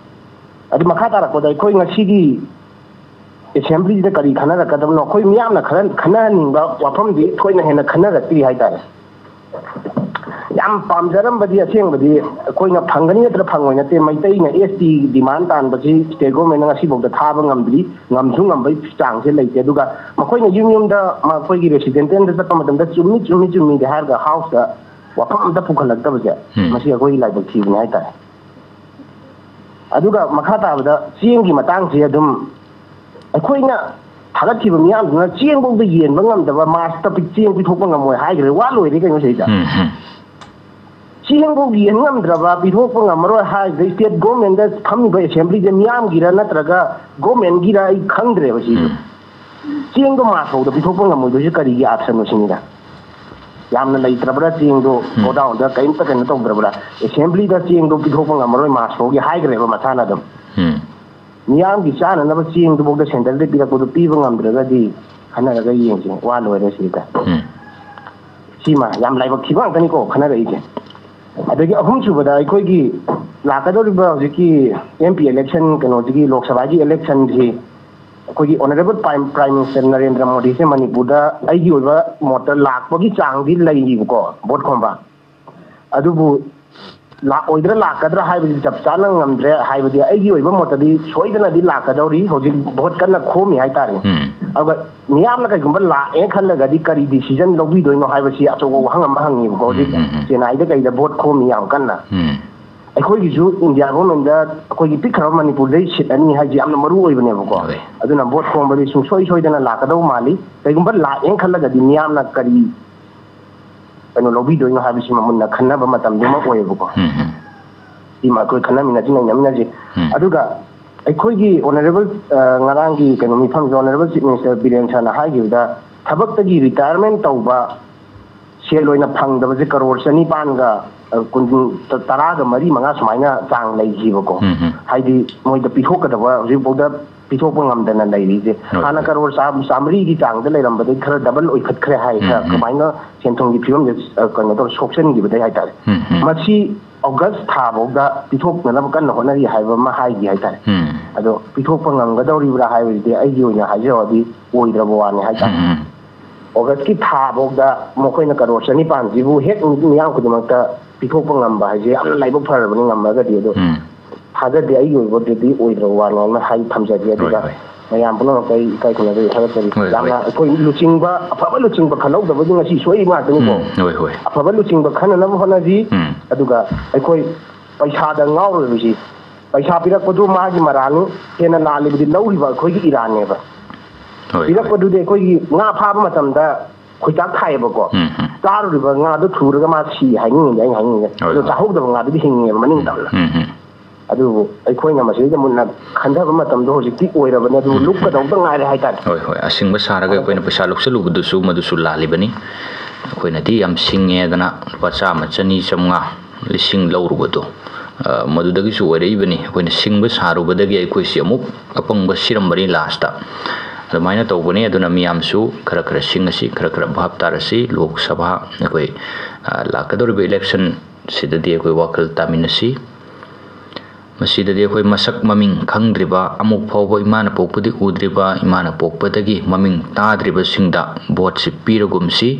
ꯑꯗꯨ ꯃꯈꯥ ꯇꯥꯔꯛꯄꯗ ꯑꯩꯈꯣꯏ ꯉꯁꯤꯒꯤ ꯑꯦꯁꯦꯝꯕ꯭ꯂꯤꯁꯤꯗ ꯀꯔꯤ ꯈꯟꯅꯔꯛꯀꯗꯕꯅꯣ? ꯑꯩꯈꯣꯏ ꯃꯤꯌꯥꯝꯅ ꯈꯔ ꯈꯟꯅꯍꯟꯅꯤꯡꯕ ꯋꯥꯐꯝꯗꯤ ꯊꯣꯏꯅ ꯍꯦꯟꯅ ꯈꯟꯅꯔꯛꯇ꯭ꯔꯤ ꯍꯥꯏꯇꯥꯔꯦ꯫ ꯌꯥꯝ ꯄꯥꯝꯖꯔꯝꯕꯗꯤ ꯑꯁꯦꯡꯕꯗꯤ ꯑꯩꯈꯣꯏꯅ ꯐꯪꯒꯅꯤ ꯅꯠꯇ꯭ꯔ ꯐꯪꯉꯣꯏ ꯅꯠꯇꯦ, ꯃꯩꯇꯩꯅ ꯑꯦꯁ ꯇꯤ ꯗꯤꯃꯥꯟ ꯇꯥꯟꯕꯁꯤ ꯁ꯭ꯇꯦꯠ ꯒꯣꯔꯃꯦꯟꯅ ꯉꯁꯤꯐꯥꯎꯗ ꯊꯥꯕ ꯉꯝꯗ꯭ꯔꯤ, ꯉꯝꯁꯨ ꯉꯝꯕꯒꯤ ꯆꯥꯡꯁꯦ ꯂꯩꯇꯦ꯫ ꯑꯗꯨꯒ ꯃꯈꯣꯏꯅ ꯌꯨꯝ ꯌꯨꯝꯗ ꯃꯈꯣꯏꯒꯤ ꯔꯦꯁꯤꯗꯦꯟꯇꯦꯜꯗ ꯆꯠꯄ ꯃꯇꯝꯗ ꯆꯨꯝꯃꯤ ꯆꯨꯝꯃꯤ ꯆꯨꯝꯃꯤꯗꯤ ꯍꯥꯏꯔꯒ ꯍꯥꯎꯁꯇ ꯋꯥꯐꯝ ꯑꯝꯇ ꯄꯨꯈꯠꯂꯛꯇꯕꯁꯦ, ꯎꯝ꯫ ꯃꯁꯤ ꯑꯩꯈꯣꯏꯒꯤ ꯂꯥꯏꯕꯛ ꯊꯤꯕꯅꯤ ꯍꯥꯏꯇꯥꯔꯦ꯫ ꯑꯗꯨꯒ ꯃꯈꯥ ꯇꯥꯕꯗ ꯆꯦꯡꯒꯤ ꯃꯇꯥꯡꯁꯦ ꯑꯗꯨꯝ ꯑꯩꯈꯣꯏꯅ ꯊꯥꯒꯠꯈꯤꯕ ꯃꯤꯌꯥꯝꯗꯨꯅ ꯆꯦꯡꯐꯧꯗ ꯌꯦꯟꯕ ꯉꯝꯗꯕ, ꯃꯥꯔꯁꯇ ꯄꯤ-, ꯆꯦꯡ ꯄꯤꯊꯣꯛꯄ ꯉꯝꯃꯣꯏ ꯍꯥꯏꯈ꯭ꯔꯦ, ꯋꯥ ꯂꯣꯏꯔꯦ ꯀꯩꯅꯣ ꯁꯤꯗꯩꯗ꯫ ꯎꯝ, ꯎꯝ꯫ ꯆꯦꯡꯐꯧ ꯌꯦꯟ ꯉꯝꯗ꯭ꯔꯕ, ꯄꯤꯊꯣꯛꯄ ꯉꯝꯃꯔꯣꯏ ꯍꯥꯏꯁꯤꯗ ꯁ꯭ꯇꯦꯠ ꯒꯣꯔꯃꯦꯟꯗ ꯐꯝꯃꯤꯕ ꯑꯦꯁꯦꯝꯕ꯭ꯂꯤꯁꯦ ꯃꯤꯌꯥꯝꯒꯤꯔ ꯅꯠꯇ꯭ꯔꯒ ꯒꯣꯔꯃꯦꯟꯒꯤꯔ ꯑꯩ ꯈꯪꯗ꯭ꯔꯦꯕ ꯁꯤꯁꯨ꯫ ꯎꯝ꯫ ꯆꯦꯡꯗꯣ ꯃꯥꯔꯁ ꯐꯥꯎꯗ ꯄꯤꯊꯣꯛꯄ ꯉꯝꯃꯣꯏꯗꯣꯏꯁꯦ ꯀꯔꯤꯒꯤ ꯑꯥꯊ꯭ꯔꯅꯣ ꯁꯤꯅꯤꯗ꯫ ꯌꯥꯝꯅ ꯂꯩꯇ꯭ꯔꯕ꯭ꯔꯥ ꯆꯦꯡꯗꯣ, ꯎꯝ꯫ ꯒꯣꯗꯥꯎꯟꯗ ꯀꯔꯤꯝꯇ ꯀꯩꯅꯣ ꯇꯧꯗ꯭ꯔꯕ꯭ꯔꯥ? ꯑꯦꯁꯦꯝꯕ꯭ꯂꯤꯗ ꯆꯦꯡꯗꯣ ꯄꯤꯊꯣꯛꯄ ꯉꯝꯃꯔꯣꯏ ꯃꯥꯔꯁ ꯐꯥꯎꯒꯤ ꯍꯥꯏꯈ꯭ꯔꯦꯕ ꯃꯁꯥꯅ ꯑꯗꯨꯝ꯫ ꯎꯝ꯫ ꯃꯤꯌꯥꯝꯒꯤ ꯆꯥꯅꯅꯕ ꯆꯦꯡꯗꯨꯐꯥꯎꯗ ꯁꯦꯟꯇꯔꯗ ꯄꯤꯔꯛꯄꯗꯨ ꯄꯤꯕ ꯉꯝꯗ꯭ꯔꯒꯗꯤ ꯈꯟꯅꯔꯒ ꯌꯦꯡꯁꯦ, ꯋꯥ ꯂꯣꯏꯔꯦ ꯁꯤꯗ꯫ ꯎꯝ꯫ ꯁꯤꯃ ꯌꯥꯝ ꯂꯥꯏꯕꯛ ꯊꯤꯕ ꯉꯥꯛꯇꯅꯤꯀꯣ ꯈꯟꯅꯔꯛꯏꯁꯦ꯫ ꯑꯗꯒꯤ ꯑꯍꯨꯝꯁꯨꯕꯗ ꯑꯩꯈꯣꯏꯒꯤ ꯂꯥꯛꯀꯗꯧꯔꯤꯕ ꯍꯧꯖꯤꯛꯀꯤ ꯑꯦꯝ ꯄꯤ ꯏꯂꯦꯛꯁꯟ, ꯀꯩꯅꯣꯁꯤꯒꯤ ꯂꯣꯛ ꯁꯚꯥꯒꯤ ꯏꯂꯦꯛꯁꯟꯁꯤ ꯑꯩꯈꯣꯏꯒꯤ honourable prime, prime minister Narendra ꯃꯣꯗꯤꯁꯦ ꯃꯅꯤꯄꯨꯔꯗ ꯑꯩꯒꯤ ꯑꯣꯏꯕ ꯃꯣꯠꯇ ꯂꯥꯛꯄꯒꯤ ꯆꯥꯡꯗꯤ ꯂꯩꯔꯤꯕꯀꯣ ꯚꯣꯠ ꯈꯣꯝꯕ꯫ ꯑꯗꯨꯕꯨ ꯂꯥꯛꯑꯣꯏꯗ꯭ꯔꯥ ꯂꯥꯛꯀꯗ꯭ꯔꯥ ꯍꯥꯏꯕꯗꯤ ꯆꯞ ꯆꯥꯅ ꯉꯝꯗ꯭ꯔꯦ꯫ ꯍꯥꯏꯕꯗꯤ ꯑꯩꯒꯤ ꯑꯣꯏꯕ ꯃꯣꯠꯇꯗꯤ ꯁꯣꯏꯗꯅꯗꯤ ꯂꯥꯛꯀꯗꯧꯔꯤ꯫ ꯍꯧꯖꯤꯛ ꯚꯣꯠ ꯀꯟꯅ ꯈꯣꯝꯃꯤ ꯍꯥꯏꯇꯥꯔꯦ꯫ ꯎꯝ꯫ ꯑꯗꯨꯒ ꯃꯤꯌꯥꯝꯅ ꯀꯩꯒꯨꯝꯕ ꯂꯥꯛꯑꯦ ꯈꯜꯂꯒꯗꯤ ꯀꯔꯤ ꯗꯤꯁꯤꯖꯟ ꯂꯧꯕꯤꯗꯣꯏꯅꯣ ꯍꯥꯏꯕꯁꯤ ꯑꯆꯧꯕ ꯋꯥꯍꯪ ꯑꯃ ꯍꯪꯉꯤꯕꯀꯣ꯫ ꯍꯧꯖꯤꯛ ꯎꯝ, ꯎꯝ, ꯎꯝ꯫ ꯆꯦꯟꯅꯥꯏꯗ ꯀꯩꯗ ꯚꯣꯠ ꯈꯣꯝꯃꯤ ꯌꯥꯝ ꯀꯟꯅ꯫ ꯎꯝ꯫ ꯑꯩꯈꯣꯏꯒꯤꯁꯨ ꯏꯟꯗꯤꯌꯥ ꯒꯣꯔꯃꯦꯟꯗ ꯑꯩꯈꯣꯏꯒꯤ ꯄꯤꯛꯈ꯭ꯔꯕ ꯃꯅꯤꯄꯨꯔꯗꯩ ꯁꯤꯠ ꯑꯅꯤ ꯍꯥꯏꯁꯤ ꯌꯥꯝꯅ ꯃꯔꯨ ꯑꯣꯏꯕꯅꯦꯕꯀꯣ꯫ ꯍꯣꯏ꯫ ꯑꯗꯨꯅ ꯚꯣꯠ ꯈꯣꯝꯕꯗꯤ ꯁꯨꯡꯁꯣꯏ ꯁꯣꯏꯗꯅ ꯂꯥꯛꯀꯗꯧ ꯃꯥꯜꯂꯤ꯫ ꯀꯩꯒꯨꯝꯕ ꯂꯥꯛꯑꯦꯅ ꯈꯜꯂꯒꯗꯤ ꯃꯤꯌꯥꯝꯅ ꯀꯔꯤ ꯀꯩꯅꯣ ꯂꯧꯕꯤꯗꯣꯏꯅꯣ ꯍꯥꯏꯕꯁꯤꯃ ꯃꯨꯟꯅ ꯈꯟꯅꯕ ꯃꯇꯝꯗꯨꯃ ꯑꯣꯏꯌꯦꯕꯀꯣ꯫ ꯎꯝ, ꯎꯝ꯫ ꯁꯤꯃ ꯑꯩꯈꯣꯏ ꯈꯟꯅꯃꯤꯟꯅꯁꯤ, ꯅꯩꯅꯃꯤꯟꯅꯁꯤ꯫ ꯎꯝ꯫ ꯑꯗꯨꯒ ꯑꯩꯈꯣꯏꯒꯤ ꯑꯣꯅꯔꯦꯕꯜ, ꯑ, ꯉꯔꯥꯡꯒꯤ ꯀꯩꯅꯣ ꯃꯤꯐꯝꯁꯦ ꯑꯣꯅꯔꯦꯕꯜ ꯆꯤꯐ ꯃꯤꯅꯤꯁꯇꯔ ꯕꯤꯔꯦꯟ ꯁꯔꯅ ꯍꯥꯏꯈꯤꯕꯗ ꯊꯕꯛꯇꯒꯤ ꯔꯤꯇꯥꯌꯔꯃꯦꯟ ꯇꯧꯕ ꯁꯦꯜ ꯑꯣꯏꯅ ꯐꯪꯗꯕꯁꯦ ꯀꯔꯣꯔ ꯆꯅꯤꯄꯥꯟꯒ, ꯑ, ꯀꯨꯟ, ꯇꯔꯥꯒ ꯃꯔꯤ ꯃꯉꯥ ꯁꯨꯃꯥꯏꯅ ꯆꯥꯡ ꯂꯩꯈꯤꯕꯀꯣ꯫ ꯎꯝ, ꯎꯝ꯫ ꯍꯥꯏꯗꯤ ꯃꯣꯏꯗ ꯄꯤꯊꯣꯛꯀꯗꯕ ꯍꯧꯖꯤꯛꯐꯥꯎꯗ ꯄꯤꯊꯣꯛꯄ ꯉꯝꯗꯅ ꯂꯩꯔꯤꯁꯦ꯫ ꯍꯣꯏ, ꯍꯥꯟꯅ ꯍꯣꯏ꯫ ꯀꯔꯣꯔ ꯆꯥ-, ꯆꯥꯃꯔꯤꯒꯤ ꯆꯥꯡꯗ ꯂꯩꯔꯝꯕꯗꯩ ꯈꯔ ꯗꯕꯜ ꯑꯣꯏꯈꯠꯈ꯭ꯔꯦ ꯍꯥꯏ꯫ ꯎꯝ, ꯈꯔ ꯎꯝ꯫ ꯀꯃꯥꯏꯅ ꯁꯦꯟ ꯊꯨꯝꯒꯤ ꯐꯤꯕꯝꯁꯦ, ꯑ, ꯀꯩꯅꯣ ꯇꯧꯔ ꯁꯣꯛꯆꯟꯈꯤꯕꯗꯩ ꯍꯥꯏꯇꯥꯔꯦ꯫ ꯎꯝ, ꯎꯝ꯫ ꯃꯁꯤ ꯑꯣꯒꯁ ꯊꯥꯐꯥꯎꯗ ꯄꯤꯊꯣꯛꯅꯅꯕ ꯀꯟꯅ ꯍꯣꯠꯅꯔꯤ ꯍꯥꯏꯕ ꯑꯃ ꯍꯥꯏꯈꯤ ꯍꯥꯏꯇꯥꯔꯦ꯫ ꯎꯝ꯫ ꯑꯗꯣ ꯄꯤꯊꯣꯛꯄ ꯉꯝꯒꯗꯧꯔꯤꯕ꯭ꯔꯥ ꯍꯥꯏꯕꯁꯤꯗꯤ ꯑꯩꯒꯤ ꯑꯣꯏꯅ ꯍꯥꯏꯖꯔꯗꯤ ꯑꯣꯏꯗ꯭ꯔꯕ ꯋꯥꯅꯤ ꯍꯥꯏꯇꯥꯔꯦ꯫ ꯎꯝ, ꯎꯝ꯫ ꯑꯣꯒꯁꯀꯤ ꯊꯥꯐꯥꯎꯗ ꯃꯈꯣꯏꯅ ꯀꯔꯣꯔ ꯆꯅꯤꯄꯥꯟꯁꯤꯕꯨ ꯍꯦꯛ ꯃꯤꯌꯥꯝ ꯈꯨꯗꯤꯡꯃꯛꯇ ꯄꯤꯊꯣꯛꯄ ꯉꯝꯕ ꯍꯥꯏꯁꯦ ꯌꯥꯝꯅ ꯂꯥꯏꯕꯛ ꯐꯔꯕꯅꯤ, ꯉꯝꯃꯒꯗꯤ꯫ ꯑꯗꯣ ꯎꯝ꯫ ꯊꯥꯖꯗꯦ, ꯑꯩꯒꯤ ꯑꯣꯏꯕꯗꯗꯤ ꯑꯣꯏꯗ꯭ꯔꯕ ꯋꯥꯅꯤ ꯍꯥꯏꯅ ꯍꯥꯏ ꯊꯝꯖꯒꯦ꯫ ꯍꯣꯏ, ꯑꯗꯨꯒ ꯍꯣꯏ꯫ ꯃꯌꯥꯝ ꯄꯨꯝꯅꯃꯛꯇ ꯑꯩ ꯏꯀꯥꯏ ꯈꯨꯝꯅꯖꯔꯤ, ꯊꯥꯒꯠꯆꯔꯤ꯫ ꯍꯣꯏ, ꯌꯥꯝꯅ ꯍꯣꯏ꯫ ꯑꯩꯈꯣꯏ ꯂꯨꯆꯤꯡꯕ, ꯑꯐꯕ ꯂꯨꯆꯤꯡꯕ ꯈꯜꯍꯧꯗꯕꯒꯤ ꯉꯁꯤ ꯁꯣꯏꯔꯤ ꯉꯥꯛꯇꯅꯤꯀꯣ꯫ ꯎꯝ, ꯍꯣꯏ, ꯍꯣꯏ꯫ ꯑꯐꯕ ꯂꯨꯆꯤꯡꯕ ꯈꯟꯅꯅꯕ ꯍꯣꯠꯅꯁꯤ꯫ ꯎꯝ꯫ ꯑꯗꯨꯒ ꯑꯩꯈꯣꯏ ꯄꯩꯁꯥꯗ ꯉꯥꯎꯔꯣꯏꯕꯁꯤ, ꯄꯩꯁꯥ ꯄꯤꯔꯛꯄꯗꯨ ꯃꯥꯒꯤ ꯃꯔꯥꯜꯅꯤ, ꯍꯦꯟꯅ ꯂꯥꯜꯂꯤꯕꯗꯤ ꯂꯧꯔꯤꯕ ꯑꯩꯈꯣꯏꯒꯤ ꯏꯔꯥꯟꯅꯦꯕ꯫ ꯍꯣꯏ, ꯍꯣꯏ꯫ ꯄꯤꯔꯛꯄꯗꯨꯗꯤ ꯑꯩꯈꯣꯏꯒꯤ ꯉꯥ ꯐꯥꯕ ꯃꯇꯝꯗ ꯈꯣꯏꯇꯥꯛ ꯊꯥꯏꯌꯦꯕꯀꯣ꯫ ꯎꯝ, ꯎꯝ꯫ ꯆꯥꯔꯨꯔꯤꯕ ꯉꯥꯗꯣ ꯊꯨꯔꯒ ꯃꯥ ꯁꯤ ꯍꯥꯏꯅꯤꯡꯉꯤꯅꯦ, ꯑꯩꯅ ꯍꯥꯏꯅꯤꯡꯉꯤꯁꯦ꯫ ꯍꯣꯏ, ꯑꯗꯣ ꯍꯣꯏ꯫ ꯆꯥꯍꯧꯗꯕ ꯉꯥꯗꯨꯗꯤ ꯍꯤꯡꯉꯦꯕ ꯃꯅꯤꯡ ꯎꯝ, ꯇꯝꯅ꯫ ꯎꯝ, ꯎꯝ꯫ ꯑꯗꯨꯕꯨ ꯑꯩꯈꯣꯏꯅ ꯃꯁꯤꯗꯩꯗ ꯃꯨꯟꯅ ꯈꯟꯊꯕ ꯃꯇꯝꯗ ꯍꯧꯖꯤꯛꯇꯤ ꯑꯣꯏꯔꯕꯅꯤ, ꯑꯗꯨꯕꯨ ꯎꯝ, ꯎꯝ꯫ ꯂꯨꯞꯀꯗꯧꯗ ꯉꯥꯏꯔꯦ ꯍꯥꯏꯇꯥꯔꯦ꯫ ꯍꯣꯏ, ꯍꯣꯏ꯫ ꯑꯁꯤꯡꯕ ꯁꯥꯔꯒ ꯑꯩꯈꯣꯏꯅ ꯄꯩꯁꯥ ꯂꯧꯁꯤꯜꯂꯨꯕꯗꯨꯁꯨ ꯃꯗꯨꯁꯨ ꯂꯥꯜꯂꯤꯕꯅꯤ꯫ ꯑꯩꯈꯣꯏꯅꯗꯤ ꯌꯥꯝ ꯁꯤꯡꯉꯦꯗꯅ ꯂꯨꯄꯥ ꯆꯥꯝꯃ, ꯆꯅꯤ, ꯆꯥꯝꯃꯉꯥ, ꯂꯤꯁꯤꯡ ꯂꯧꯔꯨꯕꯗꯣ, ꯑ, ꯃꯗꯨꯗꯒꯤꯁꯨ ꯑꯣꯏꯔꯛꯏꯕꯅꯤ꯫ ꯑꯩꯈꯣꯏꯅ ꯁꯤꯡꯕ ꯁꯥꯔꯨꯕꯗꯒꯤ ꯑꯩꯈꯣꯏꯁꯤ ꯑꯃꯨꯛ ꯑꯄꯪꯕ ꯁꯤꯔꯝꯕꯅꯤ ꯂꯥꯁꯇ꯫ ꯑꯗꯨꯃꯥꯏꯅ ꯇꯧꯕꯅꯤ꯫ ꯑꯗꯨꯅ ꯃꯤꯌꯥꯝꯁꯨ ꯈꯔ ꯈꯔ ꯁꯤꯡꯉꯁꯤ, ꯈꯔ ꯈꯔ ꯚꯥꯞ ꯇꯥꯔꯁꯤ꯫ ꯂꯣꯛ ꯁꯚꯥ ꯑꯩꯈꯣꯏ, ꯑ, ꯂꯥꯛꯀꯗꯧꯔꯤꯕ ꯏꯂꯦꯛꯁꯟꯁꯤꯗꯗꯤ ꯑꯩꯈꯣꯏ ꯋꯥꯈꯜ ꯇꯥꯃꯤꯟꯅꯁꯤ꯫ ꯃꯁꯤꯗꯗꯤ ꯑꯩꯈꯣꯏ ꯃꯁꯛ ꯃꯃꯤꯡ ꯈꯪꯗ꯭ꯔꯤꯕ, ꯑꯃꯨꯛ ꯐꯥꯎꯕ ꯏꯃꯥꯅ ꯄꯣꯛꯄꯗꯤ ꯎꯗ꯭ꯔꯤꯕ, ꯏꯃꯥꯅ ꯄꯣꯛꯄꯗꯒꯤ ꯃꯃꯤꯡ ꯇꯥꯗ꯭ꯔꯤꯕꯁꯤꯡꯗ ꯚꯣꯠꯁꯤ ꯄꯤꯔꯒꯨꯝꯁꯤ꯫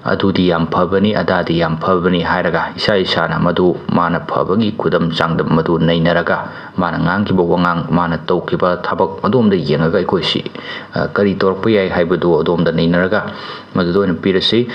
ꯑꯗꯨꯗꯤ ꯌꯥꯝ ꯐꯕꯅꯤ, ꯑꯗꯥꯗꯤ ꯌꯥꯝ ꯐꯕꯅꯤ ꯍꯥꯏꯔꯒ ꯏꯁꯥ ꯏꯁꯥꯅ ꯃꯗꯨ ꯃꯥꯅ ꯐꯕꯒꯤ ꯈꯨꯗꯝ ꯆꯥꯡꯗꯝ ꯃꯗꯨ ꯅꯩꯅꯔꯒ, ꯃꯥꯅ ꯉꯥꯡꯈꯤꯕ ꯋꯥꯉꯥꯡ, ꯃꯥꯅ ꯇꯧꯈꯤꯕ ꯊꯕꯛ ꯑꯗꯣꯝꯗ ꯌꯦꯡꯉꯒ ꯑꯩꯈꯣꯏꯁꯤ, ꯑ, ꯀꯔꯤ ꯇꯧꯔꯛꯄ ꯌꯥꯏ ꯍꯥꯏꯕꯗꯨ ꯑꯗꯣꯝꯗ ꯅꯩꯅꯔꯒ ꯃꯗꯨꯗ ꯑꯣꯏꯅ ꯄꯤꯔꯁꯤ꯫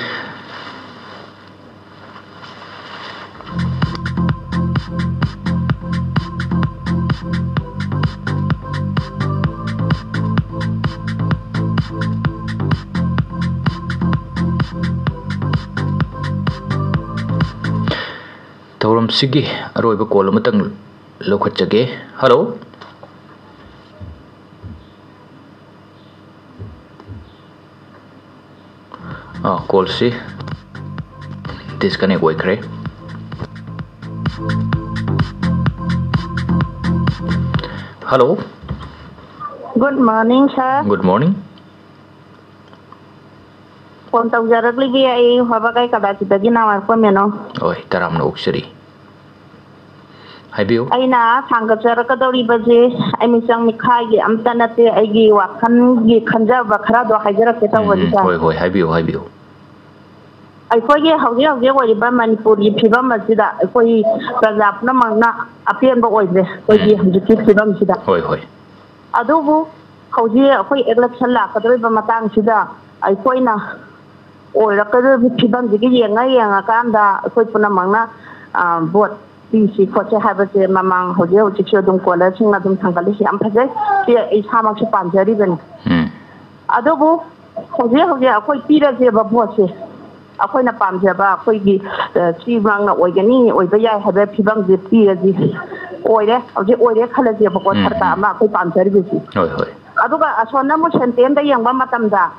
ꯊꯧꯔꯝꯁꯤꯒꯤ ꯑꯔꯣꯏꯕ ꯀꯣꯜ ꯑꯃꯇꯪ ꯂꯧꯈꯠꯆꯒꯦ꯫ ꯍꯜꯂꯣ꯫ ꯑꯥ, ꯀꯣꯜꯁꯤ ꯗꯤꯁꯀꯅꯦꯛ ꯑꯣꯏꯈ꯭ꯔꯦ꯫ Hello. Good morning, sir. Good morning. Phone ꯇꯧꯖꯔꯛꯂꯤꯕꯤ ꯑꯩ ꯋꯥꯕꯒꯥꯏ ꯀꯗꯥꯆꯤꯗꯒꯤ ꯅꯥꯎꯔꯦꯝꯄꯝ ꯃꯦꯅꯣ꯫ ꯍꯣꯏ, ꯇꯔꯥꯝꯅ ꯑꯣꯛꯆꯔꯤ꯫ ꯍꯥꯏꯕꯤꯌꯨ꯫ ꯑꯩꯅ ꯊꯥꯡꯒꯠꯆꯔꯛꯀꯗꯧꯔꯤꯕꯁꯦ ꯑꯩ ꯃꯤꯆꯪ ꯃꯤꯈꯥꯏꯒꯤ ꯑꯝꯇ ꯅꯠꯇꯦ, ꯑꯩꯒꯤ ꯋꯥꯈꯜꯒꯤ ꯈꯟꯖꯕ ꯈꯔꯗꯣ ꯍꯥꯏꯖꯔꯛꯀꯦ ꯎꯝ, ꯇꯧꯕꯅꯤ, ꯎꯝ, sir꯫ ꯍꯣꯏ, ꯍꯣꯏ, ꯍꯥꯏꯕꯤꯌꯨ, ꯍꯥꯏꯕꯤꯌꯨ꯫ ꯑꯩꯈꯣꯏꯒꯤ ꯍꯧꯖꯤꯛ ꯍꯧꯖꯤꯛ ꯑꯣꯏꯔꯤꯕ ꯃꯅꯤꯄꯨꯔꯒꯤ ꯐꯤꯕꯝ ꯑꯁꯤꯗ ꯑꯩꯈꯣꯏ ꯄ꯭ꯔꯖꯥ ꯄꯨꯝꯅꯃꯛꯅ ꯑꯄꯦꯟꯕ ꯑꯣꯏꯗ꯭ꯔꯦ, ꯑꯩꯈꯣꯏꯒꯤ ꯎꯝ꯫ ꯍꯧꯖꯤꯛꯀꯤ ꯐꯤꯕꯝꯁꯤꯗ꯫ ꯍꯣꯏ, ꯍꯣꯏ꯫ ꯑꯗꯨꯕꯨ ꯍꯧꯖꯤꯛ ꯑꯩꯈꯣꯏ election ꯂꯥꯛꯀꯗꯧꯔꯤꯕ ꯃꯇꯥꯡꯁꯤꯗ ꯑꯩꯈꯣꯏꯅ ꯑꯣꯏꯔꯛꯀꯗꯧꯔꯤꯕ ꯐꯤꯕꯝꯁꯤꯒꯤ ꯌꯦꯡꯉ ꯌꯦꯡꯉꯀꯥꯟꯗ ꯑꯩꯈꯣꯏ ꯄꯨꯝꯅꯃꯛꯅ, ꯑ, vote ꯄꯤꯁꯤ ꯈꯣꯠꯁꯤ ꯍꯥꯏꯕꯁꯦ ꯃꯃꯥꯡ ꯍꯧꯖꯤꯛ ꯍꯧꯖꯤꯛꯁꯨ ꯑꯗꯨꯝ caller ꯁꯤꯡꯅ ꯑꯗꯨꯝ ꯊꯥꯡꯒꯠꯂꯤꯁꯤ ꯌꯥꯝ ꯐꯖꯩ꯫ ꯁꯤ ꯑꯩ ꯏꯁꯥꯃꯛꯁꯨ ꯄꯥꯝꯖꯔꯤꯕꯅꯤ꯫ ꯎꯝ꯫ ꯑꯗꯨꯕꯨ ꯍꯧꯖꯤꯛ ꯍꯧꯖꯤꯛ ꯑꯩꯈꯣꯏ ꯄꯤꯔꯁꯦꯕ vote ꯁꯦ, ꯑꯩꯈꯣꯏꯅ ꯄꯥꯝꯖꯕ ꯑꯩꯈꯣꯏꯒꯤ, ꯑ, ꯁꯤꯃꯛꯅ ꯑꯣꯏꯒꯅꯤ, ꯑꯣꯏꯕ ꯌꯥꯏ ꯍꯥꯏꯕ ꯐꯤꯕꯝꯁꯦ ꯄꯤꯔꯁꯤ꯫ ꯑꯣꯏꯔꯦ, ꯍꯧꯖꯤꯛ ꯑꯣꯏꯔꯦ ꯈꯜꯂꯁꯦꯕꯀꯣ, ꯎꯝ, ꯁꯔꯀꯥꯔ ꯎꯝ꯫ ꯑꯃ ꯑꯩꯈꯣꯏ ꯄꯥꯝꯖꯔꯤꯕꯁꯤ꯫ ꯍꯣꯏ, ꯍꯣꯏ꯫ ꯑꯗꯨꯒ ꯑꯁꯣꯝꯅ ꯑꯃꯨꯛ central ꯗ ꯌꯦꯡꯕ ꯃꯇꯝꯗ,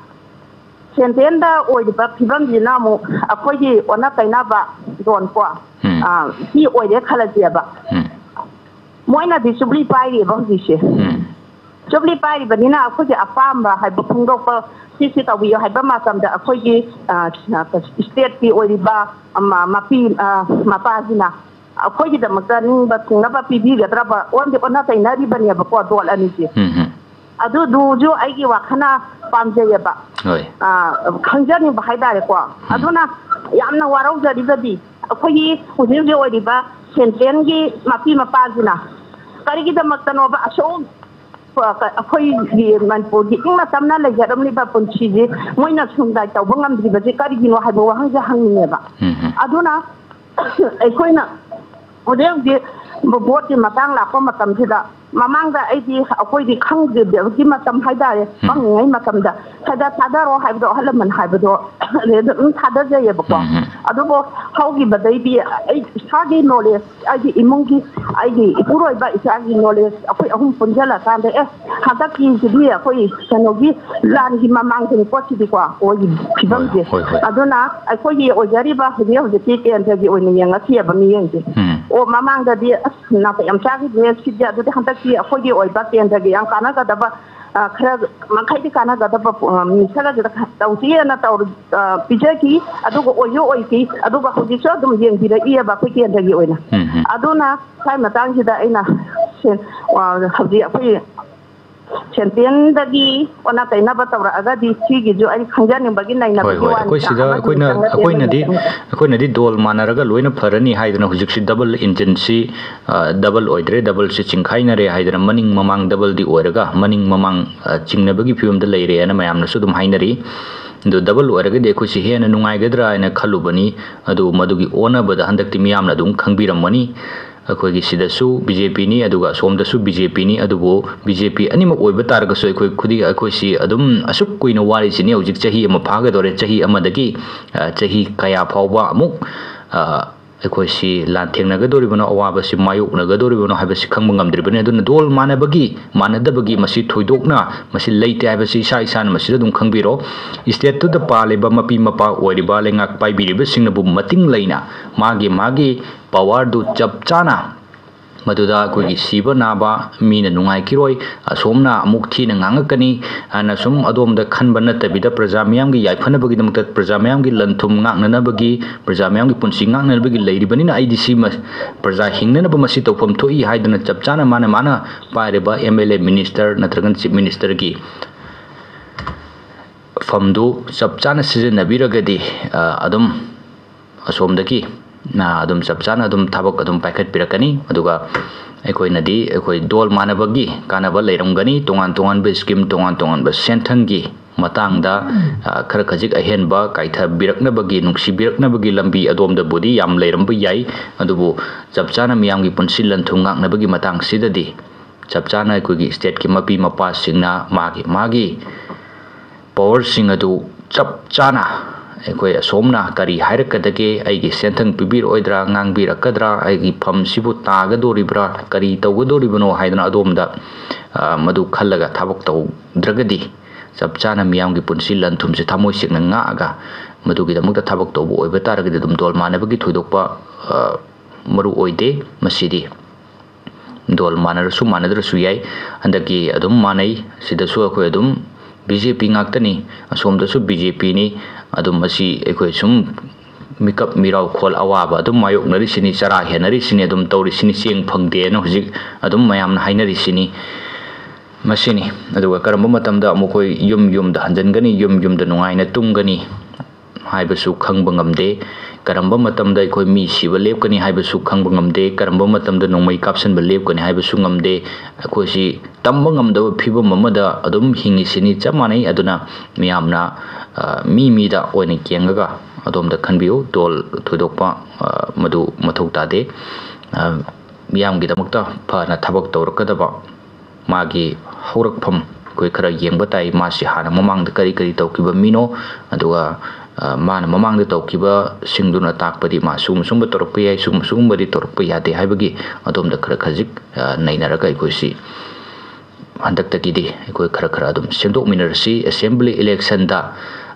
central ꯗ ꯑꯣꯏꯔꯤꯕ ꯐꯤꯕꯝꯁꯤꯅ ꯑꯃꯨꯛ ꯑꯩꯈꯣꯏꯒꯤ ꯑꯣꯟꯅ ꯇꯩꯅꯕ ꯂꯣꯟ ꯀꯣ, ꯎꯝ꯫ ꯑ, ꯁꯤ ꯑꯣꯏꯔꯦ ꯈꯜꯂꯁꯦꯕ꯫ ꯎꯝ꯫ ꯃꯣꯏꯅꯗꯤ ꯆꯨꯞꯂꯤ ꯄꯥꯏꯔꯤꯕ ꯍꯧꯖꯤꯛꯁꯦ꯫ ꯎꯝ꯫ ꯆꯨꯞꯂꯤ ꯄꯥꯏꯔꯤꯕꯅꯤꯅ ꯑꯩꯈꯣꯏꯒꯤ ꯑꯄꯥꯝꯕ ꯍꯥꯏꯕ ꯐꯣꯡꯗꯣꯛꯄ, ꯁꯤ ꯁꯤ ꯇꯧꯕꯤꯌꯨ ꯍꯥꯏꯕ ꯃꯇꯝꯗ ꯑꯩꯈꯣꯏꯒꯤ, ꯑ, state ꯀꯤ ꯑꯣꯏꯔꯤꯕ, ꯑ, ꯃ-, ꯃꯄꯤ, ꯑ, ꯃꯄꯥꯁꯤꯅ ꯑꯩꯈꯣꯏꯒꯤꯗꯃꯛꯇ ꯅꯤꯡꯕ ꯊꯨꯡꯅꯕ ꯄꯤꯕꯤꯒꯗ꯭ꯔꯕ? ꯑꯣꯟꯗꯤ ꯑꯣꯟꯅ ꯇꯩꯅꯔꯤꯕꯅꯦꯕꯀꯣ ꯗꯣꯜ ꯑꯅꯤꯁꯦ꯫ ꯎꯝ, ꯎꯝ꯫ ꯑꯗꯨꯗꯨꯁꯨ ꯑꯩꯒꯤ ꯋꯥꯈꯜꯅ ꯄꯥꯝꯖꯩꯌꯦꯕ꯫ ꯍꯣꯏ꯫ ꯑ, ꯈꯪꯖꯅꯤꯡꯕ ꯍꯥꯏꯇꯥꯔꯦꯀꯣ꯫ ꯎꯝ꯫ ꯑꯗꯨꯅ ꯌꯥꯝꯅ ꯋꯥꯔꯧꯖꯔꯤꯕꯗꯤ ꯑꯩꯈꯣꯏꯒꯤ ꯍꯧꯖꯤꯛ ꯍꯧꯖꯤꯛ ꯑꯣꯏꯔꯤꯕ central ꯒꯤ ꯃꯄꯤ ꯃꯄꯥꯁꯤꯅ ꯀꯔꯤꯒꯤꯗꯃꯛꯇꯅꯣꯕ ꯑꯁꯨꯛ ꯑꯩꯈꯣꯏꯒꯤ ꯃꯅꯤꯄꯨꯔꯒꯤ ꯏꯪꯅ ꯇꯞꯅ ꯂꯩꯖꯔꯝꯂꯤꯕ ꯄꯨꯟꯁꯤꯁꯤ ꯃꯣꯏꯅ ꯁꯨꯝꯗꯥꯏ ꯇꯧꯕ ꯉꯝꯗ꯭ꯔꯤꯕꯁꯤ ꯀꯔꯤꯒꯤꯅꯣ ꯍꯥꯏꯕ ꯋꯥꯍꯪꯁꯦ ꯍꯪꯅꯤꯡꯉꯦꯕ꯫ ꯎꯝ, ꯎꯝ꯫ ꯑꯗꯨꯅ ꯑꯩꯈꯣꯏꯅ ꯍꯧꯖꯤꯛ ꯍꯧꯖꯤꯛ vote ꯀꯤ ꯃꯇꯥꯡ ꯂꯥꯛꯄ ꯃꯇꯝꯁꯤꯗ ꯃꯃꯥꯡꯗ ꯑꯩꯗꯤ, ꯑꯩꯈꯣꯏꯗꯤ ꯈꯪꯗꯕꯒꯤ ꯃꯇꯝ ꯍꯥꯏꯇꯥꯔꯦ, ꯎꯝ꯫ ꯄꯪꯉꯤꯉꯩ ꯃꯇꯝꯗ ꯈꯔ ꯊꯥꯗꯔꯣ ꯍꯥꯏꯕꯗꯣ, ꯑꯍꯜ ꯂꯃꯟ ꯍꯥꯏꯕꯗꯣ ꯑꯗꯨꯝ ꯊꯥꯗꯖꯩꯌꯦꯕꯀꯣ꯫ ꯎꯝ, ꯎꯝ꯫ ꯑꯗꯨꯕꯨ ꯍꯧꯈꯤꯕꯗꯩꯗꯤ ꯑꯩ ꯏꯁꯥꯒꯤ ꯅꯣꯂꯦꯖ, ꯑꯩꯒꯤ ꯏꯃꯨꯡꯒꯤ, ꯑꯩꯒꯤ ꯏꯄꯨꯔꯣꯏꯕ ꯏꯆꯥꯒꯤ ꯅꯣꯂꯦꯖ, ꯑꯩꯈꯣꯏ ꯑꯍꯨꯝ ꯄꯨꯟꯁꯤꯜꯂꯀꯥꯟꯗ, ꯑꯦ, ꯍꯟꯗꯛꯀꯤꯁꯤꯗꯤ ꯑꯩꯈꯣꯏ ꯀꯩꯅꯣꯒꯤ ꯂꯥꯟꯒꯤ ꯃꯃꯥꯡꯗꯅꯤꯀꯣ ꯁꯤꯗꯤꯀꯣ, ꯑꯩꯈꯣꯏꯒꯤ ꯐꯤꯕꯝꯁꯦ꯫ ꯍꯣꯏ, ꯍꯣꯏ, ꯍꯣꯏ꯫ ꯑꯗꯨꯅ ꯑꯩꯈꯣꯏꯒꯤ ꯑꯣꯏꯖꯔꯤꯕ ꯍꯧꯖꯤꯛ ꯍꯧꯖꯤꯛꯀꯤ ꯀꯦꯟꯗ꯭ꯔꯒꯤ ꯑꯣꯏꯅ ꯌꯦꯡꯉꯁꯤꯕ ꯃꯤꯠꯌꯦꯡꯁꯦ꯫ ꯎꯝ꯫ ꯑꯣ, ꯃꯃꯥꯡꯗꯗꯤ ꯑꯁ ꯅꯥꯇꯩ ꯌꯥꯝ ꯆꯥꯈꯤꯗ꯭ꯔꯦ ꯁꯤꯗꯤ, ꯑꯗꯨꯗꯤ ꯍꯟꯗꯛꯇꯤ ꯑꯩꯈꯣꯏꯒꯤ ꯑꯣꯏꯕ ꯀꯦꯟꯗ꯭ꯔꯒꯤ ꯌꯥꯝ ꯀꯥꯟꯅꯒꯗꯕ, ꯑ, ꯈꯔ ꯃꯈꯩꯗꯤ ꯀꯥꯟꯅꯒꯗꯕ, ꯑ, ꯃꯤ ꯈꯔꯗꯨꯗ ꯇꯧꯁꯤꯅ ꯇꯧꯔ-, ꯑ, ꯄꯤꯖꯈꯤ꯫ ꯑꯗꯨꯒ ꯑꯣꯏꯁꯨ ꯑꯣꯏꯈꯤ꯫ ꯑꯗꯨꯒ ꯍꯧꯖꯤꯛꯁꯨ ꯑꯗꯨꯝ ꯌꯦꯡꯕꯤꯔꯛꯏꯑꯕ ꯑꯩꯈꯣꯏ ꯀꯦꯟꯗ꯭ꯔꯒꯤ ꯑꯣꯏꯅ꯫ ꯎꯝ, ꯎꯝ꯫ ꯑꯗꯨꯅ ꯁ꯭ꯋꯥꯏ ꯃꯇꯥꯡꯁꯤꯗ ꯑꯩꯅ ꯁꯦ-, ꯑ, ꯍꯧꯖꯤꯛ ꯑꯩꯈꯣꯏ ꯁꯦꯟꯇ꯭ꯔꯦꯜꯗꯒꯤ ꯑꯣꯟꯅ ꯇꯩꯅꯕ ꯇꯧꯔꯛꯑꯒꯗꯤ ꯁꯤꯒꯤꯁꯨ ꯑꯩ ꯈꯪꯖꯅꯤꯡꯕꯒꯤ ꯍꯣꯏ, ꯅꯩꯅꯕꯒꯤ ꯍꯣꯏ꯫ ꯋꯥꯅꯤ꯫ ꯑꯩꯈꯣꯏ ꯁꯤꯗ, ꯑꯃꯗꯨ ꯑꯩꯈꯣꯏꯅ, ꯆꯪꯉꯛꯀꯦ, ꯑꯩꯈꯣꯏꯅꯗꯤ, ꯑꯃꯗꯨ ꯆꯪꯉꯛꯀꯦ꯫ ꯑꯩꯈꯣꯏꯅꯗꯤ ꯗꯣꯜ ꯃꯥꯟꯅꯔꯒ ꯂꯣꯏꯅ ꯐꯔꯅꯤ ꯍꯥꯏꯗꯅ ꯍꯧꯖꯤꯛꯁꯤ ꯗꯕꯜ ꯏꯟꯖꯤꯟꯁꯤ, ꯑ, ꯗꯕꯜ ꯑꯣꯏꯗ꯭ꯔꯦ, ꯗꯕꯜꯁꯤ ꯆꯤꯡꯈꯥꯏꯅꯔꯦ ꯍꯥꯏꯗꯅ ꯃꯅꯤꯡ ꯃꯃꯥꯡ ꯗꯕꯜꯗꯤ ꯑꯣꯏꯔꯒ ꯃꯅꯤꯡ ꯃꯃꯥꯡ, ꯑ, ꯆꯤꯡꯅꯕꯒꯤ ꯐꯤꯕꯝꯗ ꯂꯩꯔꯦꯅ ꯃꯌꯥꯝꯅꯁꯨ ꯑꯗꯨꯝ ꯍꯥꯏꯅꯔꯤ꯫ ꯑꯗꯨ ꯗꯕꯜ ꯑꯣꯏꯔꯒꯗꯤ ꯑꯩꯈꯣꯏꯁꯤ ꯍꯦꯟꯅ ꯅꯨꯡꯉꯥꯏꯒꯗ꯭ꯔꯥ ꯍꯥꯏꯅ ꯈꯜꯂꯨꯕꯅꯤ꯫ ꯑꯗꯨ ꯃꯗꯨꯒꯤ ꯑꯣꯟꯅꯕꯗ ꯍꯟꯗꯛꯇꯤ ꯃꯤꯌꯥꯝꯅ ꯑꯗꯨꯝ ꯈꯪꯕꯤꯔꯝꯃꯅꯤ꯫ ꯑꯩꯈꯣꯏꯒꯤ ꯁꯤꯗꯁꯨ ꯕꯤ ꯖꯦ ꯄꯤꯅꯤ, ꯑꯗꯨꯒ ꯑꯁꯣꯝꯗꯁꯨ ꯕꯤ ꯖꯦ ꯄꯤꯅꯤ꯫ ꯑꯗꯨꯕꯨ ꯕꯤ ꯖꯦ ꯄꯤ ꯑꯅꯤꯃꯛ ꯑꯣꯏꯕ ꯇꯥꯔꯒꯁꯨ ꯑꯩꯈꯣꯏ ꯈꯨꯗꯤꯡ, ꯑꯩꯈꯣꯏꯁꯤ ꯑꯗꯨꯝ ꯑꯁꯨꯛ ꯀꯨꯏꯅ ꯋꯥꯔꯤꯁꯤꯅꯤ, ꯍꯧꯖꯤꯛ ꯆꯍꯤ ꯑꯃ ꯐꯥꯒꯗꯧꯔꯦ꯫ ꯆꯍꯤ ꯑꯃꯗꯒꯤ, ꯑ, ꯆꯍꯤ ꯀꯌꯥ ꯐꯥꯎꯕ ꯑꯃꯨꯛ, ꯑ, ꯑꯩꯈꯣꯏꯁꯤ ꯂꯥꯟꯊꯦꯡꯅꯒꯗꯧꯔꯤꯕꯅꯣ, ꯑꯋꯥꯕꯁꯤ ꯃꯥꯌꯣꯛꯅꯒꯗꯧꯔꯤꯕꯅꯣ ꯍꯥꯏꯕꯁꯤ ꯈꯪꯕ ꯉꯝꯗ꯭ꯔꯤꯕꯅꯤ꯫ ꯑꯗꯨꯅ ꯗꯣꯜ ꯃꯥꯟꯅꯕꯒꯤ, ꯃꯥꯟꯅꯗꯕꯒꯤ ꯃꯁꯤ ꯊꯣꯏꯗꯣꯛꯅ ꯃꯁꯤ ꯂꯩꯇꯦ ꯍꯥꯏꯕꯁꯤ ꯏꯁꯥ ꯏꯁꯥꯅ ꯃꯁꯤꯗ ꯑꯗꯨꯝ ꯈꯪꯕꯤꯔꯣ꯫ ꯏꯁꯇꯦꯠꯇꯨꯗ ꯄꯥꯜꯂꯤꯕ ꯃꯄꯤ ꯃꯄꯥ ꯑꯣꯏꯔꯤꯕ ꯂꯩꯉꯥꯛ ꯄꯥꯏꯕꯤꯔꯤꯕꯁꯤꯡꯅꯕꯨ ꯃꯇꯤꯡ ꯂꯩꯅ ꯃꯥꯒꯤ ꯃꯥꯒꯤ ꯄꯋꯥꯔꯗꯨ ꯆꯞ ꯆꯥꯅ ꯃꯗꯨꯗ ꯑꯩꯈꯣꯏꯒꯤ ꯁꯤꯕ ꯅꯥꯕ, ꯃꯤꯅ ꯅꯨꯡꯉꯥꯏꯈꯤꯔꯣꯏ, ꯑꯁꯣꯝꯅ ꯑꯃꯨꯛ ꯊꯤꯅ ꯉꯥꯡꯉꯛꯀꯅꯤ ꯍꯥꯏꯅ ꯁꯨꯝ ꯑꯗꯣꯝꯗ ꯈꯟꯕ ꯅꯠꯇꯕꯤꯗ, ꯄ꯭ꯔꯖꯥ ꯃꯤꯌꯥꯝꯒꯤ ꯌꯥꯏꯐꯅꯕꯒꯤꯗꯃꯛꯇ, ꯄ꯭ꯔꯖꯥ ꯃꯤꯌꯥꯝꯒꯤ ꯂꯟ ꯊꯨꯝ ꯉꯥꯛꯅꯅꯕꯒꯤ, ꯄ꯭ꯔꯖꯥ ꯃꯤꯌꯥꯝꯒꯤ ꯄꯨꯟꯁꯤ ꯉꯥꯛꯅꯅꯕꯒꯤ ꯂꯩꯔꯤꯕꯅꯤꯅ ꯑꯩꯗꯤ ꯁꯤ ꯃ-, ꯄ꯭ꯔꯖꯥ ꯍꯤꯡꯅꯅꯕ ꯃꯁꯤ ꯇꯧꯐꯝ ꯊꯣꯛꯏ ꯍꯥꯏꯗꯅ ꯆꯞ ꯆꯥꯅ ꯃꯥꯅ ꯃꯥꯅ ꯄꯥꯏꯔꯤꯕ ꯑꯦꯝ ꯑꯦꯜ ꯑꯦ, ꯃꯤꯅꯤꯁꯇꯔ ꯅꯠꯇ꯭ꯔꯒꯅ ꯆꯤꯐ ꯃꯤꯅꯤꯁꯇꯔꯒꯤ ꯐꯝꯗꯨ ꯆꯞ ꯆꯥꯅ ꯁꯤꯖꯤꯟꯅꯕꯤꯔꯒꯗꯤ, ꯑ, ꯑꯗꯨꯝ ꯑꯁꯣꯝꯗꯒꯤ, ꯑ, ꯑꯗꯨꯝ ꯆꯞ ꯆꯥꯅ ꯑꯗꯨꯝ ꯊꯕꯛ ꯑꯗꯨꯝ ꯄꯥꯏꯈꯠꯄꯤꯔꯛꯀꯅꯤ꯫ ꯑꯗꯨꯒ ꯑꯩꯈꯣꯏꯅꯗꯤ ꯑꯩꯈꯣꯏ ꯗꯣꯜ ꯃꯥꯟꯅꯕꯒꯤ ꯀꯥꯟꯅꯕ ꯂꯩꯔꯝꯒꯅꯤ꯫ ꯇꯣꯉꯥꯟ ꯇꯣꯉꯥꯟꯕ ꯁ꯭ꯀꯤꯝ, ꯇꯣꯉꯥꯟ ꯇꯣꯉꯥꯟꯕ ꯁꯦꯟꯊꯪꯒꯤ ꯃꯇꯥꯡꯗ, ꯑ, ꯈꯔ ꯈꯖꯤꯛ ꯑꯍꯦꯟꯕ ꯀꯥꯏꯊꯕꯤꯔꯛꯅꯕꯒꯤ, ꯅꯨꯡꯁꯤꯕꯤꯔꯛꯅꯕꯒꯤ ꯂꯝꯕꯤ ꯑꯗꯣꯝꯗꯕꯨꯗꯤ ꯌꯥꯝ ꯂꯩꯔꯝꯕ ꯌꯥꯏ꯫ ꯑꯗꯨꯕꯨ ꯆꯞ ꯆꯥꯅ ꯃꯤꯌꯥꯝꯒꯤ ꯄꯨꯟꯁꯤ ꯂꯟ ꯊꯨꯝ ꯉꯥꯛꯅꯕꯒꯤ ꯃꯇꯥꯡꯁꯤꯗꯗꯤ ꯆꯞ ꯆꯥꯅ ꯑꯩꯈꯣꯏꯒꯤ stateꯀꯤ ꯃꯄꯤ ꯃꯄꯥꯁꯤꯡꯅ ꯃꯥꯒꯤ ꯃꯥꯒꯤ powerꯁꯤꯡ ꯑꯗꯨ ꯆꯞ ꯆꯥꯅ ꯑꯩꯈꯣꯏ ꯑꯁꯣꯝꯅ ꯀꯔꯤ ꯍꯥꯏꯔꯛꯀꯗꯒꯦ, ꯑꯩꯒꯤ ꯁꯦꯟꯊꯪ ꯄꯤꯕꯤꯔꯛꯑꯣꯏꯗ꯭ꯔꯥ, ꯉꯥꯡꯕꯤꯔꯛꯀꯗ꯭ꯔꯥ, ꯑꯩꯒꯤ ꯐꯝꯁꯤꯕꯨ ꯇꯥꯒꯗꯣꯔꯤꯕ꯭ꯔꯥ, ꯀꯔꯤ ꯇꯧꯒꯗꯣꯔꯤꯕꯅꯣ ꯍꯥꯏꯗꯅ ꯑꯗꯣꯝꯗ, ꯑ, ꯃꯗꯨ ꯈꯜꯂꯒ ꯊꯕꯛ ꯇꯧꯗ꯭ꯔꯒꯗꯤ ꯆꯞ ꯆꯥꯅ ꯃꯤꯌꯥꯝꯒꯤ ꯄꯨꯟꯁꯤ ꯂꯟ ꯊꯨꯝꯁꯤ ꯊꯃꯣꯏ ꯁꯦꯡꯅ ꯉꯥꯛꯑꯒ ꯃꯗꯨꯒꯤꯗꯃꯛꯇ ꯊꯕꯛ ꯇꯧꯕ ꯑꯣꯏꯕ ꯇꯥꯔꯒꯗꯤ ꯑꯗꯨꯝ ꯗꯣꯜ ꯃꯥꯟꯅꯕꯒꯤ ꯊꯣꯏꯗꯣꯛꯄ, ꯑ, ꯃꯔꯨ ꯑꯣꯏꯗꯦ꯫ ꯃꯁꯤꯗꯤ ꯗꯣꯜ ꯃꯥꯟꯅꯔꯁꯨ ꯃꯥꯟꯅꯗ꯭ꯔꯁꯨ ꯌꯥꯏ꯫ ꯍꯟꯗꯛꯀꯤ ꯑꯗꯨꯝ ꯃꯥꯟꯅꯩ꯫ ꯁꯤꯗꯁꯨ ꯑꯩꯈꯣꯏ ꯑꯗꯨꯝ BJP ꯉꯥꯛꯇꯅꯤ, ꯑꯁꯣꯝꯗꯁꯨ BJPꯅꯤ꯫ ꯑꯗꯨꯝ ꯃꯁꯤ ꯑꯩꯈꯣꯏ ꯁꯨꯝ ꯃꯤꯀꯞ ꯃꯤꯔꯥꯎꯈꯣꯜ ꯑꯋꯥꯕ ꯑꯗꯨꯝ ꯃꯥꯌꯣꯛꯅꯔꯤꯁꯤꯅꯤ, ꯆꯔꯥ ꯍꯦꯟꯅꯔꯤꯁꯤꯅꯤ, ꯑꯗꯨꯝ ꯇꯧꯔꯤꯁꯤꯅꯤ, ꯆꯦꯡ ꯐꯪꯗꯦꯅ ꯍꯧꯖꯤꯛ ꯑꯗꯨꯝ ꯃꯌꯥꯝꯅ ꯍꯥꯏꯅꯔꯤꯁꯤꯅꯤ꯫ ꯃꯁꯤꯅꯤ꯫ ꯑꯗꯨꯒ ꯀꯔꯝꯕ ꯃꯇꯝꯗ ꯑꯃꯨꯛ ꯑꯩꯈꯣꯏ ꯌꯨꯝ ꯌꯨꯝꯗ ꯍꯟꯖꯤꯟꯒꯅꯤ, ꯌꯨꯝ ꯌꯨꯝꯗ ꯅꯨꯡꯉꯥꯏꯅ ꯇꯨꯝꯒꯅꯤ ꯍꯥꯏꯕꯁꯨ ꯈꯪꯕ ꯉꯝꯗꯦ꯫ ꯀꯔꯝꯕ ꯃꯇꯝꯗ ꯑꯩꯈꯣꯏ ꯃꯤ ꯁꯤꯕ ꯂꯦꯞꯀꯅꯤ ꯍꯥꯏꯕꯁꯨ ꯈꯪꯕ ꯉꯝꯗꯦ꯫ ꯀꯔꯝꯕ ꯃꯇꯝꯗ ꯅꯣꯡꯃꯩ ꯀꯥꯞꯁꯤꯟꯕ ꯂꯦꯞꯀꯅꯤ ꯍꯥꯏꯕꯁꯨ ꯉꯝꯗꯦ꯫ ꯑꯩꯈꯣꯏꯁꯤ ꯇꯝꯕ ꯉꯝꯗꯕ ꯐꯤꯕꯝ ꯑꯃꯗ ꯑꯗꯨꯝ ꯍꯤꯡꯉꯤꯁꯤꯅꯤ, ꯆꯞ ꯃꯥꯟꯅꯩ꯫ ꯑꯗꯨꯅ ꯃꯤꯌꯥꯝꯅ, ꯑ, ꯃꯤ ꯃꯤꯗ ꯑꯣꯏꯅ ꯌꯦꯡꯉꯒ ꯑꯗꯣꯝꯗ ꯈꯟꯕꯤꯌꯨ꯫ ꯗꯣꯜ ꯊꯣꯏꯗꯣꯛꯄ, ꯑ, ꯃꯗꯨ ꯃꯊꯧ ꯇꯥꯗꯦ꯫ ꯑ, ꯃꯤꯌꯥꯝꯒꯤꯗꯃꯛꯇ ꯐꯅ ꯊꯕꯛ ꯇꯧꯔꯛꯀꯗꯕ ꯃꯥꯒꯤ ꯍꯧꯔꯛꯐꯝ ꯑꯩꯈꯣꯏ ꯈꯔ ꯌꯦꯡꯕ ꯇꯥꯏ꯫ ꯃꯥꯁꯤ ꯍꯥꯟꯅ ꯃꯃꯥꯡꯗ ꯀꯔꯤ ꯀꯔꯤ ꯇꯧꯈꯤꯕ ꯃꯤꯅꯣ, ꯑꯗꯨꯒ, ꯑ, ꯃꯥꯅ ꯃꯃꯥꯡꯗ ꯇꯧꯈꯤꯕꯁꯤꯡꯗꯨꯅ ꯇꯥꯛꯄꯗꯤ ꯃꯥ ꯁꯤꯒꯨꯝꯕ ꯁꯤꯒꯨꯝꯕ ꯇꯧꯔꯛꯄ ꯌꯥꯏ, ꯁꯤꯒꯨꯝꯕ ꯁꯤꯒꯨꯝꯕꯗꯤ ꯇꯧꯔꯛꯄ ꯌꯥꯗꯦ ꯍꯥꯏꯕꯒꯤ ꯑꯗꯣꯝꯗ ꯈꯔ ꯈꯖꯤꯛ, ꯑ, ꯅꯩꯅꯔꯒ ꯑꯩꯈꯣꯏꯁꯤ ꯍꯟꯗꯛꯇꯒꯤꯗꯤ ꯑꯩꯈꯣꯏ ꯈꯔ ꯈꯔ ꯑꯗꯨꯝ ꯁꯦꯝꯗꯣꯛꯃꯤꯟꯅꯔꯁꯤ꯫ Assembly electionꯗ,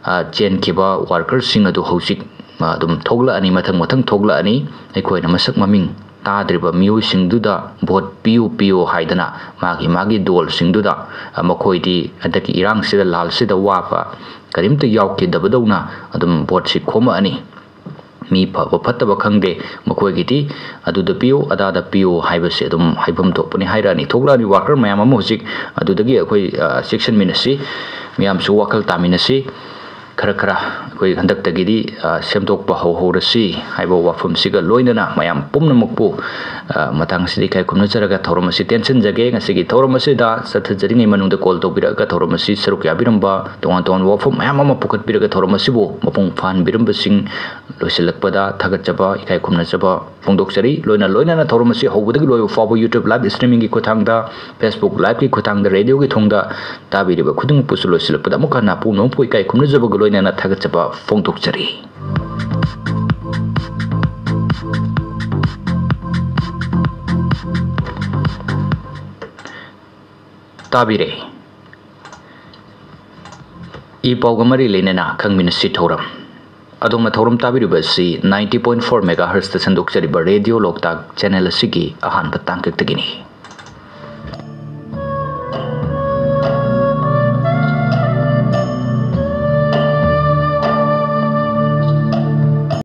ꯑ, ꯆꯦꯟꯈꯤꯕ workerꯁꯤꯡ ꯑꯗꯨ ꯍꯧꯖꯤꯛ, ꯑ, ꯑꯗꯨꯝ ꯊꯣꯛꯂꯛꯑꯅꯤ, ꯃꯊꯪ ꯃꯊꯪ ꯊꯣꯛꯂꯛꯑꯅꯤ꯫ ꯑꯩꯈꯣꯏꯅ ꯃꯁꯛ ꯃꯃꯤꯡ ꯇꯥꯗ꯭ꯔꯤꯕ ꯃꯤꯑꯣꯏꯁꯤꯡꯗꯨꯗ vote ꯄꯤꯌꯨ, ꯄꯤꯌꯨ ꯍꯥꯏꯗꯅ ꯃꯥꯒꯤ ꯃꯥꯒꯤ ꯗꯣꯜꯁꯤꯡꯗꯨꯗ, ꯑ, ꯃꯈꯣꯏꯗꯤ ꯍꯟꯗꯛꯀꯤ ꯏꯔꯥꯡꯁꯤꯗ, ꯂꯥꯜꯁꯤꯗ ꯋꯥꯕ ꯀꯔꯤꯝꯇ ꯌꯥꯎꯈꯤꯗꯕꯗꯧꯅ ꯑꯗꯨꯝ voteꯁꯤ ꯈꯣꯝꯃꯛꯑꯅꯤ꯫ ꯃꯤ ꯐꯕ ꯐꯠꯇꯕ ꯈꯪꯗꯦ, ꯃꯈꯣꯏꯒꯤꯗꯤ ꯑꯗꯨꯗ ꯄꯤꯌꯨ, ꯑꯗꯥꯗ ꯄꯤꯌꯨ ꯍꯥꯏꯕꯁꯦ ꯑꯗꯨꯝ ꯍꯥꯏꯐꯝ ꯊꯣꯛꯄꯅꯤ, ꯍꯥꯏꯔꯛꯑꯅꯤ꯫ ꯊꯣꯛꯂꯛꯑꯅꯤ worker ꯃꯌꯥꯝ ꯑꯃ ꯍꯧꯖꯤꯛ꯫ ꯑꯗꯨꯗꯒꯤ ꯑꯩꯈꯣꯏ, ꯑ, ꯆꯦꯛꯁꯤꯟꯃꯤꯟꯅꯁꯤ, ꯃꯌꯥꯝꯁꯨ ꯋꯥꯈꯜ ꯇꯥꯃꯤꯟꯅꯁꯤ꯫ ꯈꯔ ꯈꯔ ꯑꯩꯈꯣꯏ ꯍꯟꯗꯛꯇꯒꯤꯗꯤ, ꯑ, ꯁꯦꯝꯗꯣꯛꯄ ꯍꯧꯍꯧꯔꯁꯤ ꯍꯥꯏꯕ ꯋꯥꯐꯝꯁꯤꯒ ꯂꯣꯏꯅꯅ ꯃꯌꯥꯝ ꯄꯨꯝꯅꯃꯛꯄꯨ, ꯑ, ꯃꯇꯥꯡꯁꯤꯗ ꯏꯀꯥꯏ ꯈꯨꯝꯅꯖꯔꯒ ꯊꯧꯔꯝ ꯑꯁꯤ ꯇꯦꯟꯁꯤꯟꯖꯒꯦ꯫ ꯉꯁꯤꯒꯤ ꯊꯧꯔꯝ ꯑꯁꯤꯗ ꯆꯠꯊꯖꯔꯤꯉꯩ ꯃꯅꯨꯡꯗ call ꯇꯧꯕꯤꯔꯛꯑꯒ ꯊꯧꯔꯝ ꯑꯁꯤ ꯁꯔꯨꯛ ꯌꯥꯕꯤꯔꯝꯕ, ꯇꯣꯉꯥꯟ ꯇꯣꯉꯥꯟꯕ ꯋꯥꯐꯝ ꯃꯌꯥꯝ ꯑꯃ ꯄꯨꯈꯠꯄꯤꯔꯒ ꯊꯧꯔꯝ ꯑꯁꯤꯕꯨ ꯃꯄꯨꯡ ꯐꯥꯍꯟꯕꯤꯔꯝꯕꯁꯤꯡ ꯂꯣꯏꯁꯤꯜꯂꯛꯄꯗ ꯊꯥꯒꯠꯆꯕ, ꯏꯀꯥꯏ ꯈꯨꯝꯅꯖꯕ ꯐꯣꯡꯗꯣꯛꯆꯔꯤ꯫ ꯂꯣꯏꯅ ꯂꯣꯏꯅꯅ ꯊꯧꯔꯝ ꯑꯁꯤ ꯍꯧꯕꯗꯒꯤ ꯂꯣꯏꯕ ꯐꯥꯎꯕ YouTube live streamingꯒꯤ ꯈꯨꯠꯊꯥꯡꯗ, Facebook liveꯀꯤ ꯈꯨꯠꯊꯥꯡꯗ, radioꯒꯤ ꯊꯣꯡꯗ ꯇꯥꯕꯤꯔꯤꯕ ꯈꯨꯗꯤꯡꯃꯛꯄꯨꯁꯨ ꯂꯣꯏꯁꯤꯜꯂꯛꯄꯗ ꯑꯃꯨꯛ ꯍꯟꯅ ꯄꯨꯝꯅꯃꯛꯄꯨ ꯏꯀꯥꯏ ꯈꯨꯝꯅꯖꯕꯒ ꯂꯣꯏꯅꯅ ꯊꯥꯒꯠꯆꯕ ꯐꯣꯡꯗꯣꯛꯆꯔꯤ꯫ ꯇꯥꯕꯤꯔꯦ꯫ ꯏ ꯄꯥꯎꯒ ꯃꯔꯤ ꯂꯩꯅꯅ ꯈꯪꯃꯤꯟꯅꯁꯤ ꯊꯧꯔꯝ꯫ ꯑꯗꯣꯝꯅ ꯊꯧꯔꯝ ꯇꯥꯕꯤꯔꯤꯕ ꯑꯁꯤ ninety point four megahertzꯇ ꯁꯟꯗꯣꯛꯆꯔꯤꯕ Radio ꯂꯣꯛꯇꯥꯛ channel ꯑꯁꯤꯒꯤ ꯑꯍꯥꯟꯕ ꯇꯥꯡꯀꯛꯇꯒꯤꯅꯤ꯫